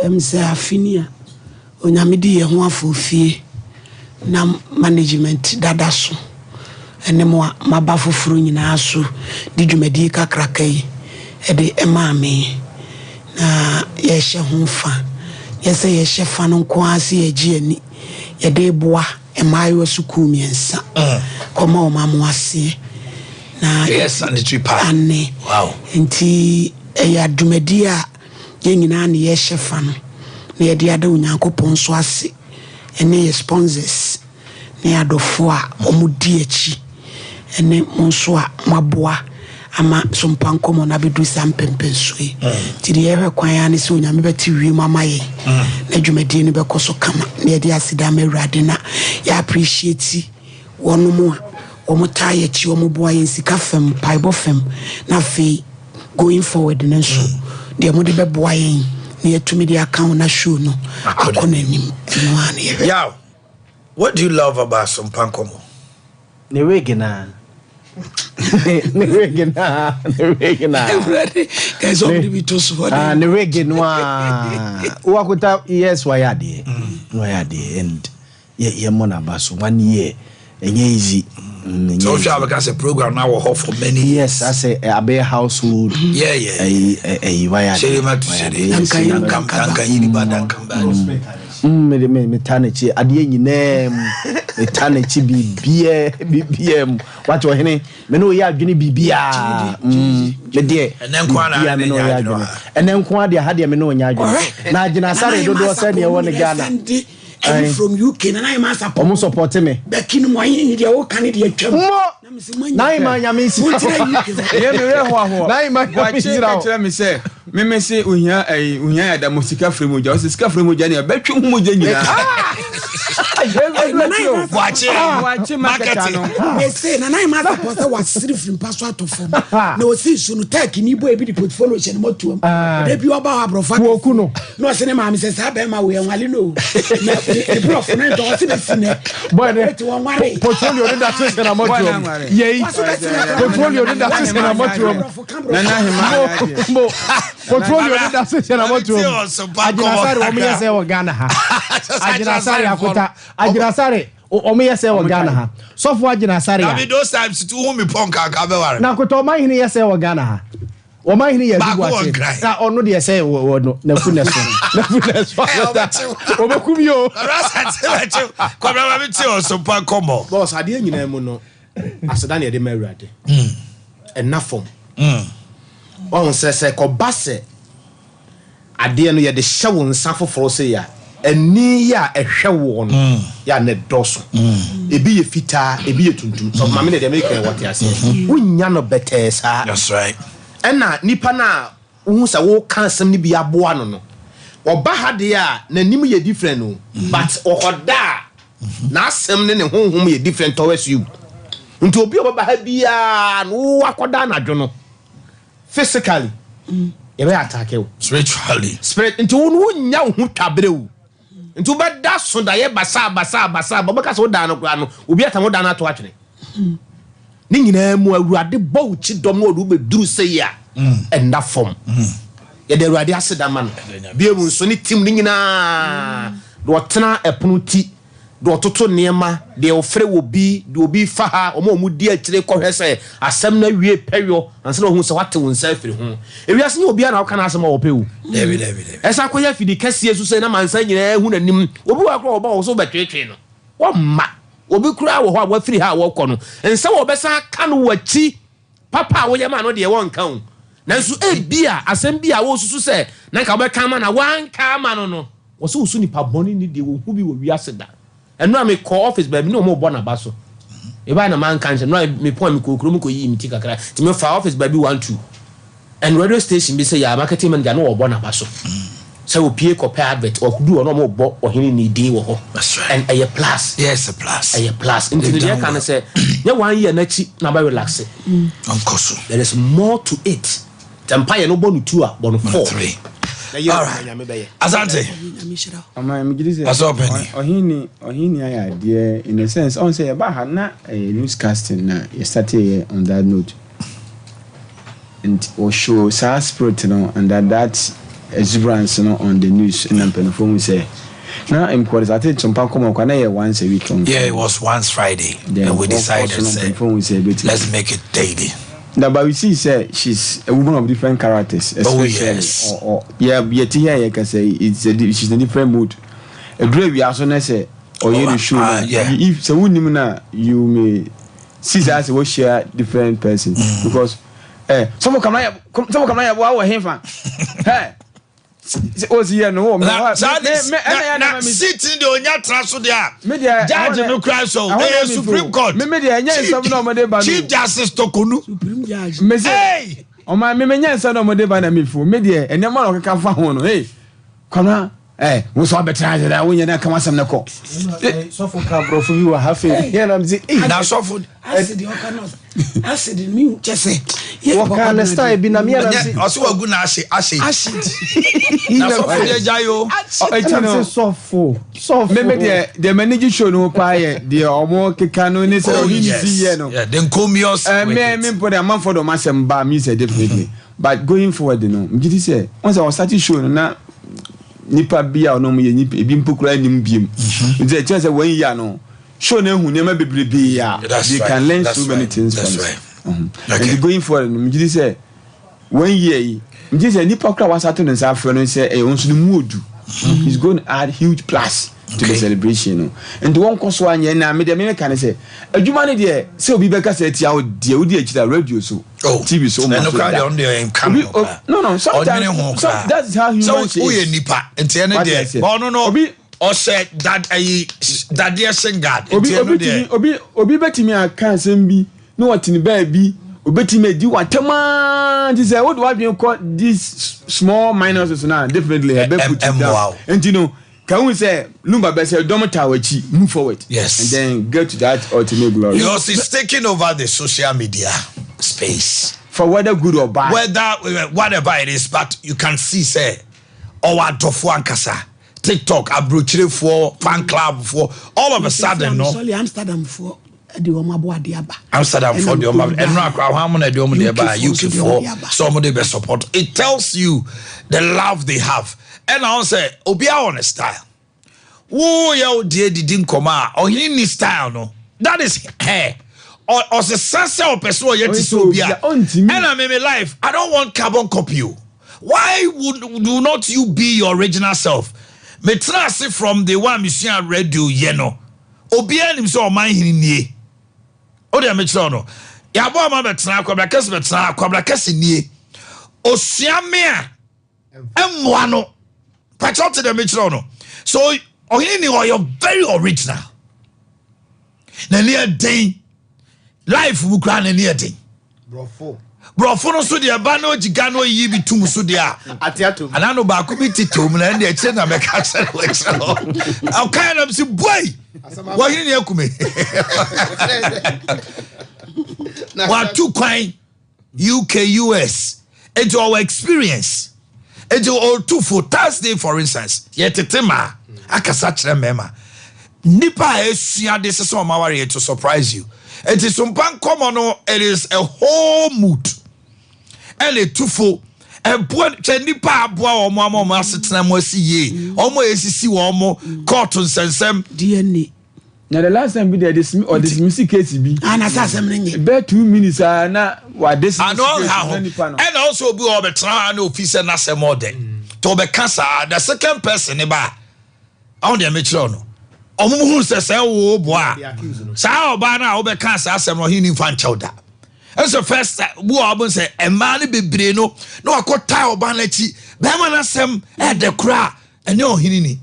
ɛm sɛ afe ni a Onyame di yɛn ho afɔfie na management dada so ɛne mo a moaba foforo nyinaa so de dwumadie kakraka yi de maa me na yɛrehyɛ ho fa. Nyɛ sɛ yɛhyɛ fa no nko ara sɛ yɛregye yɛn ani, yɛde reboa mmaayewa sukuu mmiɛnsa kɔma wɔn amo aseɛ. Na Ɛyɛ sanitary pad. Ane. Wow. Nti ɛyɛ dwumadie a yɛn nyinaa na yɛrehyɛ fa no na yɛde ada Onyankopɔn nso ase ɛne yɛ sponsors. ne adɔfoɔ a wɔdi akyi ne mo nso a moaboa ama Sompa Nkɔmmɔ no abɛduru saa mpɛnpɛnsoɔ yi. Nti deɛ yɛhwɛ kwan ara ne sɛ Onyame bɛte wiem ama yɛn na dwumadie no bɛkɔ so kama na yɛde aseda ama Awurade na yɛ appreciate wɔnom a wɔtaa yɛn akyi, wɔboa yɛn sika fam, mpaebɔ fam na afei going forward no nso deɛ mode bɛboa yɛn na yɛatumi de aka ho na show no akɔ n'anim ɛno ara na yɛhwɛ. Yaw. What do you love about Sompa Nkomo? Ne wig naa. Ne wig naa. Ne wig naa. Awurade, kɛse ɔmo de bi to so hɔ. Ah, ne wig no a. Wakuta yes wayɛ adeɛ. Wayɛ adeɛ and yɛ yɛ mmɔ n'aba so one year ɛnyɛ easy. Sɛ wohwɛ a wobɛka sɛ program no awɔ hɔ for many years. Yes, asɛ abɛyɛ household. Yeah, yeah. Ɛyi ɛyi wayɛ ade. Sere ma tu sere. Dankam dankan yiri ba dankam ba. Mm, me me me ta n'akyi adeɛ nyinaa mu. Me ta n'akyi biribiara biribiara mu. Wate ɔhene me ne oyɛ adwene biribiara. Mm, me deɛ biribiara me ne oyɛ adwene. Ɛnɛ nko ara deɛ ha deɛ me ne onyɛ adwene. Na agyina asare dodoɔ sɛ deɛ ɛwɔ ne Ghana. Ɛne from UK na na ma support. Ɔmo support me. Bɛki no mu ayi ni deɛ woka ne deɛ twam. Mo na ima nyame nhyira wo. Yɛ me werɛ hoahoa. Na ima nyame Boakye nhyira ka wo. kyerɛ me sɛ me me se ohia ɛyi ohia yɛ da mo sika firi mogya ɔsɛ sika firi mogya nea bɛtwe ho mogya nyinaa. Boakye Boakye market no. Mese na na ima support sɛ wasere firi mpa so atɔ fam na osi so no tech ni bɔ ebi de portfolio hyɛ ne mɔtoam. Da bi ɔba hɔ aborɔfo Wɔku no. Na ɔse ne maame sɛ saa bɛrima wei ɛnwale no o na ne borɔfo no ntɔ ɔse bɛsi nɛ Boy ne ɛti wɔnware portfolio ne da so hyɛ na mɔtoam. Yei portfolio ne da so hyɛ na mɔtoam. Mo mo portfolio ne da so hyɛ na mɔtoam. Agyinasare wɔn yɛ sɛ wɔ Ghana ha. Agyinasare akota. Agyinasare wɔn yɛ sɛ wɔ Ghana ha. Sɔfo Agyinasare a. Dabi those times tu hu mi pɔn kankan bɛware. Na akota ɔman hene yɛ sɛ wɔ Ghana ha. Wɔn ahene yɛ Baako adubu wɔ ase. Nkran. Na ɔno deɛ sɛ wɔ wɔ no nafu na so. Nafu na so Ɛ, abɛta. ɔbɛkyew. Ɔbɛkum yi o. Kwabena Asante bɛkyew. Kwabena ma me tie ɔsompa nkɔmmɔ. Boss, adeɛ nyinaa mu no, aseda na yɛde ma Awurade. Ɛnna fam. Wahu sɛ sɛ ɛkɔba sɛ Adeɛ no yɛde hyɛ wo nsa foforɔ sei a, ani yi a ɛhwɛ woɔ no yɛ a na ɛdɔɔso. Ebi yɛ fitaa, ebi yɛ tuntum. Sɔfo maame deɛ deɛ meka yi wɔte aseɛ. Wonnya no bɛtɛɛ saa. That's right. Ɛna nipa no a wohu sɛ woka asɛm no bi aboa no no, ɔba ha deɛ a n'anim yɛ different o, but ɔkɔda a n'asɛm ne ne honhom yɛ different towards you. Nti obi a ɔbɛba ha biara no wo akɔda anadwo no, Physically yɛbɛyɛ attack wo. Spiritually. Spirit nti wo no wonnya wo ho twa berɛ o. Nti wobɛda so daeɛ basaa basaa basaa ba wobɛka sɛ wodaa no koraa no obi atam wo da no ato atwene. Ne nyinaa mu Awurade bɔ wo kyidɔm na ɔde wo bɛduru sei a ɛnda fam. Yɛde Awurade aseda ma no. Bio nso ne team no nyinaa deɛ ɔtena ɛpono ti deɛ ɔtoto nneɛma, deɛ ɔfrɛ obi, deɛ obi fa ha, wɔn a wɔdi akyire kɔhwɛ sɛ asɛm no awie pɛyɔ ansa na wɔahu sɛ woate wo nsa afiri ho. Ewiase nyɛ obiara na woka n'asɛm a ɔpɛ o. Dabi, dabi, dabi. Ɛsan kɔyɛ afidi kɛseɛ nso sɛ na amansan nyinaa hu n'anim. Obi wɔ hɔ koraa a ɔba hɔ sɛ wobɛtweetwee no, wɔmma. Obi koraa wɔ hɔ a wafiri ha a wɔkɔ no, nsɛm a wɔbɛsan aka no wɔ akyi, papa a woyɛ maa no deɛ wɔnka o. Nanso ebia asɛm bi a wosusu sɛ na anka wobɛka ama no a woanka ama no no, Wɔse wo so nipa bɔne ni deɛ wɔnhu bi wɔ wiase da. Ɛnora me kɔɔ office baabi ne wɔn rebɔ naba so. Mebae na manka nkyerɛ, nora me pɔn me kɔɔ kurom kɔ yii me ti kakra. Nti me faa office baabi one two. And radio station bi sɛ yɛ marketing manager ne wɔrebɔ naba so. Sɛ opie kɔ pɛ advert, ɔduru hɔ na wɔn rebɔ ɔhene ni din wɔ hɔ. And ɛyɛ plus. Yes, a plus. Ɛyɛ plus. Nti ne deɛ ɛka ne sɛ, nyɛ one year n'akyi na bɛ relaxe. Ɔnkɔ so. There is more to it. Sɛ mpaeɛ no wobɔ no two a, bɔ no four. Na yɛ Alright. Nyame bɛyɛ. Asante. Ɔman megye di sɛ Pastor Ɔpɛni. ɔhene ɔhene ayɛ adeɛ in a sense ɔn sɛ yɛba ha na ɛyɛ newscasting na yɛ startee yɛ on that note and wɔ show saa spirit no and that that exuberance no on the news ɛna mpanyinfoɔ hu sɛ na mpo wɔde startee nsompa nkɔmɔ kwa na ɛyɛ once a week on Yeah, it was once Friday then and we wɔkɔ decided so no sɛ mpanyinfoɔ hu sɛ ebetumi let's make it daily. Na but we see sɛ she's a woman of different characters Oh especially yes. ɔ ɔ yɛ yɛte here yɛ kasa yi it's a she's in a different mood eduru awia so na sɛ ɔyɛ Oh ne show ah na yeah. if sɛ wonim na you may see sɛ asɛ wɔahyia different person because eh sɔfo kamara yɛ sɔfo kamara yɛ boa wɔ hefa hɛ. Osi yɛ no wɔ na saa de na na seat ni deɛ onya tra so deɛ a judge no kura so ɛyɛ supreme court me me deɛ ɛnyɛ nsɛm na ɔmo de ba no chief justice Tokonu supreme judge me se ɔmo me me nyɛ nsɛm na ɔmo de ba na me fo me deɛ nneɛma na ɔkeka fa ho no hey kwana ɛ wosɔ abɛtena ase dɛ wonyɛ na kama asɛm no kɔ sɔfo ka aborɔfo bi wɔ ha fei yɛn nam sɛ na sɔfo Acid ɔka no acid mi kyɛ sɛ. Wɔka ne style bi na mi anam se. Ɔsɛ wagu na ahye ahye. Acid. Na sɔfo deɛ gya yo. Ɛti no sɔfo sɔfo. Mímí deɛ deɛ mɛ nigi show no paa yɛ deɛ ɔmo keka no ne sɛ Oh ɔne ne yes. si yɛ no. Yeah, the encomious Ɛɛ with mɛ it. mi mpo de amanfoɔ de ɔmo asɛm ba mi sɛ definitely but going forward no mi gye di sɛ wɔn sɛ ɔsati show no na nipa bi a ɔno ɔmo yɛ nipa ebi mpo koraa nim biem nti ɛkyerɛ sɛ wɔn yi ano. Show no ehu nneɛma bebrebee a That's they right. can learn That's so many right. things That's from right. it. Mhm. Okay. Nti going forward no, megye di sɛ one year yi, megye di sɛ nipa koraa a wasato ne nsa afrɛ no sɛ ɛyɛ nso no mu odu. He's going to add huge plus to the Okay. celebration no. Nti wɔnkɔ so anyɛ na me deɛ me meka ne sɛ adwuma no deɛ sɛ obi bɛka sɛ atia wo deɛ wodi akyiri a radio so, Oh, TV so, woma ɛno so koraa da. deɛ ɔno deɛ nka Obi no o, koraa. no no sometimes Ɔnwene ho some, koraa. that's how Sɛ human wo- is. woyɛ nipa nti ɛno Wate deɛ aseɛ. but ɔno no Obi ɔhyɛ dad ayi dadeɛ shin guard Obi nti ɛno obi tumi deɛ obi obi bɛtumi aka asɛm bi na ɔte ne baabi obɛtumi adi w'atɛm aa nti sɛ wode w'adwene kɔ these small minuses no a definitely ɛ- ɛbɛ ɛm- put you ɛmmoa down wo. nti no ka hu sɛ Lumba bɛ sɛ dɔm taa w'akyi move forward Yes. and then get to that ultimate glory Because it's taking over the social media space. for whether good or bad. Whether whatever it is, but you can see say ɔwɔ adɔfoɔ ankasa tiktok aburokyirefoɔ fan club foɔ all of a sudden no Sorry, Amsterdam foɔ de wɔn abo ade aba. Amsterdam foɔ Ɛna de wɔn mekɔ ɛnu akora wɔn amu na de wɔn de ba UK UK foɔ nso de foɔ wɔn de aba. so wɔn de bɛ support it tells you the love they have ɛna wɔn sɛ obiara wɔ ne style wo yɛ wo deɛ didi nkɔmɔ a ɔhene ni style no that is her ɔsesa sɛ ɔpɛ sɛ ɔyɛ ti sɛ obi a ɛna me life I don't want carbon copy o why would do not you be your original self me tena ase from the one mesua radio yɛ no obiara nim sɛ ɔman hene nie o deɛ mekyerɛ no yɛabɔ ama bɛtena akwabra kɛse bɛtena akwabra kɛse nie osua me a ɛmmoa no pakyɛw te deɛ mekyerɛ no so ɔhene ni ɔyɛ very original n'ani ɛden life mu koraa n'ani ɛden borɔfo no so deɛ ɛba na ɔgyi ga na ɔyiyi bi tum so deɛ a anaa no baako bi tete mu na ɛnde akyire na mɛka kyerɛ no akyerɛ hɔ ɔkae na msi boi wɔhene ne akume watu kwan UK US nti ɔwɔ experience nti ɔtu fo Thursday for instance yɛtete maa akasa kyerɛ mmarima nipa a esua de sesa ɔmo aware to surprise you nti sompa nkɔmɔ no it is a whole mood ɛna etufo ɛboa kyɛ nipa aboa wɔn ama wɔn asetena mu asi yie wɔn a esisi wɔn kɔɔto nsɛnsɛm. DNA. Na the last time bi deɛ dismiss or dismiss case bi. Ah na sɛ asɛm no nye. Bɛɛ two minutes aa na wa dismiss Ano case ɔnha ho na nipa no. ɛna ɔsɛ obi wɔ ɔbɛtena ha na ofi sɛ n'asɛm ɔdɛ nti ɔbɛka saa the second person ne ba a ɔho deɛ mekyerɛ no ɔmo hu sɛ sɛ wo boa a saa ɔbaa no a wobɛka saa asɛm no ɔhene nfa nkyɛw da ɛsɛ first bu a ɔbo sɛ mmaa no bebree no na wakɔ taa ɔbaa no akyi bɛrima no asɛm ɛdɛ koraa ɛne ɔhene ni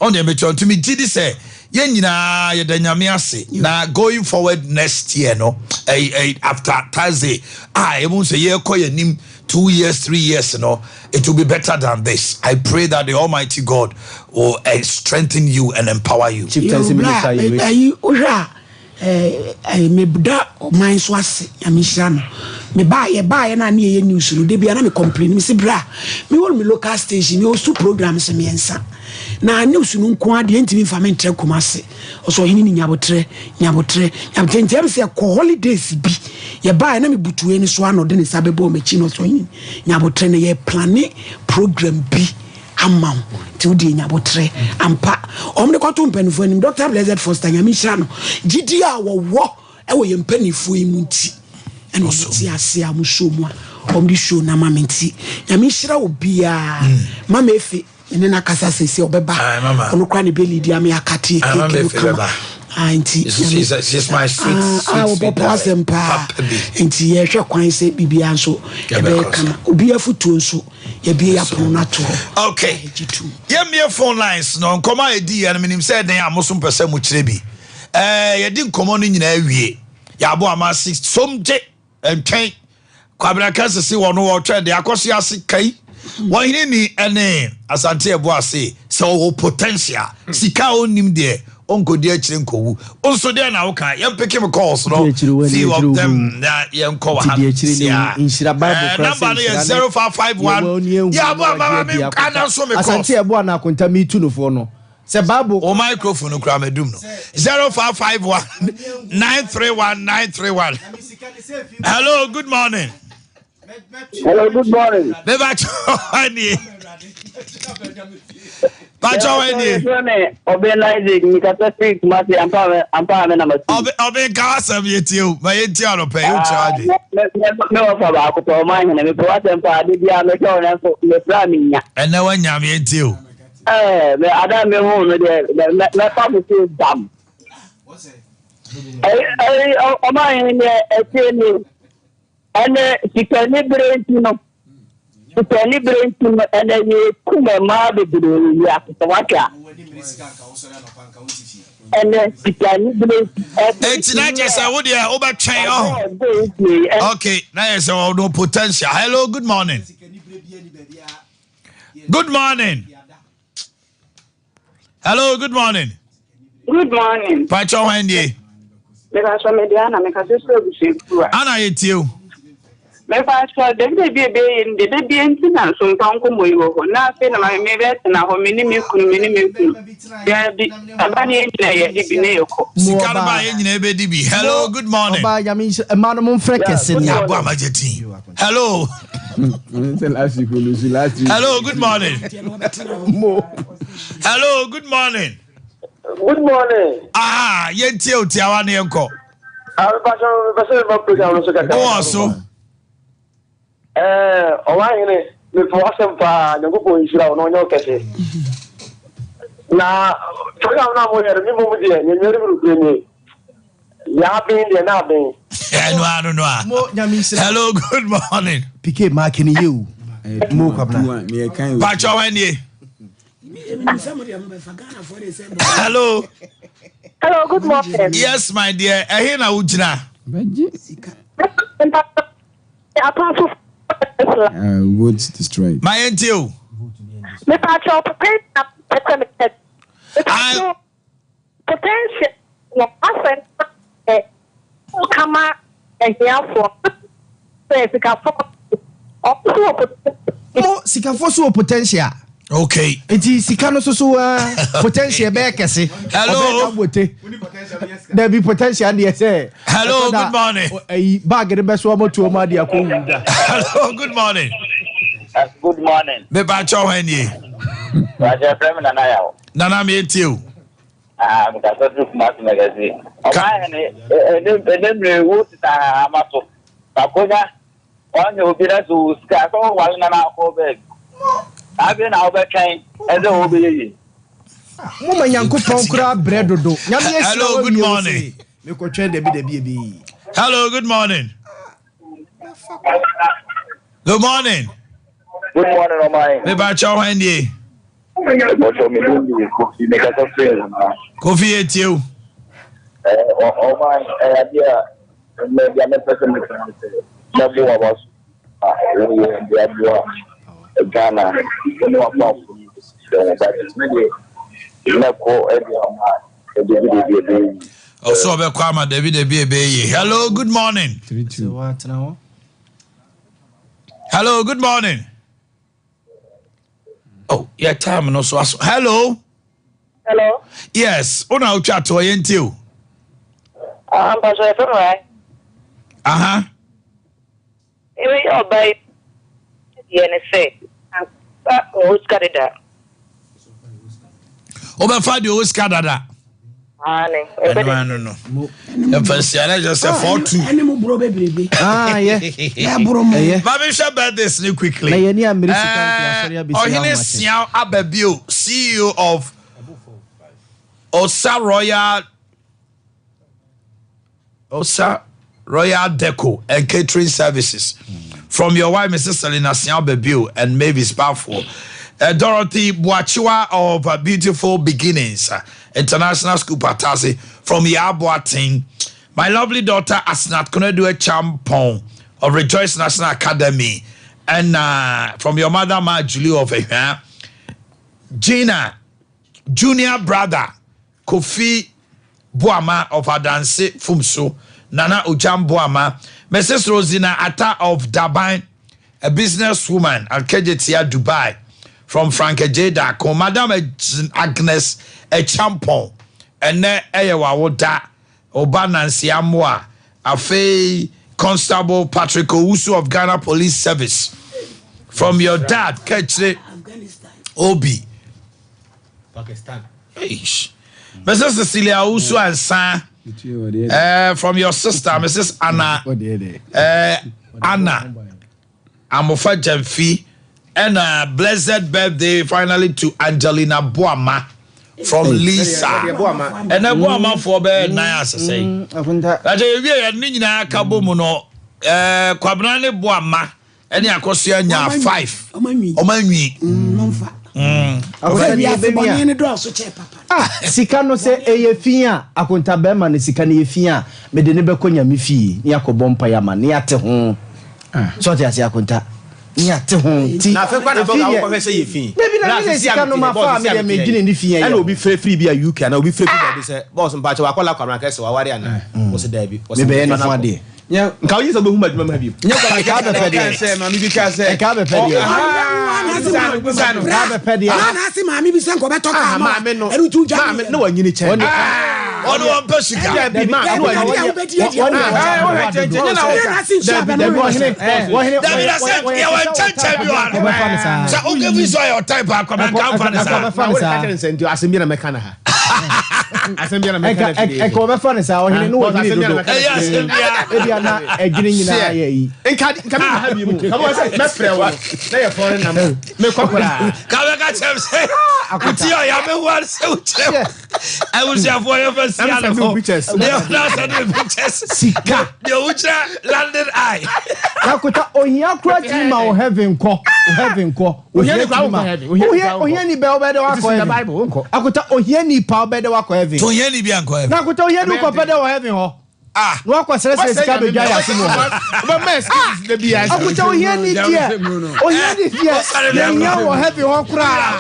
ɔn deɛ mekyerɛ nti megye di sɛ yɛn nyinaa yɛda nyame ase na going forward next year no ɛy ɛy after Thursday a ɛmu sɛ yɛrekɔ yɛn anim 2 years 3 years no it will be better than this. I pray that the Almighty God will strengthen you and empower you. Yo, bra, ayi wohwɛ a eh, meda ɔman so ase nyame nhyira no mebaa yɛbaeɛ no a ne yɛyɛ news no da bia na me complain me se bra mewɔ me local station mewɔ so programs mmiɛnsa na news no nko a deɛ ntumi mfa me ntrɛ kuma ase ɔsɛ ɔhene ne nyabotrɛ nyabotrɛ nyabotrɛ nti ɛm sɛ kɔ holidays bi yɛbaeɛ na mebutue no so ano de ne nsa bɛbɔɔ m'akyi no ɔsɛ ɔhene nyabotrɛ no yɛ plane program bi ama wo nti wode nyabotrɛ ampa ɔm de kɔto mpanimfoɔ anim Dr. Blessed Foster nyame nhyira no gyidi a wɔwɔ ɛwɔ yɛn mpanimfoɔ yi mu nti ɛna ɔmo te ase a ɔmo show mu a ɔmo de show na ma me nti nyame nhyira wo biara mama efe ne na kasa sese ɔbɛba ɔno kora ne bɛ lidi ame akate Aye, Mama keke no Efe kama bɛba. Ah, nti She's my sweet, sweet, ah, sweet wɔbɔ darling. asɛm paa Papa bi. nti yɛhwɛ kwan sɛ biribiara nso ɛbɛyɛ Yɛbɛkɔ kama obi afotuo nso yɛbie yɛapono no ato hɔ Okay. Yɛmmie phone lines no nkɔmmɔ a yɛdi yɛ no menim sɛ ɛdɛn a mo so mpɛ sɛ mokyerɛ bi. Ɛɛ yɛdi nkɔmmɔ no nyinaa wie. Yɛabɔ ama ase som gye ntwɛn. Kwabena kɛse se wɔn wɔtwɛn de akɔso ase kai. Wɔhene ni ɛne Asante ɛbo ase sɛ ɔwɔ potential. Sika a ɔnnim deɛ ɔnkɔdi akyire nkɔwu. Nso deɛ na woka yɛmpeke me calls no. Di akyire wɔ, di Few akyire of wɔ them na yɛnkɔ wɔ ha. Ti di akyire ne Sia. nhyira Bible Eh, kora number sɛ no yɛ nhyira ne 0551. yɛwɔ ne ehu Yɛabɔ na ama wagye me adi nka na akonta. nso me calls. Asante ɛboa na akonta mi tu no foɔ no sɛ Bible. O microphone no kura medum no. 0551 931 931. Hello, good morning. Hello, good morning. Beba choni. Pakyɛ wɔ nie. Yɛfrɛ me Ɔben Isaac, mekasa firi Kumasi, ampa ampa me na masi. Ɔben ɔben ka w'asɛm yɛ tie o, ma yɛn tie anɔpɛ yi, wokyerɛ w'adwe. Me me wɔfa baako pɛ, ɔman hene, mepɛ w'asɛm paa, de biara mehwɛ wo nanso mefrɛ a menya. Ɛnɛ wanya me yɛn tie o. Ɛɛ, me ada me ho no deɛ, mɛfa mo so dam. Ɛyi ɔman hene deɛ ɛtie nie. Ɛnɛ sikanibere nti no, sikanibere nti no, ɛnɛ yɛkum mmaa bebree wɔ wiase sɛ wahwɛ a. Ɛnɛ sikanibere nti. Eti na kyerɛ sɛ wo deɛ wobɛtwɛn ɔho. Okay, na yɛ sɛ ɔno potential. Hello, good morning. Good morning. Hello, good morning. Good morning. Pacho hwan nie? Mepatwa me de ana mekasa firi abusuakuo a. Ana yɛ tie o. Mepatwa dabi dabi ebe yɛ no de dabi nti na nsompa nkɔmmɔ yi wɔ hɔ na afei na maame mebɛtena hɔ me ne me kunu me ne me kunu dabi aba ne yɛn nyinaa yɛde bi na yɛkɔ. Sika no ba yɛn nyinaa bɛdi bi. Hello, good morning. Ɔbaa nyame nhyira mmaa no mo mfrɛ kɛse ne. Abo amagye tin. Hello. Hello, good morning. Hello, good morning. Good morning. Ah, yɛn tie o tiawa ne yɛn kɔ. Ah, program no so kakra. Wɔ so. Ɛɛ, ɔwɔ ahene, mepɛ w'asɛm paa, Nyankopɔn nhyira wo na ɔnyɛ wo kɛse. Na program no a moyɛ no, me mmom deɛ, nea meyɛ no me nokorɛ nie. Deɛ aben deɛ na aben. Ɛno ano no a. Mo nyame nhyira. Hello, good morning. PK maake ne yie o. Mo kwabena. Pacho hwan nie? Hello. Hello, good morning. Yes, my dear. Ɛhe na wogyina? Vote destroyed. Ma yɛn tie o. Mepa kyɛw pɛpɛ na pɛpɛ mepɛ. Mepa Potential wɔ asɛm sɛ woka ma ahiafoɔ sɛ sikafoɔ ɔmo nso wɔ potential. Mo sikafoɔ so wɔ potential. Okay. Nti sika no soso uh, potential bɛyɛ kɛse. Hello. Ɔbɛyɛ dangote. Dabi potential deɛ sɛ. Hello, good morning. Ɛyi bag no bɛso ɔmo tuo mu adi akɔ wu da. Hello, good morning. Good morning. Mepa kyɛw hɛn nie. Bàjẹ́ fẹ́ mi nana yà o. Nana me tie o. Ah, mekasa firi Kumasi magazine. Ɔman hene, ɛnɛ ɛnɛ mmerɛ wo sisa ahama so. Akonya, ɔnyɛ obi na so wo sika sɛ wowale na na akɔ baabi. Afei na wobɛtwɛn ɛsɛ wobɛyɛ yie. Mo ma Nyankopɔn koraa brɛ dodo. Nyame ahyira Hello, wo good awie wo morning. se mekɔtwɛn dabi dabi ebi. Hello, good morning. Good morning. Good morning, ɔman. Mepa kyɛw hwan nie? Bɔtɔ mi din de Kofi mekasa firi Nzema. Kofi yɛ tie o. Ɔman ɛyɛ adeɛ a mɛ deɛ mepɛ sɛ meka ne sɛ mɛbo waba so a woyɛ de aboa Ghana wo ne w'apamfo no hyɛ ho but me deɛ mɛkɔ de ama dabi dabi ɛbɛyɛ yie. Ɔsɛ ɔbɛkɔ ama dabi dabi ɛbɛyɛ yie. Hello, good morning. Hello, good morning. Oh, yeah, time no so aso. Hello. Hello. Yes, una otwa to yɛn ti o. Ah, mpatsɔ yɛ fɛn wa. Aha. Ebi yɛ ɔba yi deɛ ne sɛ ansa ɔwɔ sika deda. Wobɛfa deɛ ɔwɔ sika dada. Ɛno ano no. Ɛmfa si ana kyerɛ sɛ 4-2. Ɛne mo buro bebrebe. Ah, yɛ. Yɛ buro mo. Ma me hwɛ birthdays ni quickly. Na yɛ ni amiri sika nti asɔre abesi Ɔhene Siaw Ababio, CEO of Osa Royal Osa Royal Deco and Catering Services. From your wife, Mrs. Selina Siaw Babio and Mavis Balfour. Dorothy Boachiwa of Beautiful Beginnings International School Patasi from Yaboating. My lovely daughter Asnat Konedue Champon of Rejoice National Academy. And from your mother, Ma Julie of Ehua. Gina, junior brother Kofi Boama of Adanse Fumso, Nana Ojam Boama, Mrs. Rosina Atta of Daban, a businesswoman at Kejetia, Dubai, from Frank J. Dako, Madam Agnes Echampon, ɛnɛ ɛyɛ wawoda Oba Nancy Amoah, afei Constable Patrick Owusu of Ghana Police Service, from your dad, Kechire Obi. Pakistan. Eish. Mrs. Cecilia Owusu Ansa uh, from your sister Mrs. Anna uh, Anna Amofa Jamfi and a blessed birthday finally to Angelina Boama from Lisa. Ɛnɛ Boama foɔ bɛyɛ nan asesɛ yi. Ɛkyɛ yɛwie yɛ ne nyinaa ka bɔ mu no eh, Kwabena ne Boama ɛne Akosua nyaa 5. Ɔma nwi. Ɔsɛ wiase bɔne no dɔɔso kyɛn papa. Ah, sika no sɛ ɛyɛ fi a, akonta bɛrima no sika no yɛ fi a, mede no bɛkɔ Nyame fie ne yɛakɔbɔ mpaeɛ ama no, ne yɛate ho. So ɔte aseɛ akonta? Ne yɛate ho. Nti, Na afei kora na ɛfi bɔga deɛ, wokɔhwɛ sɛ yɛ fi. Dabi na Bra me deɛ sisi a sika no mete mafa bɔs a, sisi me a deɛ mete medwene ne fi ɛna ɛyɛ ho. obi frɛ firi bi a UK anaa obi frɛ firi baabi sɛ bɔs mpakyɛ wakɔla Kwabena kɛse waware anaa? Wɔse daabi. Wɔse Mebɛyɛ ne mfa ho no akɔ. adeɛ. Nka wogye sɛ wobɛhu m'adwuma mu ha bio. Nyɛ kwabena Ɛka kɛse bɛpɛ na deɛ. ɔkaa sɛ maame bi kaa sɛ Ɛka bɛpɛ deɛ. Busa no. Ɛka bɛpɛ deɛ. Ɔna na ase maame bi sɛ nkɔbɛtɔ kaa ma Maame no. ɛno nti wogya Maame no wanyini kyɛn. Ɔno ɔmpɛ sika. Dabi maame no wanyini. Dabi na sɛ yɛwɔ nkyɛnkyɛn bi wɔ ha. Sɛ wokefi sɛ ɔyɛ ɔtype a kwabena nka mfa ne saa. Na wode ka kyerɛ no sɛ nti asɛm bi na mɛka no ha. Asɛm bi na mɛka no afidie. Ɛka wɔbɛfa no saa ɔhene no wɔdwene dodo. Ɛyɛ asɛm bia. Ebia na ɛdwene nyinaa yɛ yi. Nka nka mi ha bi mu. Nka mo sɛ mɛfrɛ wo na yɛ fɔre nam mekɔ koraa. Ka bɛka kyerɛ m sɛ wotie ɔyɛ abɛhu ade sɛ wokyerɛ abusuafoɔ yɛfa sia no hɔ deɛ ɔna sɛ ne pictures Sika. deɛ wokyerɛ London Eye. Nakota ohia kura tumi ma wo heaven kɔ. Wo heaven kɔ. Ohia Ohia ni kura tumi wonkɔ ma. heaven. Ohia ni Ohia kura wonkɔ. ohia ni bɛ wobɛ dɛ It is wakɔ in the heaven. Bible wonkɔ. Akota ohia ni pa wobɛ dɛ wakɔ heaven. To ohiani bi ankɔ heaven. Nakota ohia ni wokɔ pɛ dɛ wɔ heaven hɔ. Ah. Na wakɔ srɛsrɛ sika bɛdwa yɛ ase mu hɔ. Wobɛma excuses da biara. Akota ohia ni deɛ ohia ni deɛ yɛhia wɔ heaven hɔ koraa.